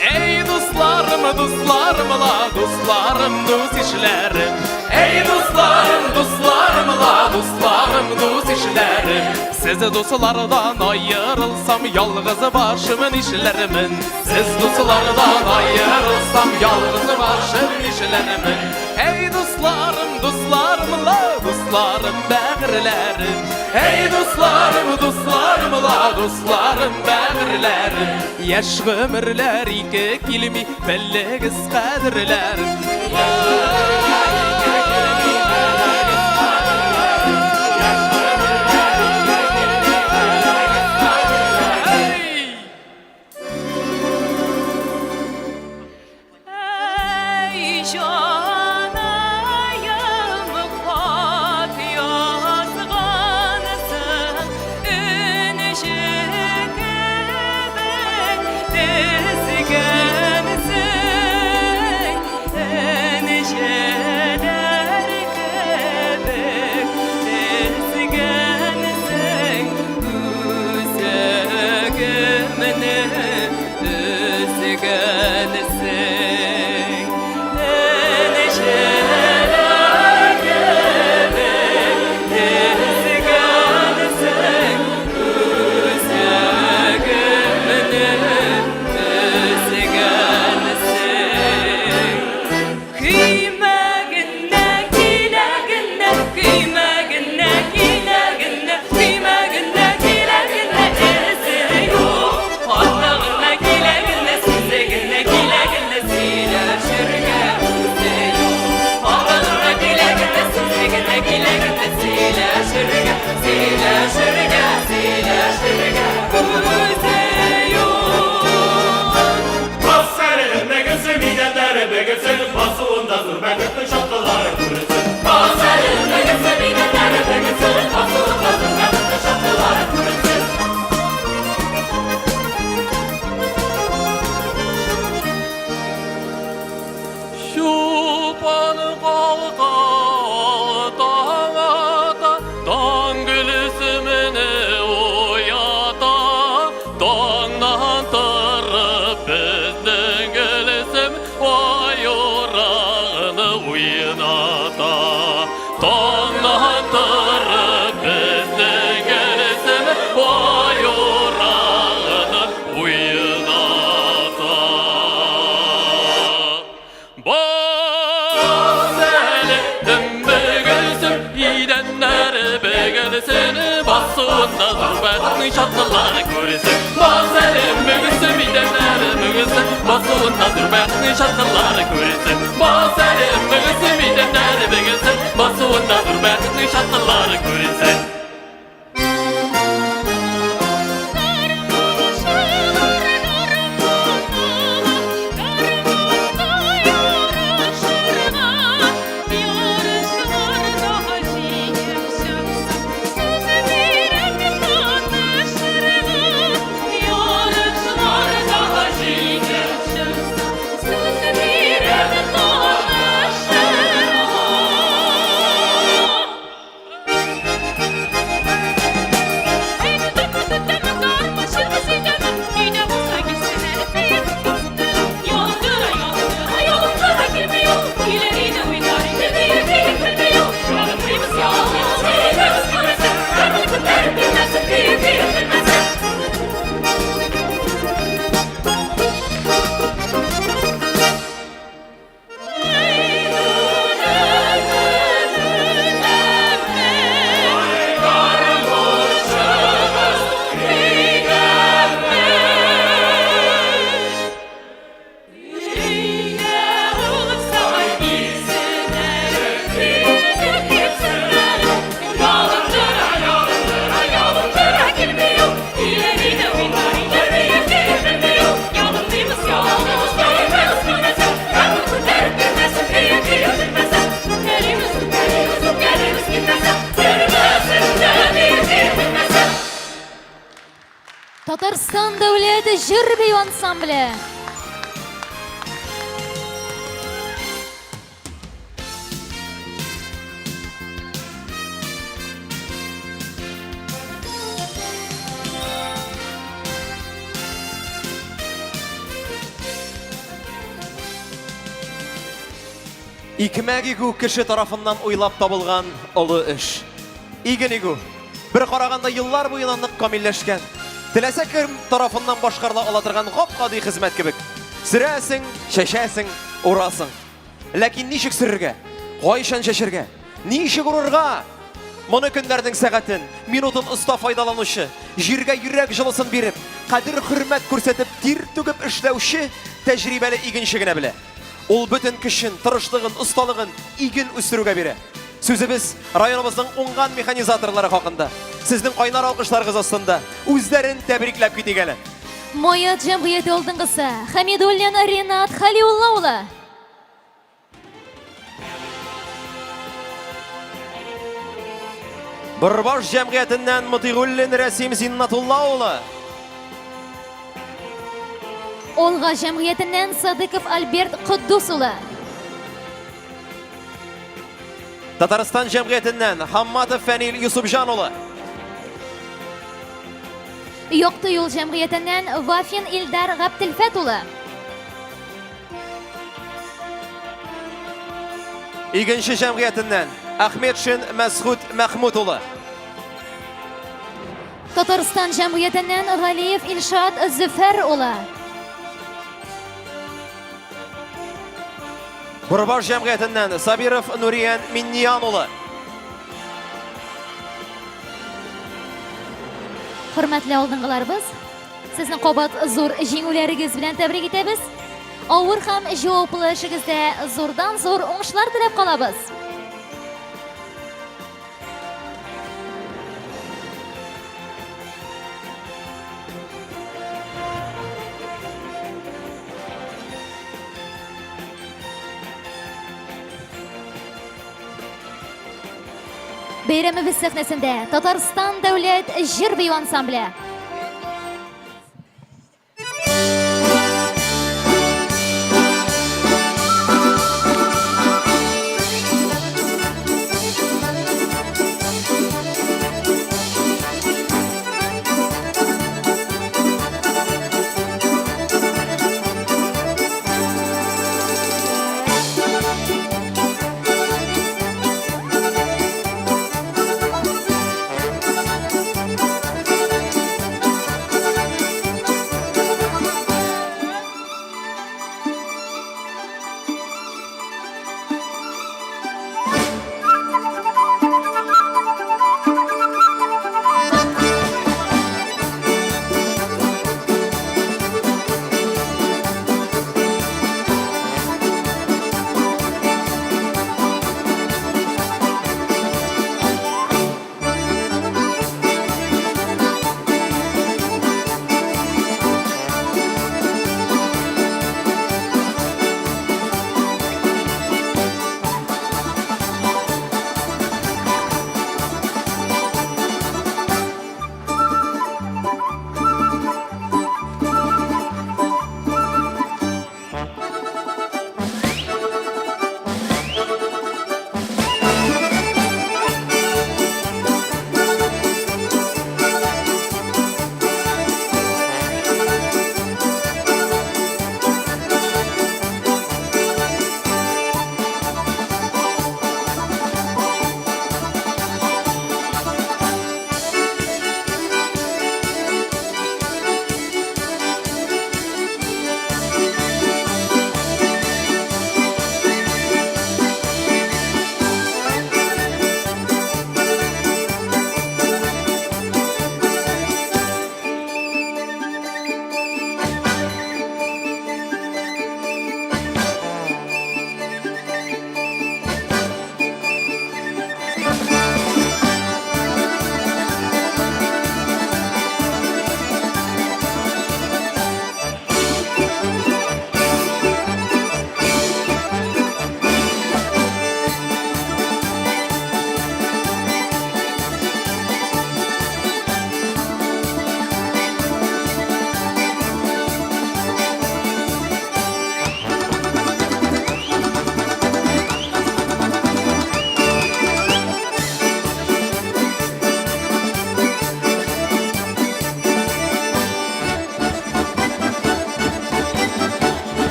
Эй, дусларым, дусларым, ла, дусларым. дус ишләрем. Әй, дусларым, дусларым ла, дусларым, дус ишләрем. Сез дуслардан аерылсам, ялгыз башым нишләрмен? Сез дуслардан аерылсам, ялгыз башым нишләрмен? Әй, дусларым, дусларым ла, дусларым, бәгырьләрем. Әй, дусларым, дусларым ла, дусларым, бәгырьләрем. Яшь гомерләр ике килми, белегез кадерләрен. Әй, җанаем, хат язгансың, энҗе кебек тезгәнсең, энҗеләр кебек тезгәнсең, үзәгемне өзгәнсең. Энҗеләр кебек тезгәнсең, үзәгемне өзгәнсең. Көймә генә, килә генә, көймә генә, килә генә, көймә генә, килә генә, эзе юк. Хаты гына килә генә, сүзе генә килә генә, сөйләшергә үзе юк. Хаты гына килә генә, сүзе генә килә генә, сөйләшергә, сөйләшергә, сөйләшергә үзе юк. Bas elimle gülsün, midenleri begülsün, Basığında dur bəkətli şapkaları kürüsün. Bas elimle gülsün, midenleri begülsün, Basığında dur bəkətli şapkaları kürüsün. Чулпан калка таң ата, таң гөлсемене уята, таңнан торып безнең Гөлсем ай урагны уйната. Таңнан торып безнең Гөлсем ай урагны уйната. Bas elim begülsün, idənləri begülsün, basında dur bətni şatlıları görünsün. Bas elim begülsün, idənləri begülsün, basında dur bətni şatlıları görünsün. Bas elim begülsün, idənləri begülsün, basında dur bətni şatlıları görünsün. Татарстан дәүләт җыр бию ансамбле. Икмәк игү кеше тарафыннан уйлап табылган олы эш. Иген игү, бер караганда еллар буена нык камилләшкән, теләсә кем тарафыннан башкарыла ала торган гап-гади хезмәт кебек. Сөрәсең, чәчәсең, урасың. Ләкин ничек сөрергә? Кайчан чәчергә? Ничек урырга? Моны көннәрнең сәгатен, минутын оста файдаланучы, җиргә йөрәк җылысын биреп, кадер-хөрмәт күрсәтеп, тир түгеп эшләүче тәҗрибәле игенче генә белә. Ул бөтен көчен, тырышлыгын, осталыгын иген үстерүгә бирә. Сүзебез районыбызның уңган механизаторлары хакында. Сезнең кайнар алкышларыгыз астында үзләрен тәбрикләп китик әле. Мая җәмгыяте алдынгысы Хәмидуллин Ринат Халиулла улы. Борбаш җәмгыятеннән Мотыйгуллин Рәсим Зиннатулла улы. Олга җәмгыятеннән Садыков Альберт Котдус улы. Татарстан җәмгыятеннән Хамматов Фәнил Юсупҗан улы. Якты юл җәмгыятеннән Вафин Илдар Гаптелфәт улы. Игенче җәмгыятеннән Ахметшин Мәсхүт Мәхмүт улы. Татарстан җәмгыятеннән Галиев Илшат Зөфәр улы. Борбаш җәмгыятеннән Сабиров Нуриян Минниян улы. Хөрмәтле алдынгыларыбыз, Сезне кабат зур җиңүләрегез белән тәбрик итәбез. Авыр һәм җаваплы эшегездә зурдан-зур уңышлар теләп калабыз. Бәйрәмебез сәхнәсендә Татарстан дәүләт җыр бию ансамбле.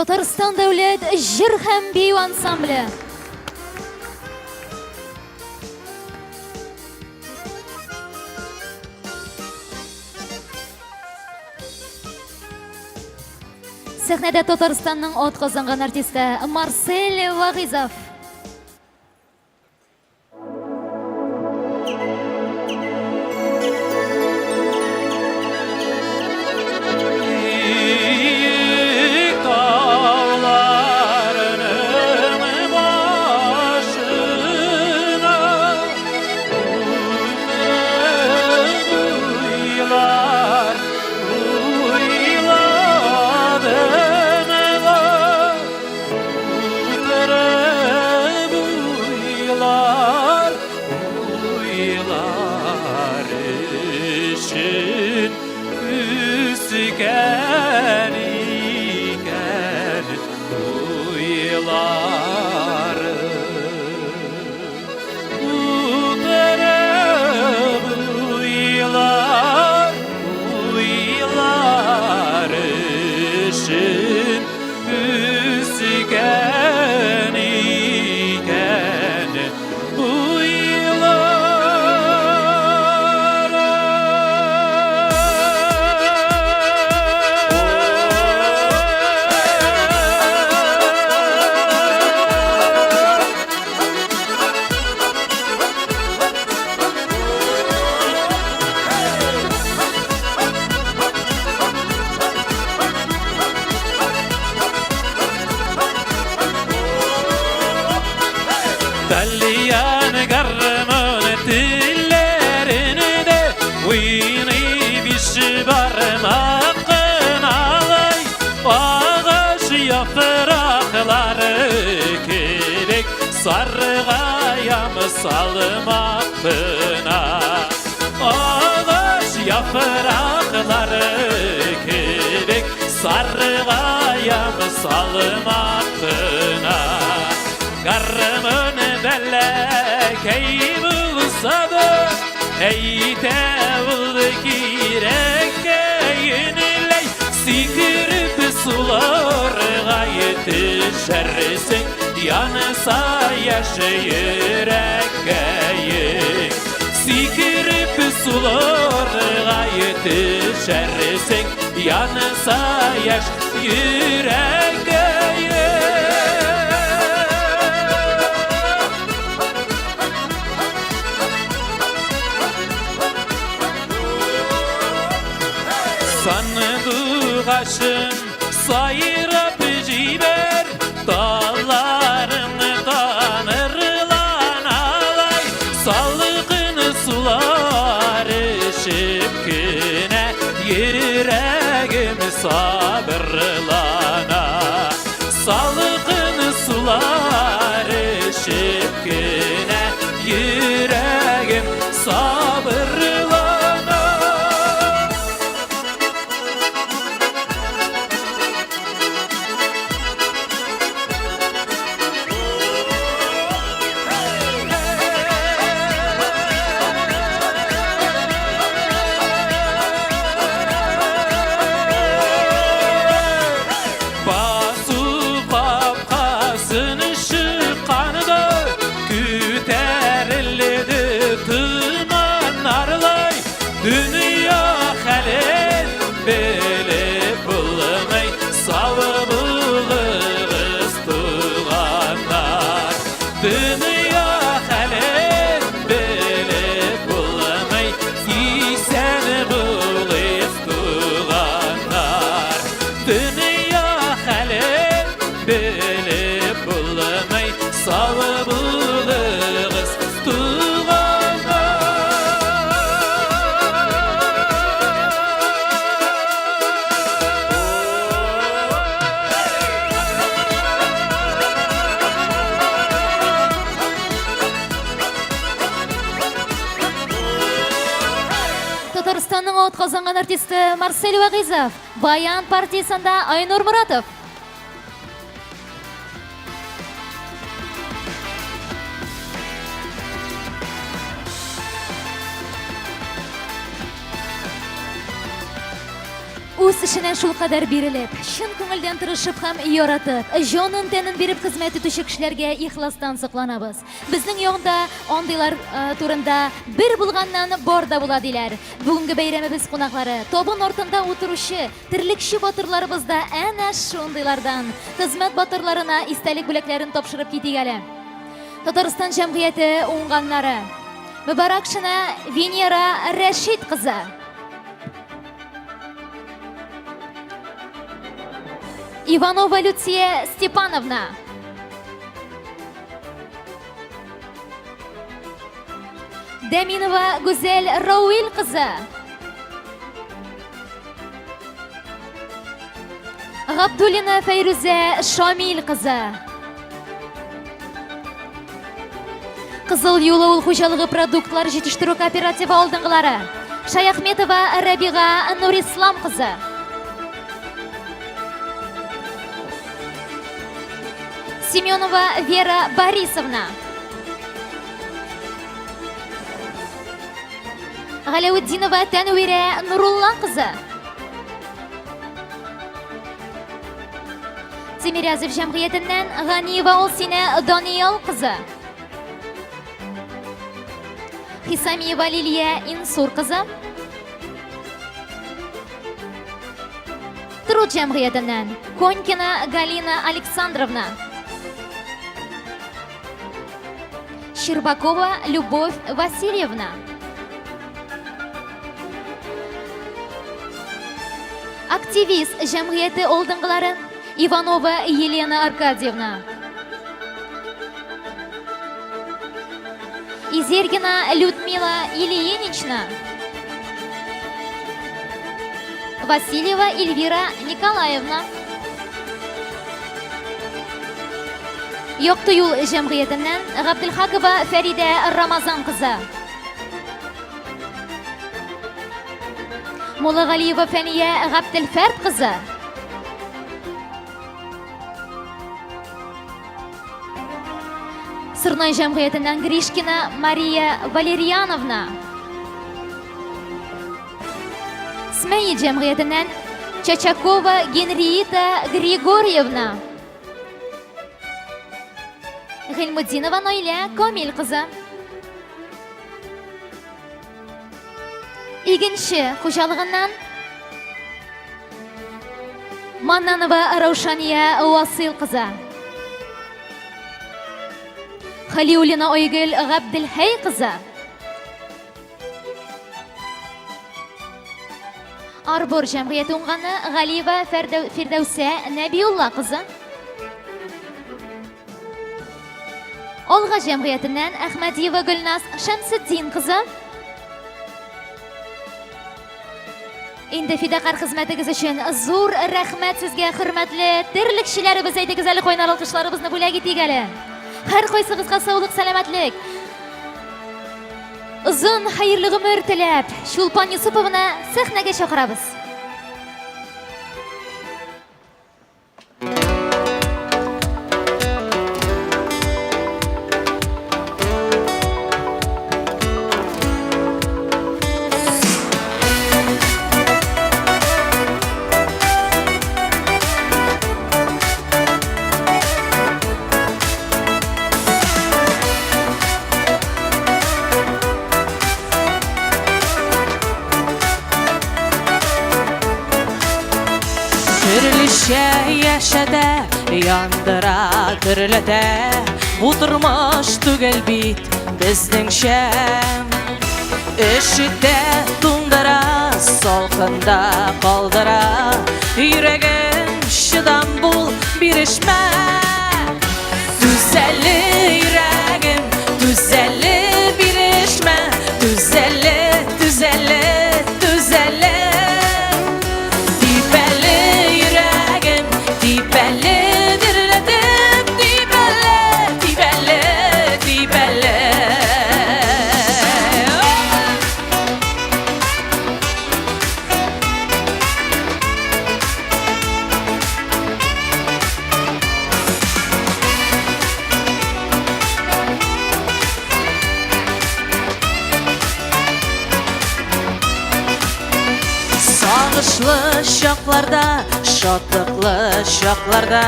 Татарстан дәүләт җыр һәм бию ансамбле. Сәхнәдә Татарстанның атказанган артисты Марсель Вагизов. Тальян гармон телләрендә уйный биш бармак кыналай, агач яфраклары кебек саргаям салмак кына. Агач яфраклары кебек саргаям салмак кына. Гармун бәләкәй булса да, әйтә ул кирәккәенләй, сикереп суларга төшәрсең, янса яшь йөрәккәең. Сикереп суларга төшәрсең, янса яшь йөрәккәең. Сандугачым сайрап җибәр, талларың танырлан алай, салкын сулар эчеп кенә йөрәгем сабырлана. Салкын сулар эчеп кенә йөрәгем сабырлана. Басу капкасын чыкканда күтәрелде томаннарлай, дөнья хәлен белеп булмый, сау булыгыз, туганнар. Дөнья хәлен белеп булмый, исән булыгыз, туганнар. Дөнья хәлен белеп булмый, сау булыгыз, туганнар. Татарстанның атказанган артисты Марсель Вагизов, Баян партиясендә Айнур Муратов. Үз эшенә шулкадәр бирелеп, чын күңелдән тырышып һәм яратып, җанын-тәнен биреп хезмәт итүче кешеләргә ихластан сокланабыз. Безнең янда андыйлар э, турында бер булганнан бар да була диләр. Бүгенге бәйрәмебез кунаклары, табын артында утыручы терлекче батырларыбыз да әнә шундыйлардан. Хезмәт батырларына истәлек бүләкләрен тапшырып китик әле. Татарстан җәмгыяте уңганнары. Мөбаракшина Венера Рәшит кызы. Иванова Люция Степановна. Дәминова Гүзәл Рауил кызы. Габдуллина Фәйрүзә Шамил кызы. Кызыл юл авыл хуҗалыгы продуктлар җитештерү кооперативы алдынгылары. Шаяхметова Рабига Нурислам кызы. Семенова Вера Борисовна. Галәүтдинова Тәнвирә Нурулла кызы. Тимирязев җәмгыятеннән Ганиева Олсинә Даниял кызы. Хисамиева Лилия Инсур кызы. Труд җәмгыятеннән Конькина Галина Александровна. Щербакова Любовь Васильевна. Активист җәмгыяте алдынгылары Иванова Елена Аркадьевна. Изергина Людмила Ильинична. Васильева Эльвира Николаевна. Якты юл җәмгыятеннән Габделхакова Фәридә Рамазан кызы. Муллагалиева Фәния Габделфәрт кызы. Сырнай җәмгыятеннән Гришкина Мария Валерьяновна. Смәи җәмгыятеннән Чачакова Генриета Григорьевна. Гыйльмутдинова Наилә Камил кызы. Игенче хуҗалыгыннан Маннанова Раушания Васил кызы. Халиуллина Айгөл Габделхәй кызы. Арбор җәмгыяте уңганы Галиева Фирдәүсә Нәбиулла кызы. Алга җәмгыятеннән Әхмәдиева Гөлназ Шәмсетдин кызы. Инде фидакарь хезмәтегез өчен зур рәхмәт сезгә, хөрмәтле терлекчеләребез. Әйдәгез әле кайнар алкышларыбызны бүләк итик әле. Һәр кайсыгызга саулык, сәламәтлек. Озын хәерле гомер теләп, Чулпан Юсупованы сәхнәгә чакырабыз. Төрлечә яшәтә, яндыра, дөрләтә. Бу тормыш түгел бит безнеңчә. Өшетә, туңдыра, салкында калдыра. Йөрәгем, чыдам бул, бирешмә. Түз әле, йөрәгем, түз әле, бирешмә. Түз әле, түз әле, түз әле. Тип әле, йөрәгем, тип әле, дөрләтеп, тип әле, тип әле, тип әле. Уңышлы чакларда, шатлыклы чакларда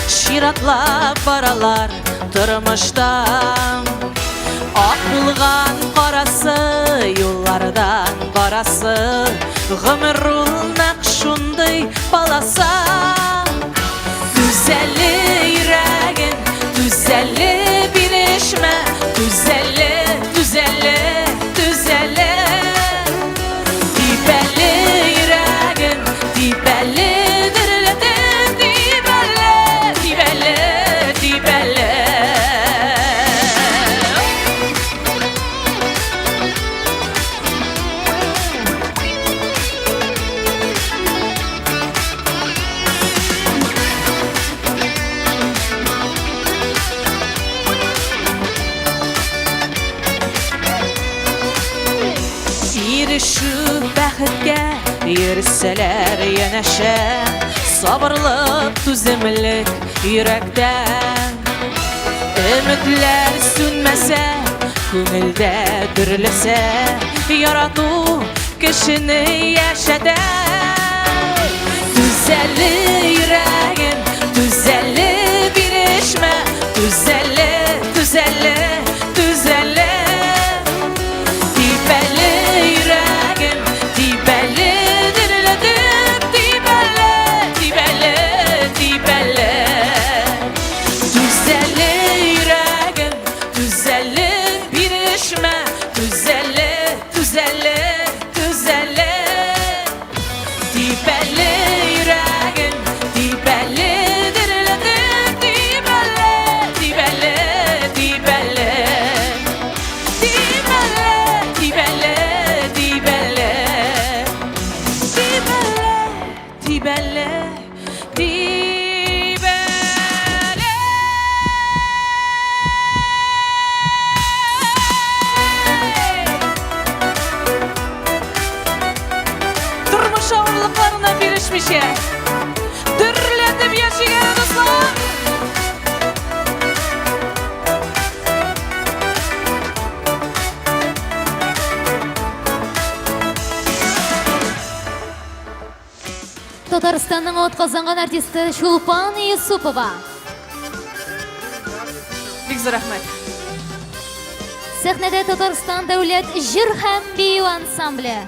Чиратлап баралар тормышта. Ак булган карасы, юллардан барасы, Гомер ул нәкъ шундый полоса. Түз әле, йөрәгем, түз әле, бирешмә, Түз әле, түз әле, түз әле. Тип әле, йөрәгем, тип әле, дөрләтеп, Тип әле, тип әле, тип әле. Ирешү бәхеткә йөрсәләр янәшә, Сабырлык, түземлек йөрәктә. Өметләр сүнмәсә, күңелдә дөрләсә, Ярату кешене яшәтә. Түз әле, йөрәгем, түз әле, бирешмә, Түз әле, түз әле, түз әле. Тип әле, йөрәгем, тип әле, дөрләтеп, Тип әле, тип әле, тип әле. Түз әле, йөрәгем, түз әле, бирешмә, Түз әле, түз әле, түз әле. Тип әле, йөрәгем, тип әле, дөрләтеп, Тип әле, тип әле, тип әле. Тип әле, тип әле, тип әле. Тип әле, тип әле, тип әле. Тормыш авырлыкларына бирешмичә, дөрләтеп яшик әле, дуслар! Татарстанның атказанган артисты Чулпан Юсупова. Бик зур рәхмәт. Сәхнәдә Татарстан дәүләт җыр һәм бию ансамбле.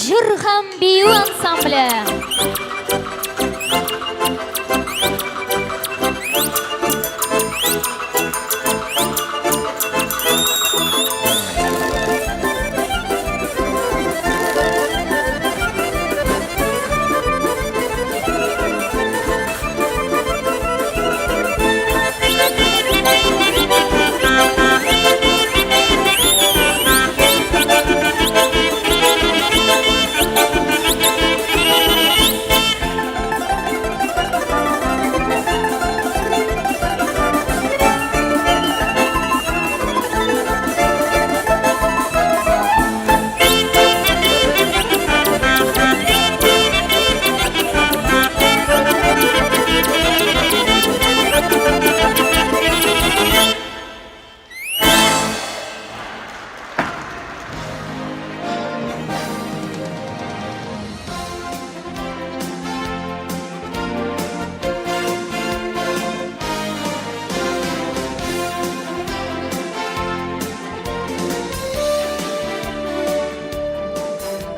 җыр һәм бию ансамбле.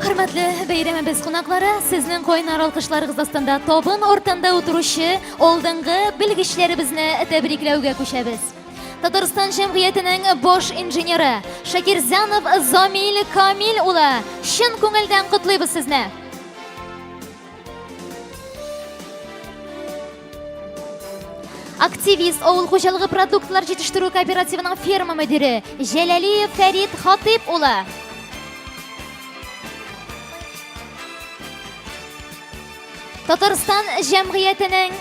Хөрмәтле бәйрәмебез кунаклары, сезнең кайнар алкышларыгыз астында табын артында утыручы алдынгы белгечләребезне тәбрикләүгә күчәбез. Татарстан җәмгыятенең баш инженеры Шакирзянов Замил Камил улы, чын күңелдән котлыйбыз сезне. Активист авыл хуҗалыгы продуктлар җитештерү кооперативының ферма мөдире Җәләлиев Фәрит Хатыйп улы. Татарстан җәмгыятенең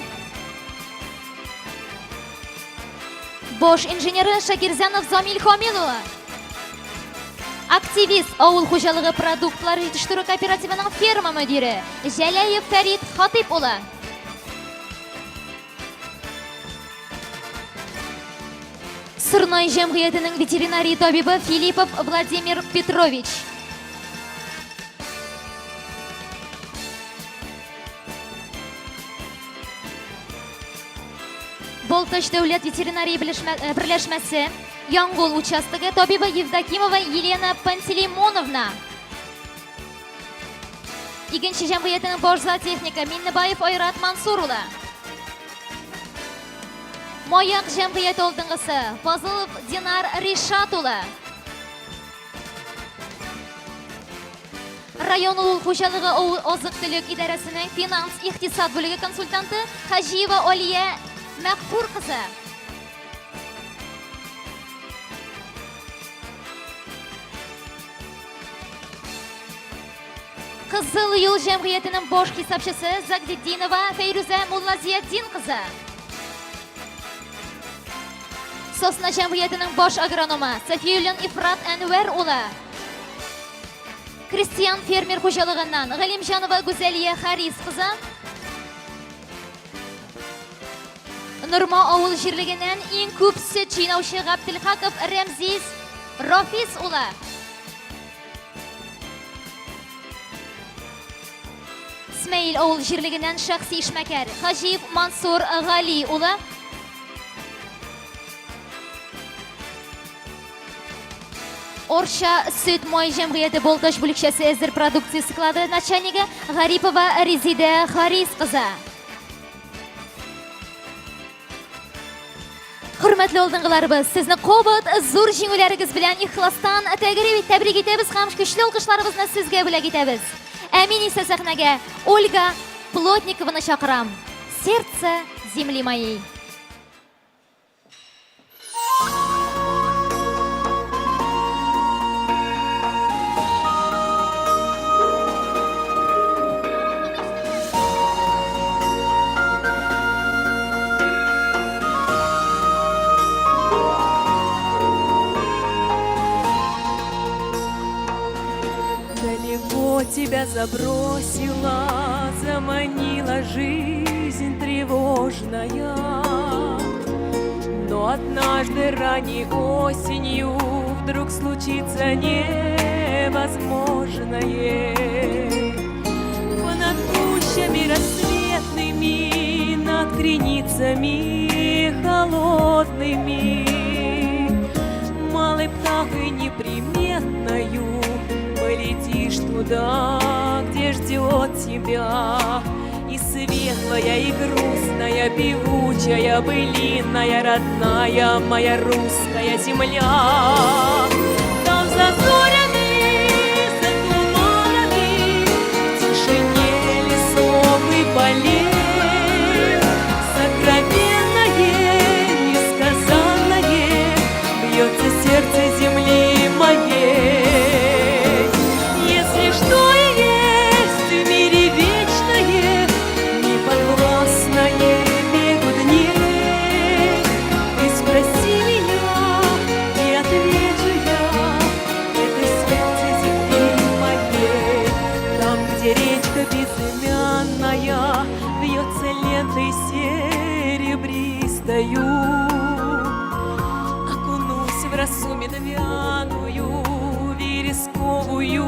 баш инженеры Шакирзянов Замил Хамил улы. Активист авыл хуҗалыгы продуктлар җитештерү кооперативының ферма мөдире Җәләев Фәрит Хатыйп улы. Сырнай җәмгыятенең ветеринария табибы Филиппов Владимир Петрович. Балтач дәүләт ветеринария э, берләшмәсе Яңгул участогы табибы Евдокимова Елена Пантелеймоновна. Игенче җәмгыятенең баш зоотехнигы Миннебаев Айрат Мансур улы. Маяк җәмгыяте алдынгысы Фазылов Динар Ришат улы. Район авыл хуҗалыгы азык-төлек идарәсенең финанс икътисад бүлеге консультанты Хаҗиева Алия Мәгъфур кызы. Кызыл юл җәмгыятенең баш хисапчысы Загдетдинова Фәйрүзә Муллазиятдин кызы. Сосна җәмгыятенең баш агрономы Софиуллин Ифрат Әнвәр улы. Крестьян фермер хуҗалыгыннан Галимҗанова Гүзәлия Харис кызы. Норма авыл җирлегеннән иң күп сөт җыйнаучы Габделхаков Рәмзиз Рафис улы. Смәил авыл җирлегеннән шәхси эшмәкәр Хаҗиев Мансур Гали улы. Орча сөт май җәмгыяте Балтач бүлекчәсе әзер продукция склады начальнигы Гарипова Резидә Харис кызы. Хөрмәтле алдынгыларыбыз, сезне кабат зур җиңүләрегез белән ихластан тәбрик итәбез һәм көчле алкышларыбызны сезгә бүләк итәбез. Ә мин исә сәхнәгә Ольга Плотникованы чакырам. Сердце земли моей. Далеко тебя забросила, заманила жизнь тревожная. Но однажды ранней осенью вдруг случится невозможное. Понад кущами рассветными, над криницами холодными, малой птахой неприметною полетишь туда. зовет тебя. И светлая, и грустная, певучая, былинная, родная моя русская земля. Там за зорями, за туманами, в тишине лесов и полей, сокровенное, несказанное бьется сердце земли моей. Если что и есть в мире вечное, неподвластное бегу дней, ты спроси меня, и отвечу я, это сердце земли моей. Там, где речка безымянная вьется лентой серебристою, окунусь в росу медвяную, вересковую,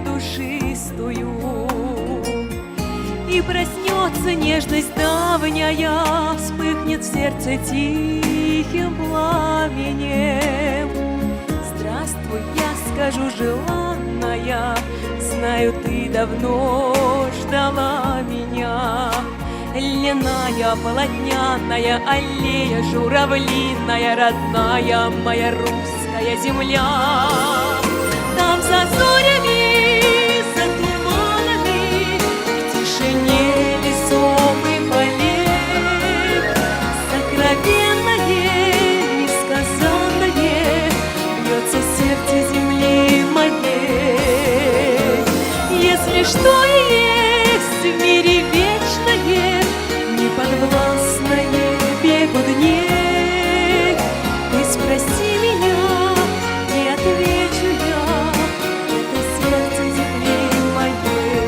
душистую. И проснется нежность давняя, вспыхнет в сердце тихим пламенем. Здравствуй, я скажу, желанная, знаю, ты давно ждала меня. Льняная, полотняная аллея, журавлиная, родная моя русская земля. Там за зорями, за туманами, в тишине лесов и полей, сокровенное, несказанное бьется сердце земли моей. Если что и есть в мире вечное, неподвластное бегу дней, ты спроси меня, и отвечу я, это сердце земли моей.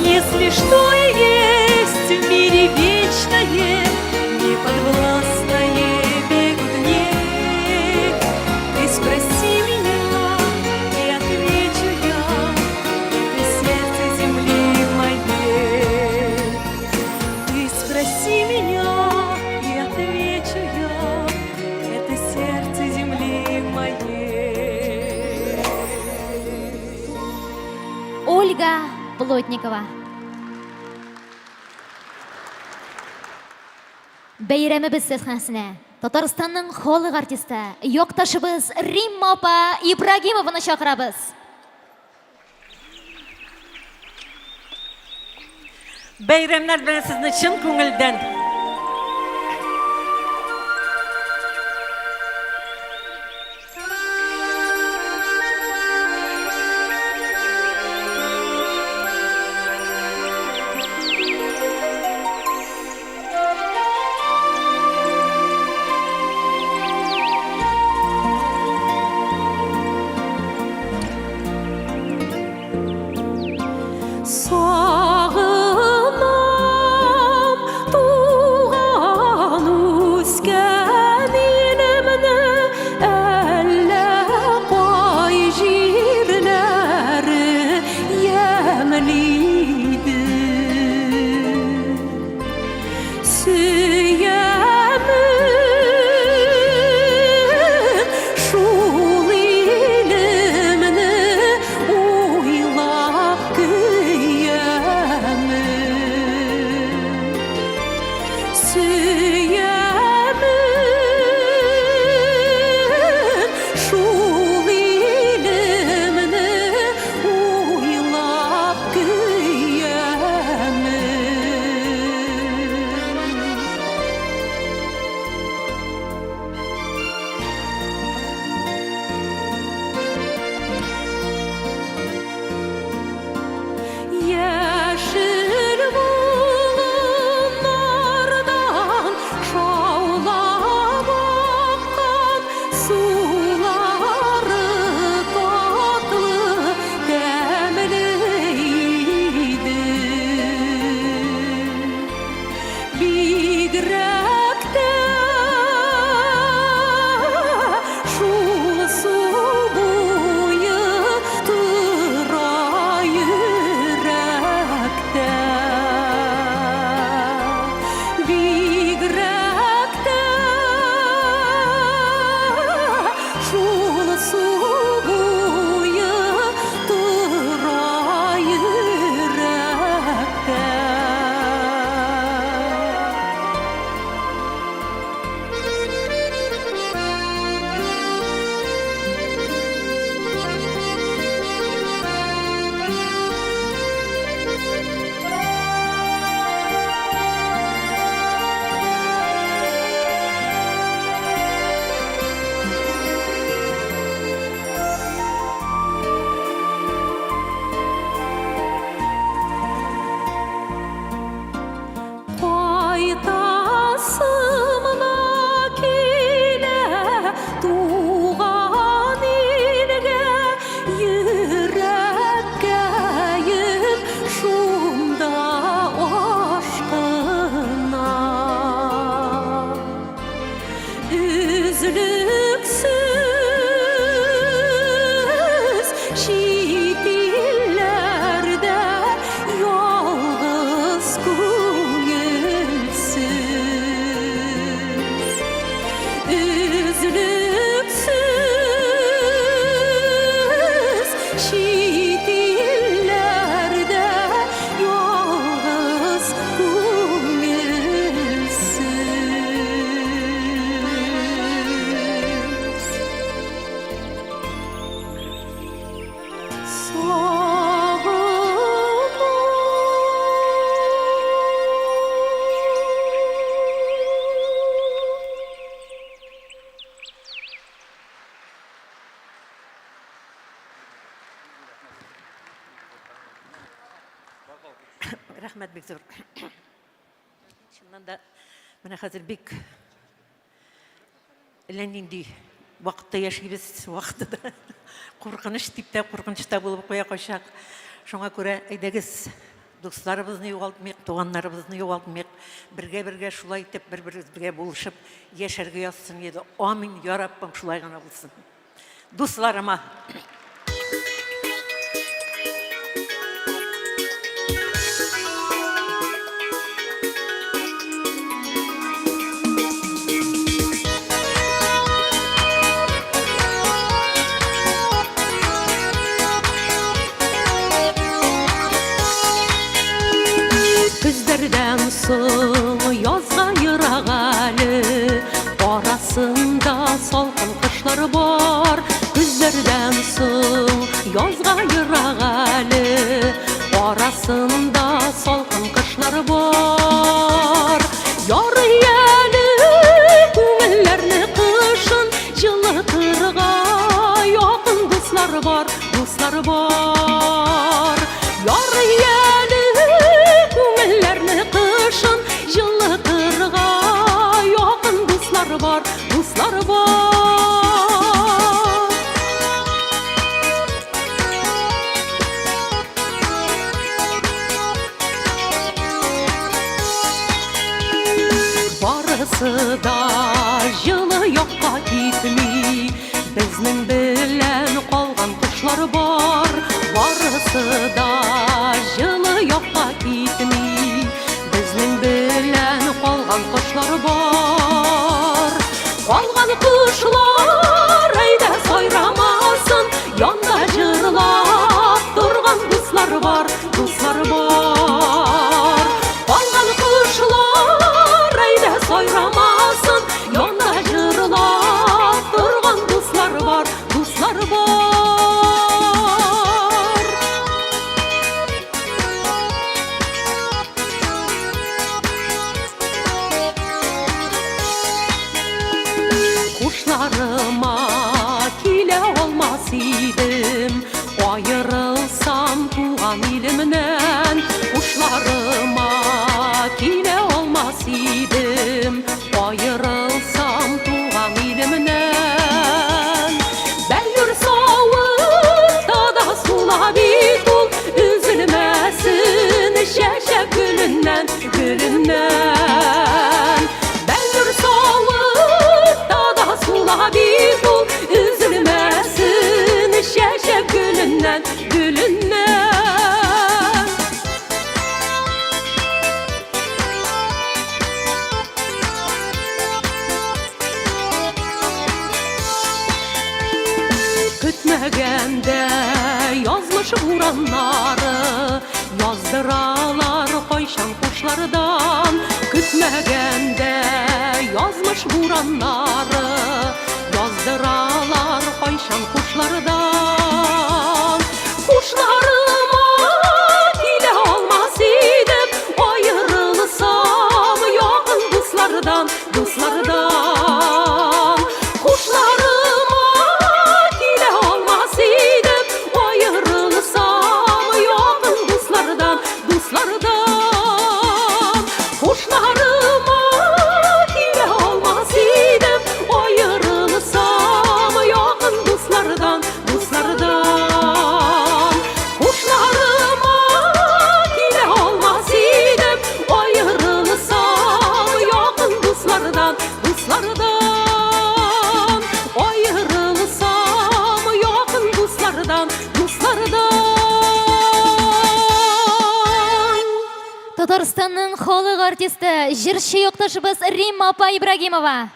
Если что и есть в мире вечное, неподвластное бегу дней, ты спроси меня, и отвечу я, это сердце земли моей. Ты спроси меня, и отвечу я, это сердце земли моей. Ольга Плотникова. Бәйрәмебез сәхнәсенә Татарстанның халык артисты, якташыбыз Римма апа Ибрагимованы чакырабыз. Бәйрәмнәр белән сезне чын күңелдән. Сагынам, туганнарым. Чит илләрдә ялгыз күңелсез. Рәхмәт бик зур. Чыннан да менә хәзер бик әллә нинди вакытта яшибез, вакыты да куркыныч дип тә, куркыныч та булып куя кайчак. Шуңа күрә әйдәгез, дусларыбызны югалтмыйк, туганнарыбызны югалтмыйк. Бергә-бергә шулай итеп бер-беребезгә булышып яшәргә язсын иде. Амин, я Раббым, шулай гына булсын. Дусларыма. Көзләрдән соң язга ерак әле, Арасында салкын кышлар бар. Көзләрдән соң язга ерак әле, Арасында салкын кышлар бар. Ярый әле күңелләрне кышын җылытырга якын дуслар бар, дуслар бар. Ярый әле күңелләрне кышын җылытырга якын дуслар бар, дуслар бар. Барысы да җылы якка китми, безнең белән калган кошлар бар. Барысы да җылы якка китми, безнең белән калган кошлар бар. Калган кошлар әйдә сайрамасын, янда җырлап торган дуслар бар, дуслар бар. Калган кошлар әйдә сайрамасын, янда җырлап торган дуслар бар, дуслар бар. Кушларыма килә алмас идем, аерылсам туган илемнән. Кушларыма килә алмас идем, аерылсам туган илемнән. Бәллүр савытта да сула бит ул, өзелмәсен чәчәк гөленнән, гөленнән. Бәллүр савытта да сула бит ул, өзелмәсен чәчәк гөленнән, гөленнән. Көтмәгәндә язмыш бураннары яздыралар кайчан кушлардан. Көтмәгәндә язмыш бураннары яздыралар кайчан кушлардан. Кушларыма килә алмас идем, аерылсам якын дуслардан, дуслардан. Кушларыма килә алмас идем, аерылсам якын дуслардан, дуслардан. Кушларыма килә алмас идем, аерылсам якын дуслардан, дуслардан. Кушларыма килә алмас идем, аерылсам якын дуслардан, дуслардан. Аерылсам якын дуслардан, дуслардан. Татарстанның халык артисты, җырчы якташыбыз Римма апа Ибрагимова.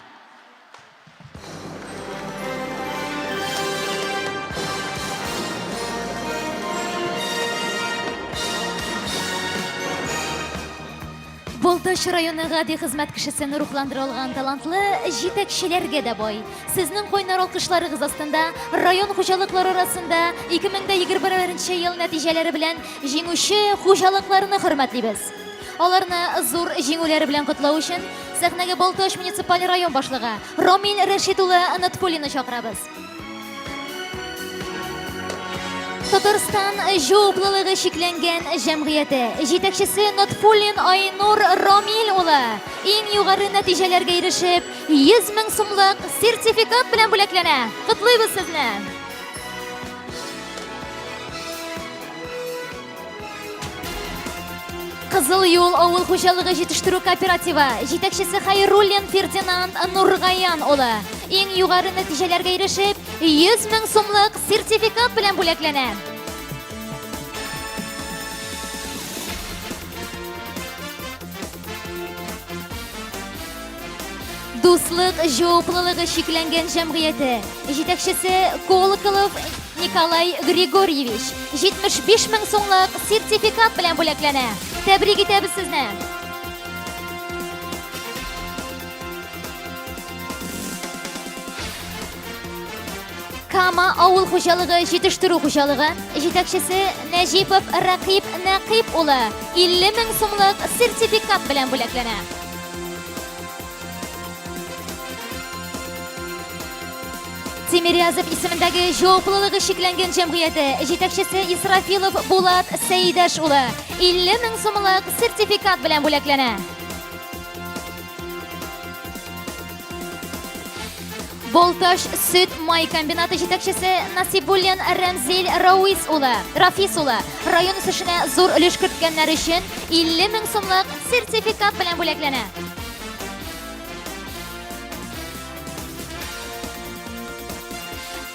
Балтач районы гади хезмәт кешесен рухландыра алган талантлы җитәкчеләргә дә бай. Сезнең кайнар алкышларыгыз астында район хуҗалыклары арасында 2021 ел нәтиҗәләре белән җиңүче хуҗалыкларны хөрмәтлибез. Аларны зур җиңүләре белән котлау өчен сәхнәгә Балтач муниципаль район башлыгы Рамил Рәшит улы Нотфуллинны чакырабыз. Татарстан җаваплылыгы чикләнгән җәмгыяте җитәкчесе Нотфуллин Айнур Рамил улы иң югары нәтиҗәләргә ирешеп, 100 мең сумлык сертификат белән бүләкләнә. Котлыйбыз сезне! Кызыл юл авыл хуҗалыгы җитештерү кооперативы җитәкчесе Хәйруллин Фердинанд Нургаян улы иң югары нәтиҗәләргә ирешеп, 100 мең сумлык сертификат белән бүләкләнә. Дуслык җаваплылыгы чикләнгән җәмгыяте җитәкчесе Колоколов Николай Григорьевич 75 мең сумлык сертификат белән бүләкләнә. Тәбрик итәбез сезне! Кама авыл хуҗалыгы җитештерү хуҗалыгы җитәкчесе Нәҗипов Рәкыйп Нәкыйп улы 50 мең сумлык сертификат белән бүләкләнә. Тимирязев исемендәге җаваплылыгы чикләнгән җәмгыяте җитәкчесе Исрафилов Булат Сәйдәш улы 50 мең сумлык сертификат белән бүләкләнә. Балтач сөт май комбинаты җитәкчесе Насибуллин Рәмзил Рауис улы, Рафис улы район үсешенә зур өлеш керткәннәр өчен 50 мең сумлык сертификат белән бүләкләнә.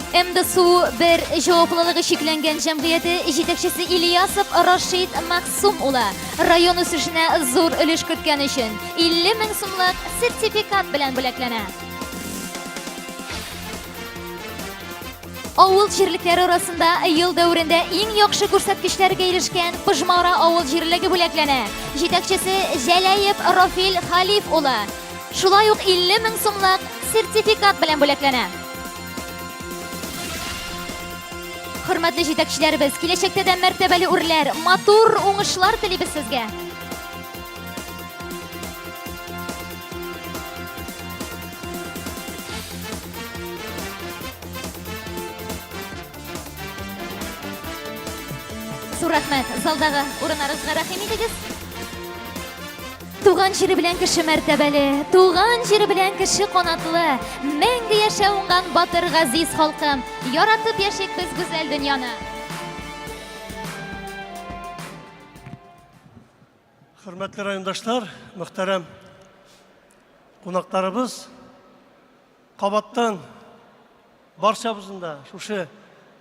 МДСУ бер җаваплылыгы чикләнгән җәмгыяте җитәкчесе Ильясов Рашид Максум улы район үсешенә зур өлеш керткән өчен 50 мең сумлык сертификат белән бүләкләнә. Авыл җирлекләре арасында ел дәверендә иң яхшы күрсәткечләргә ирешкән Пыжмара авыл җирлеге бүләкләнә. Җитәкчесе Җәләев Рафил Халиф улы. Шулай ук 50 мең сумлык сертификат белән бүләкләнә. Хөрмәтле җитәкчеләребез, киләчәктә дә мәртәбәле үрләр, матур уңышлар телибез сезгә. Зур рәхмәт. Залдагы урыннарыгызга рәхим итегез. Туган җире белән кеше мәртәбәле, туган җире белән кеше канатлы, мәңге яшә уңган батыр газиз халкым. Яратып яшик без гүзәл дөньяны. Хөрмәтле райондашлар, мөхтәрәм кунакларыбыз, кабаттан барчабызны да шушы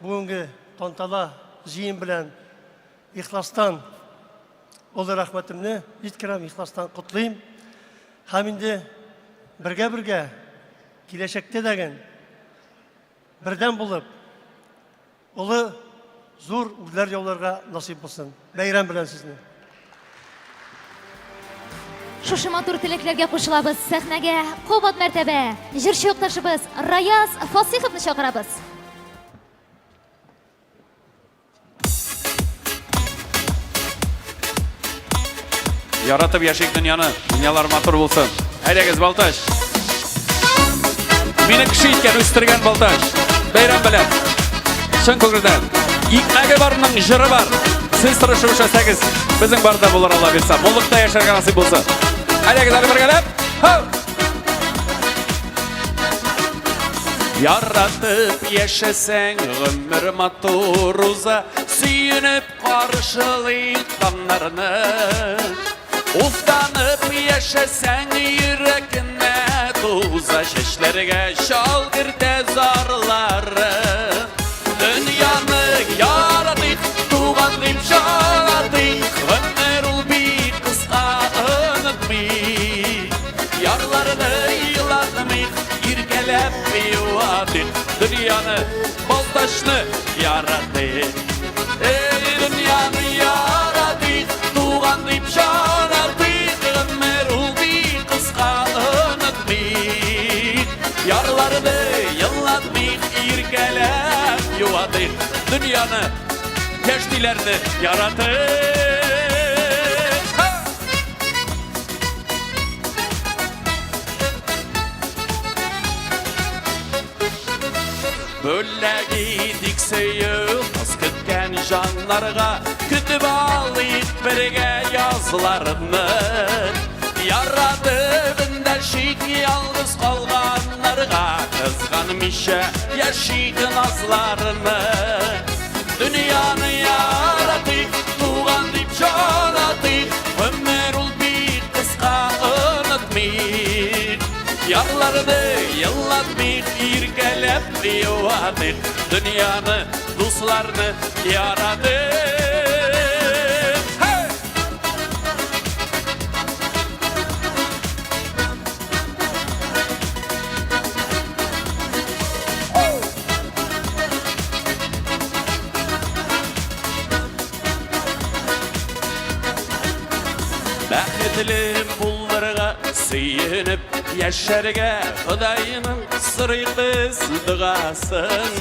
бүгенге тантана җыен белән ихластан олы рәхмәтемне җиткерәм, ихластан котлыйм. Һәм инде бергә-бергә киләчәктә дә бердәм булып, олы зур үрләр яуларга насыйп булсын. Бәйрәм белән сезне! Шушы матур теләкләргә кушылабыз. Сәхнәгә кабат мәртәбә җырчы якташыбыз Раяз Фасыйховны чакырабыз. Яратып яшик дөньяны. Дөньялар матур булсын. Әйдәгез, Балтач. Мине кеше иткән, үстергән Балтач. Бәйрәм белән. Чын күңелдән. Икмәге барның җыры бар. Сез тырышып эшләсәгез, безнең бар да булыр Алла бирса. Муллыкта яшәргә насыйп булсын. Әйдәгез, әле бергәләп. Һау! Яратып яшәсәң, гомер матур уза, сөенеп каршылыйк таңнарны. Уфтанып яшәсәң, йөрәкне туза, чәчләргә чал кертә зарлары. Дөньяны яратыйк, туган дип җанатыйк, гомер ул бик кыска, онытмыйк. Ярларны елатмыйк, иркәләп юатыйк, дөньяны, Балтачны яратыйк. Эй, дөньяны яратыйк, туган дип җанатыйк, гомер яратыйк, дөньяны, яшьтиләрне яратыйк. Бүләк итик сөю, кыз көткән җаннарга, Көтеп алыйк бергә язларны. Яратып эндәшик ялгыз калганнарга, Кызганмыйча яшик назларны. Дөньяны яратыйк, туган дип җан атыйк, Гомер ул бик кыска, онытмыйк. Ярларны елатмыйк, иркәләп юатыйк, Дөньяны, дусларны яратыйк. Бәхетле булырга, сөенеп яшәргә Ходайның сорыйк без догасын.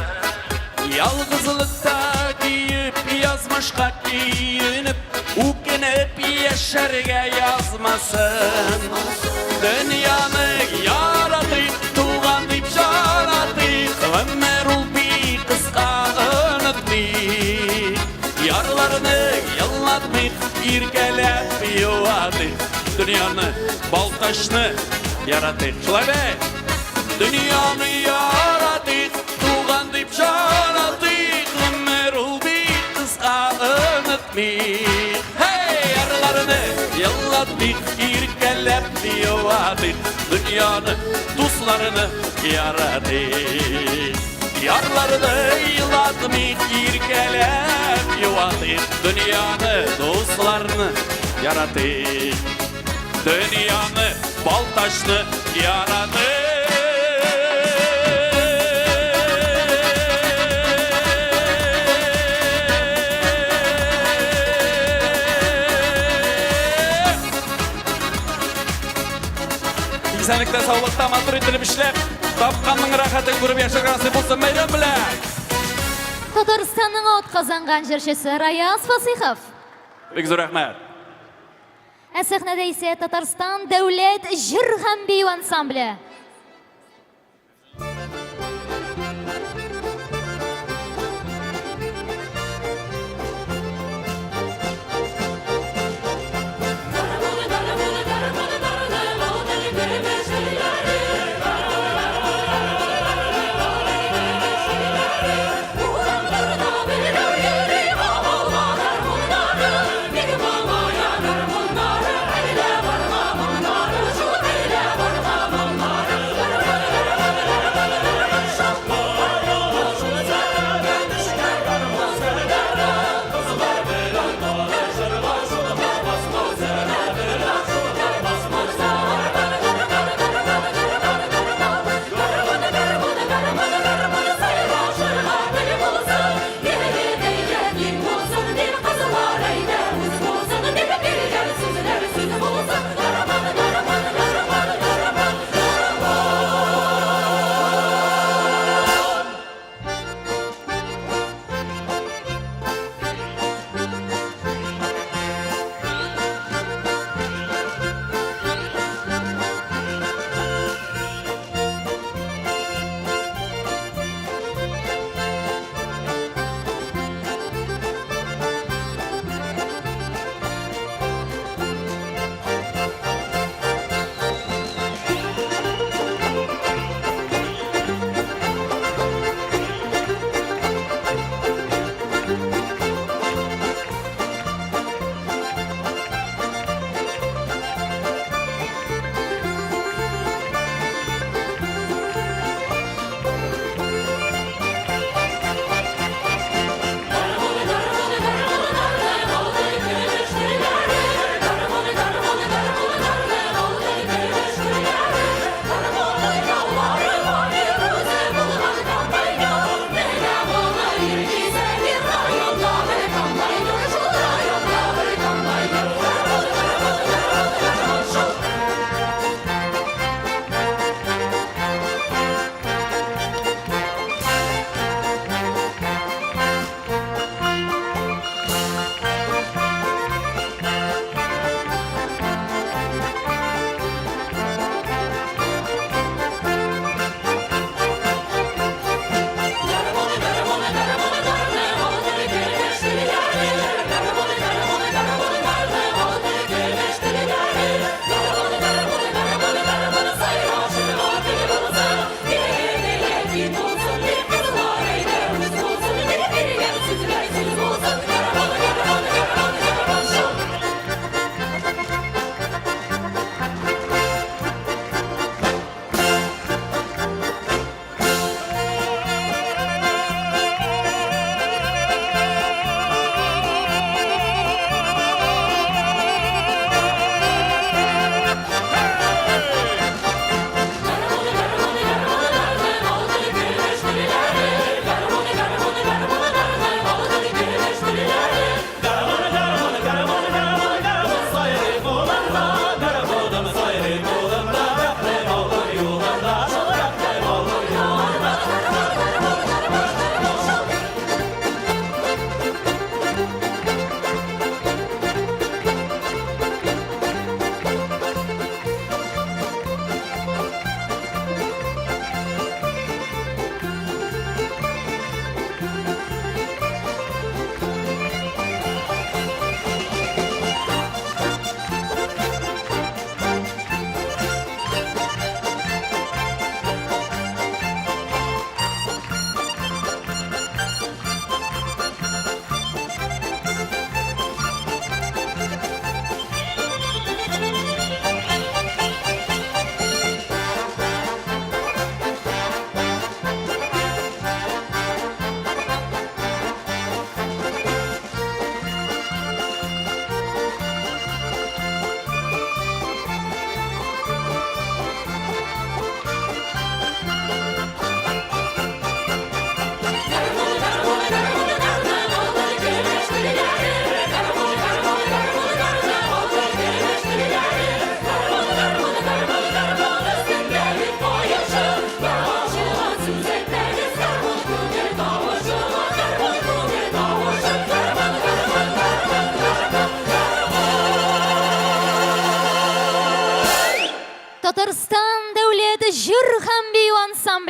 Ялгызлыкта көеп, язмышка көенеп, Үкенеп яшәргә язмасын. Дөньяны яратыйк, туган дип җан атыйк, Гомер ул бик кыска, онытмыйк. Ярларны елатмыйк, иркәләп юатыйк. Дөньяны, Балтачны яратыйк. Шулай бит? Дөньяны яратыйк, туган дип җан атыйк, Гомер ул бик кыска, онытмыйк. Һей, ярларны елатмыйк, иркәләп юатыйк. Дөньяны, дусларны яратыйк. Ярларны елатмыйк, иркәләп юатыйк. Дөньяны, дусларны яратыйк. Дөньяны, Балтачны яратыйк. Исәнлектә, саулыкта, матур итеп эшләп, тапканның рәхәтен күреп яшәргә насыйп булсын бәйрәм белән. Татарстанның атказанган җырчысы Раяз Фасыйхов. Бик зур рәхмәт. Ә сәхнәдә исә Татарстан дәүләт җыр һәм бию ансамбле.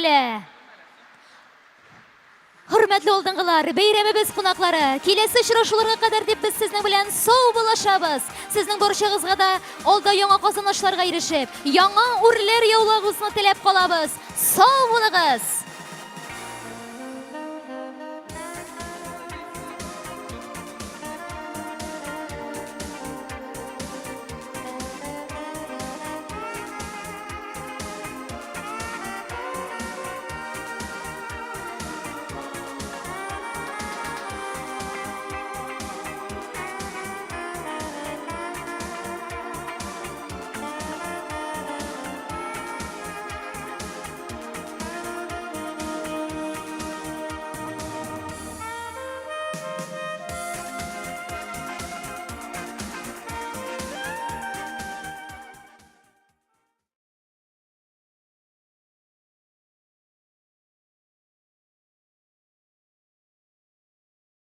килә. Хөрмәтле алдынгылар, бәйрәмебез кунаклары, киләсе очрашуларга кадәр дип без сезнең белән сау булашабыз. Сезнең барчагызга да алда яңа казанышларга ирешеп, яңа үрләр яулагызны теләп калабыз. Сау булыгыз!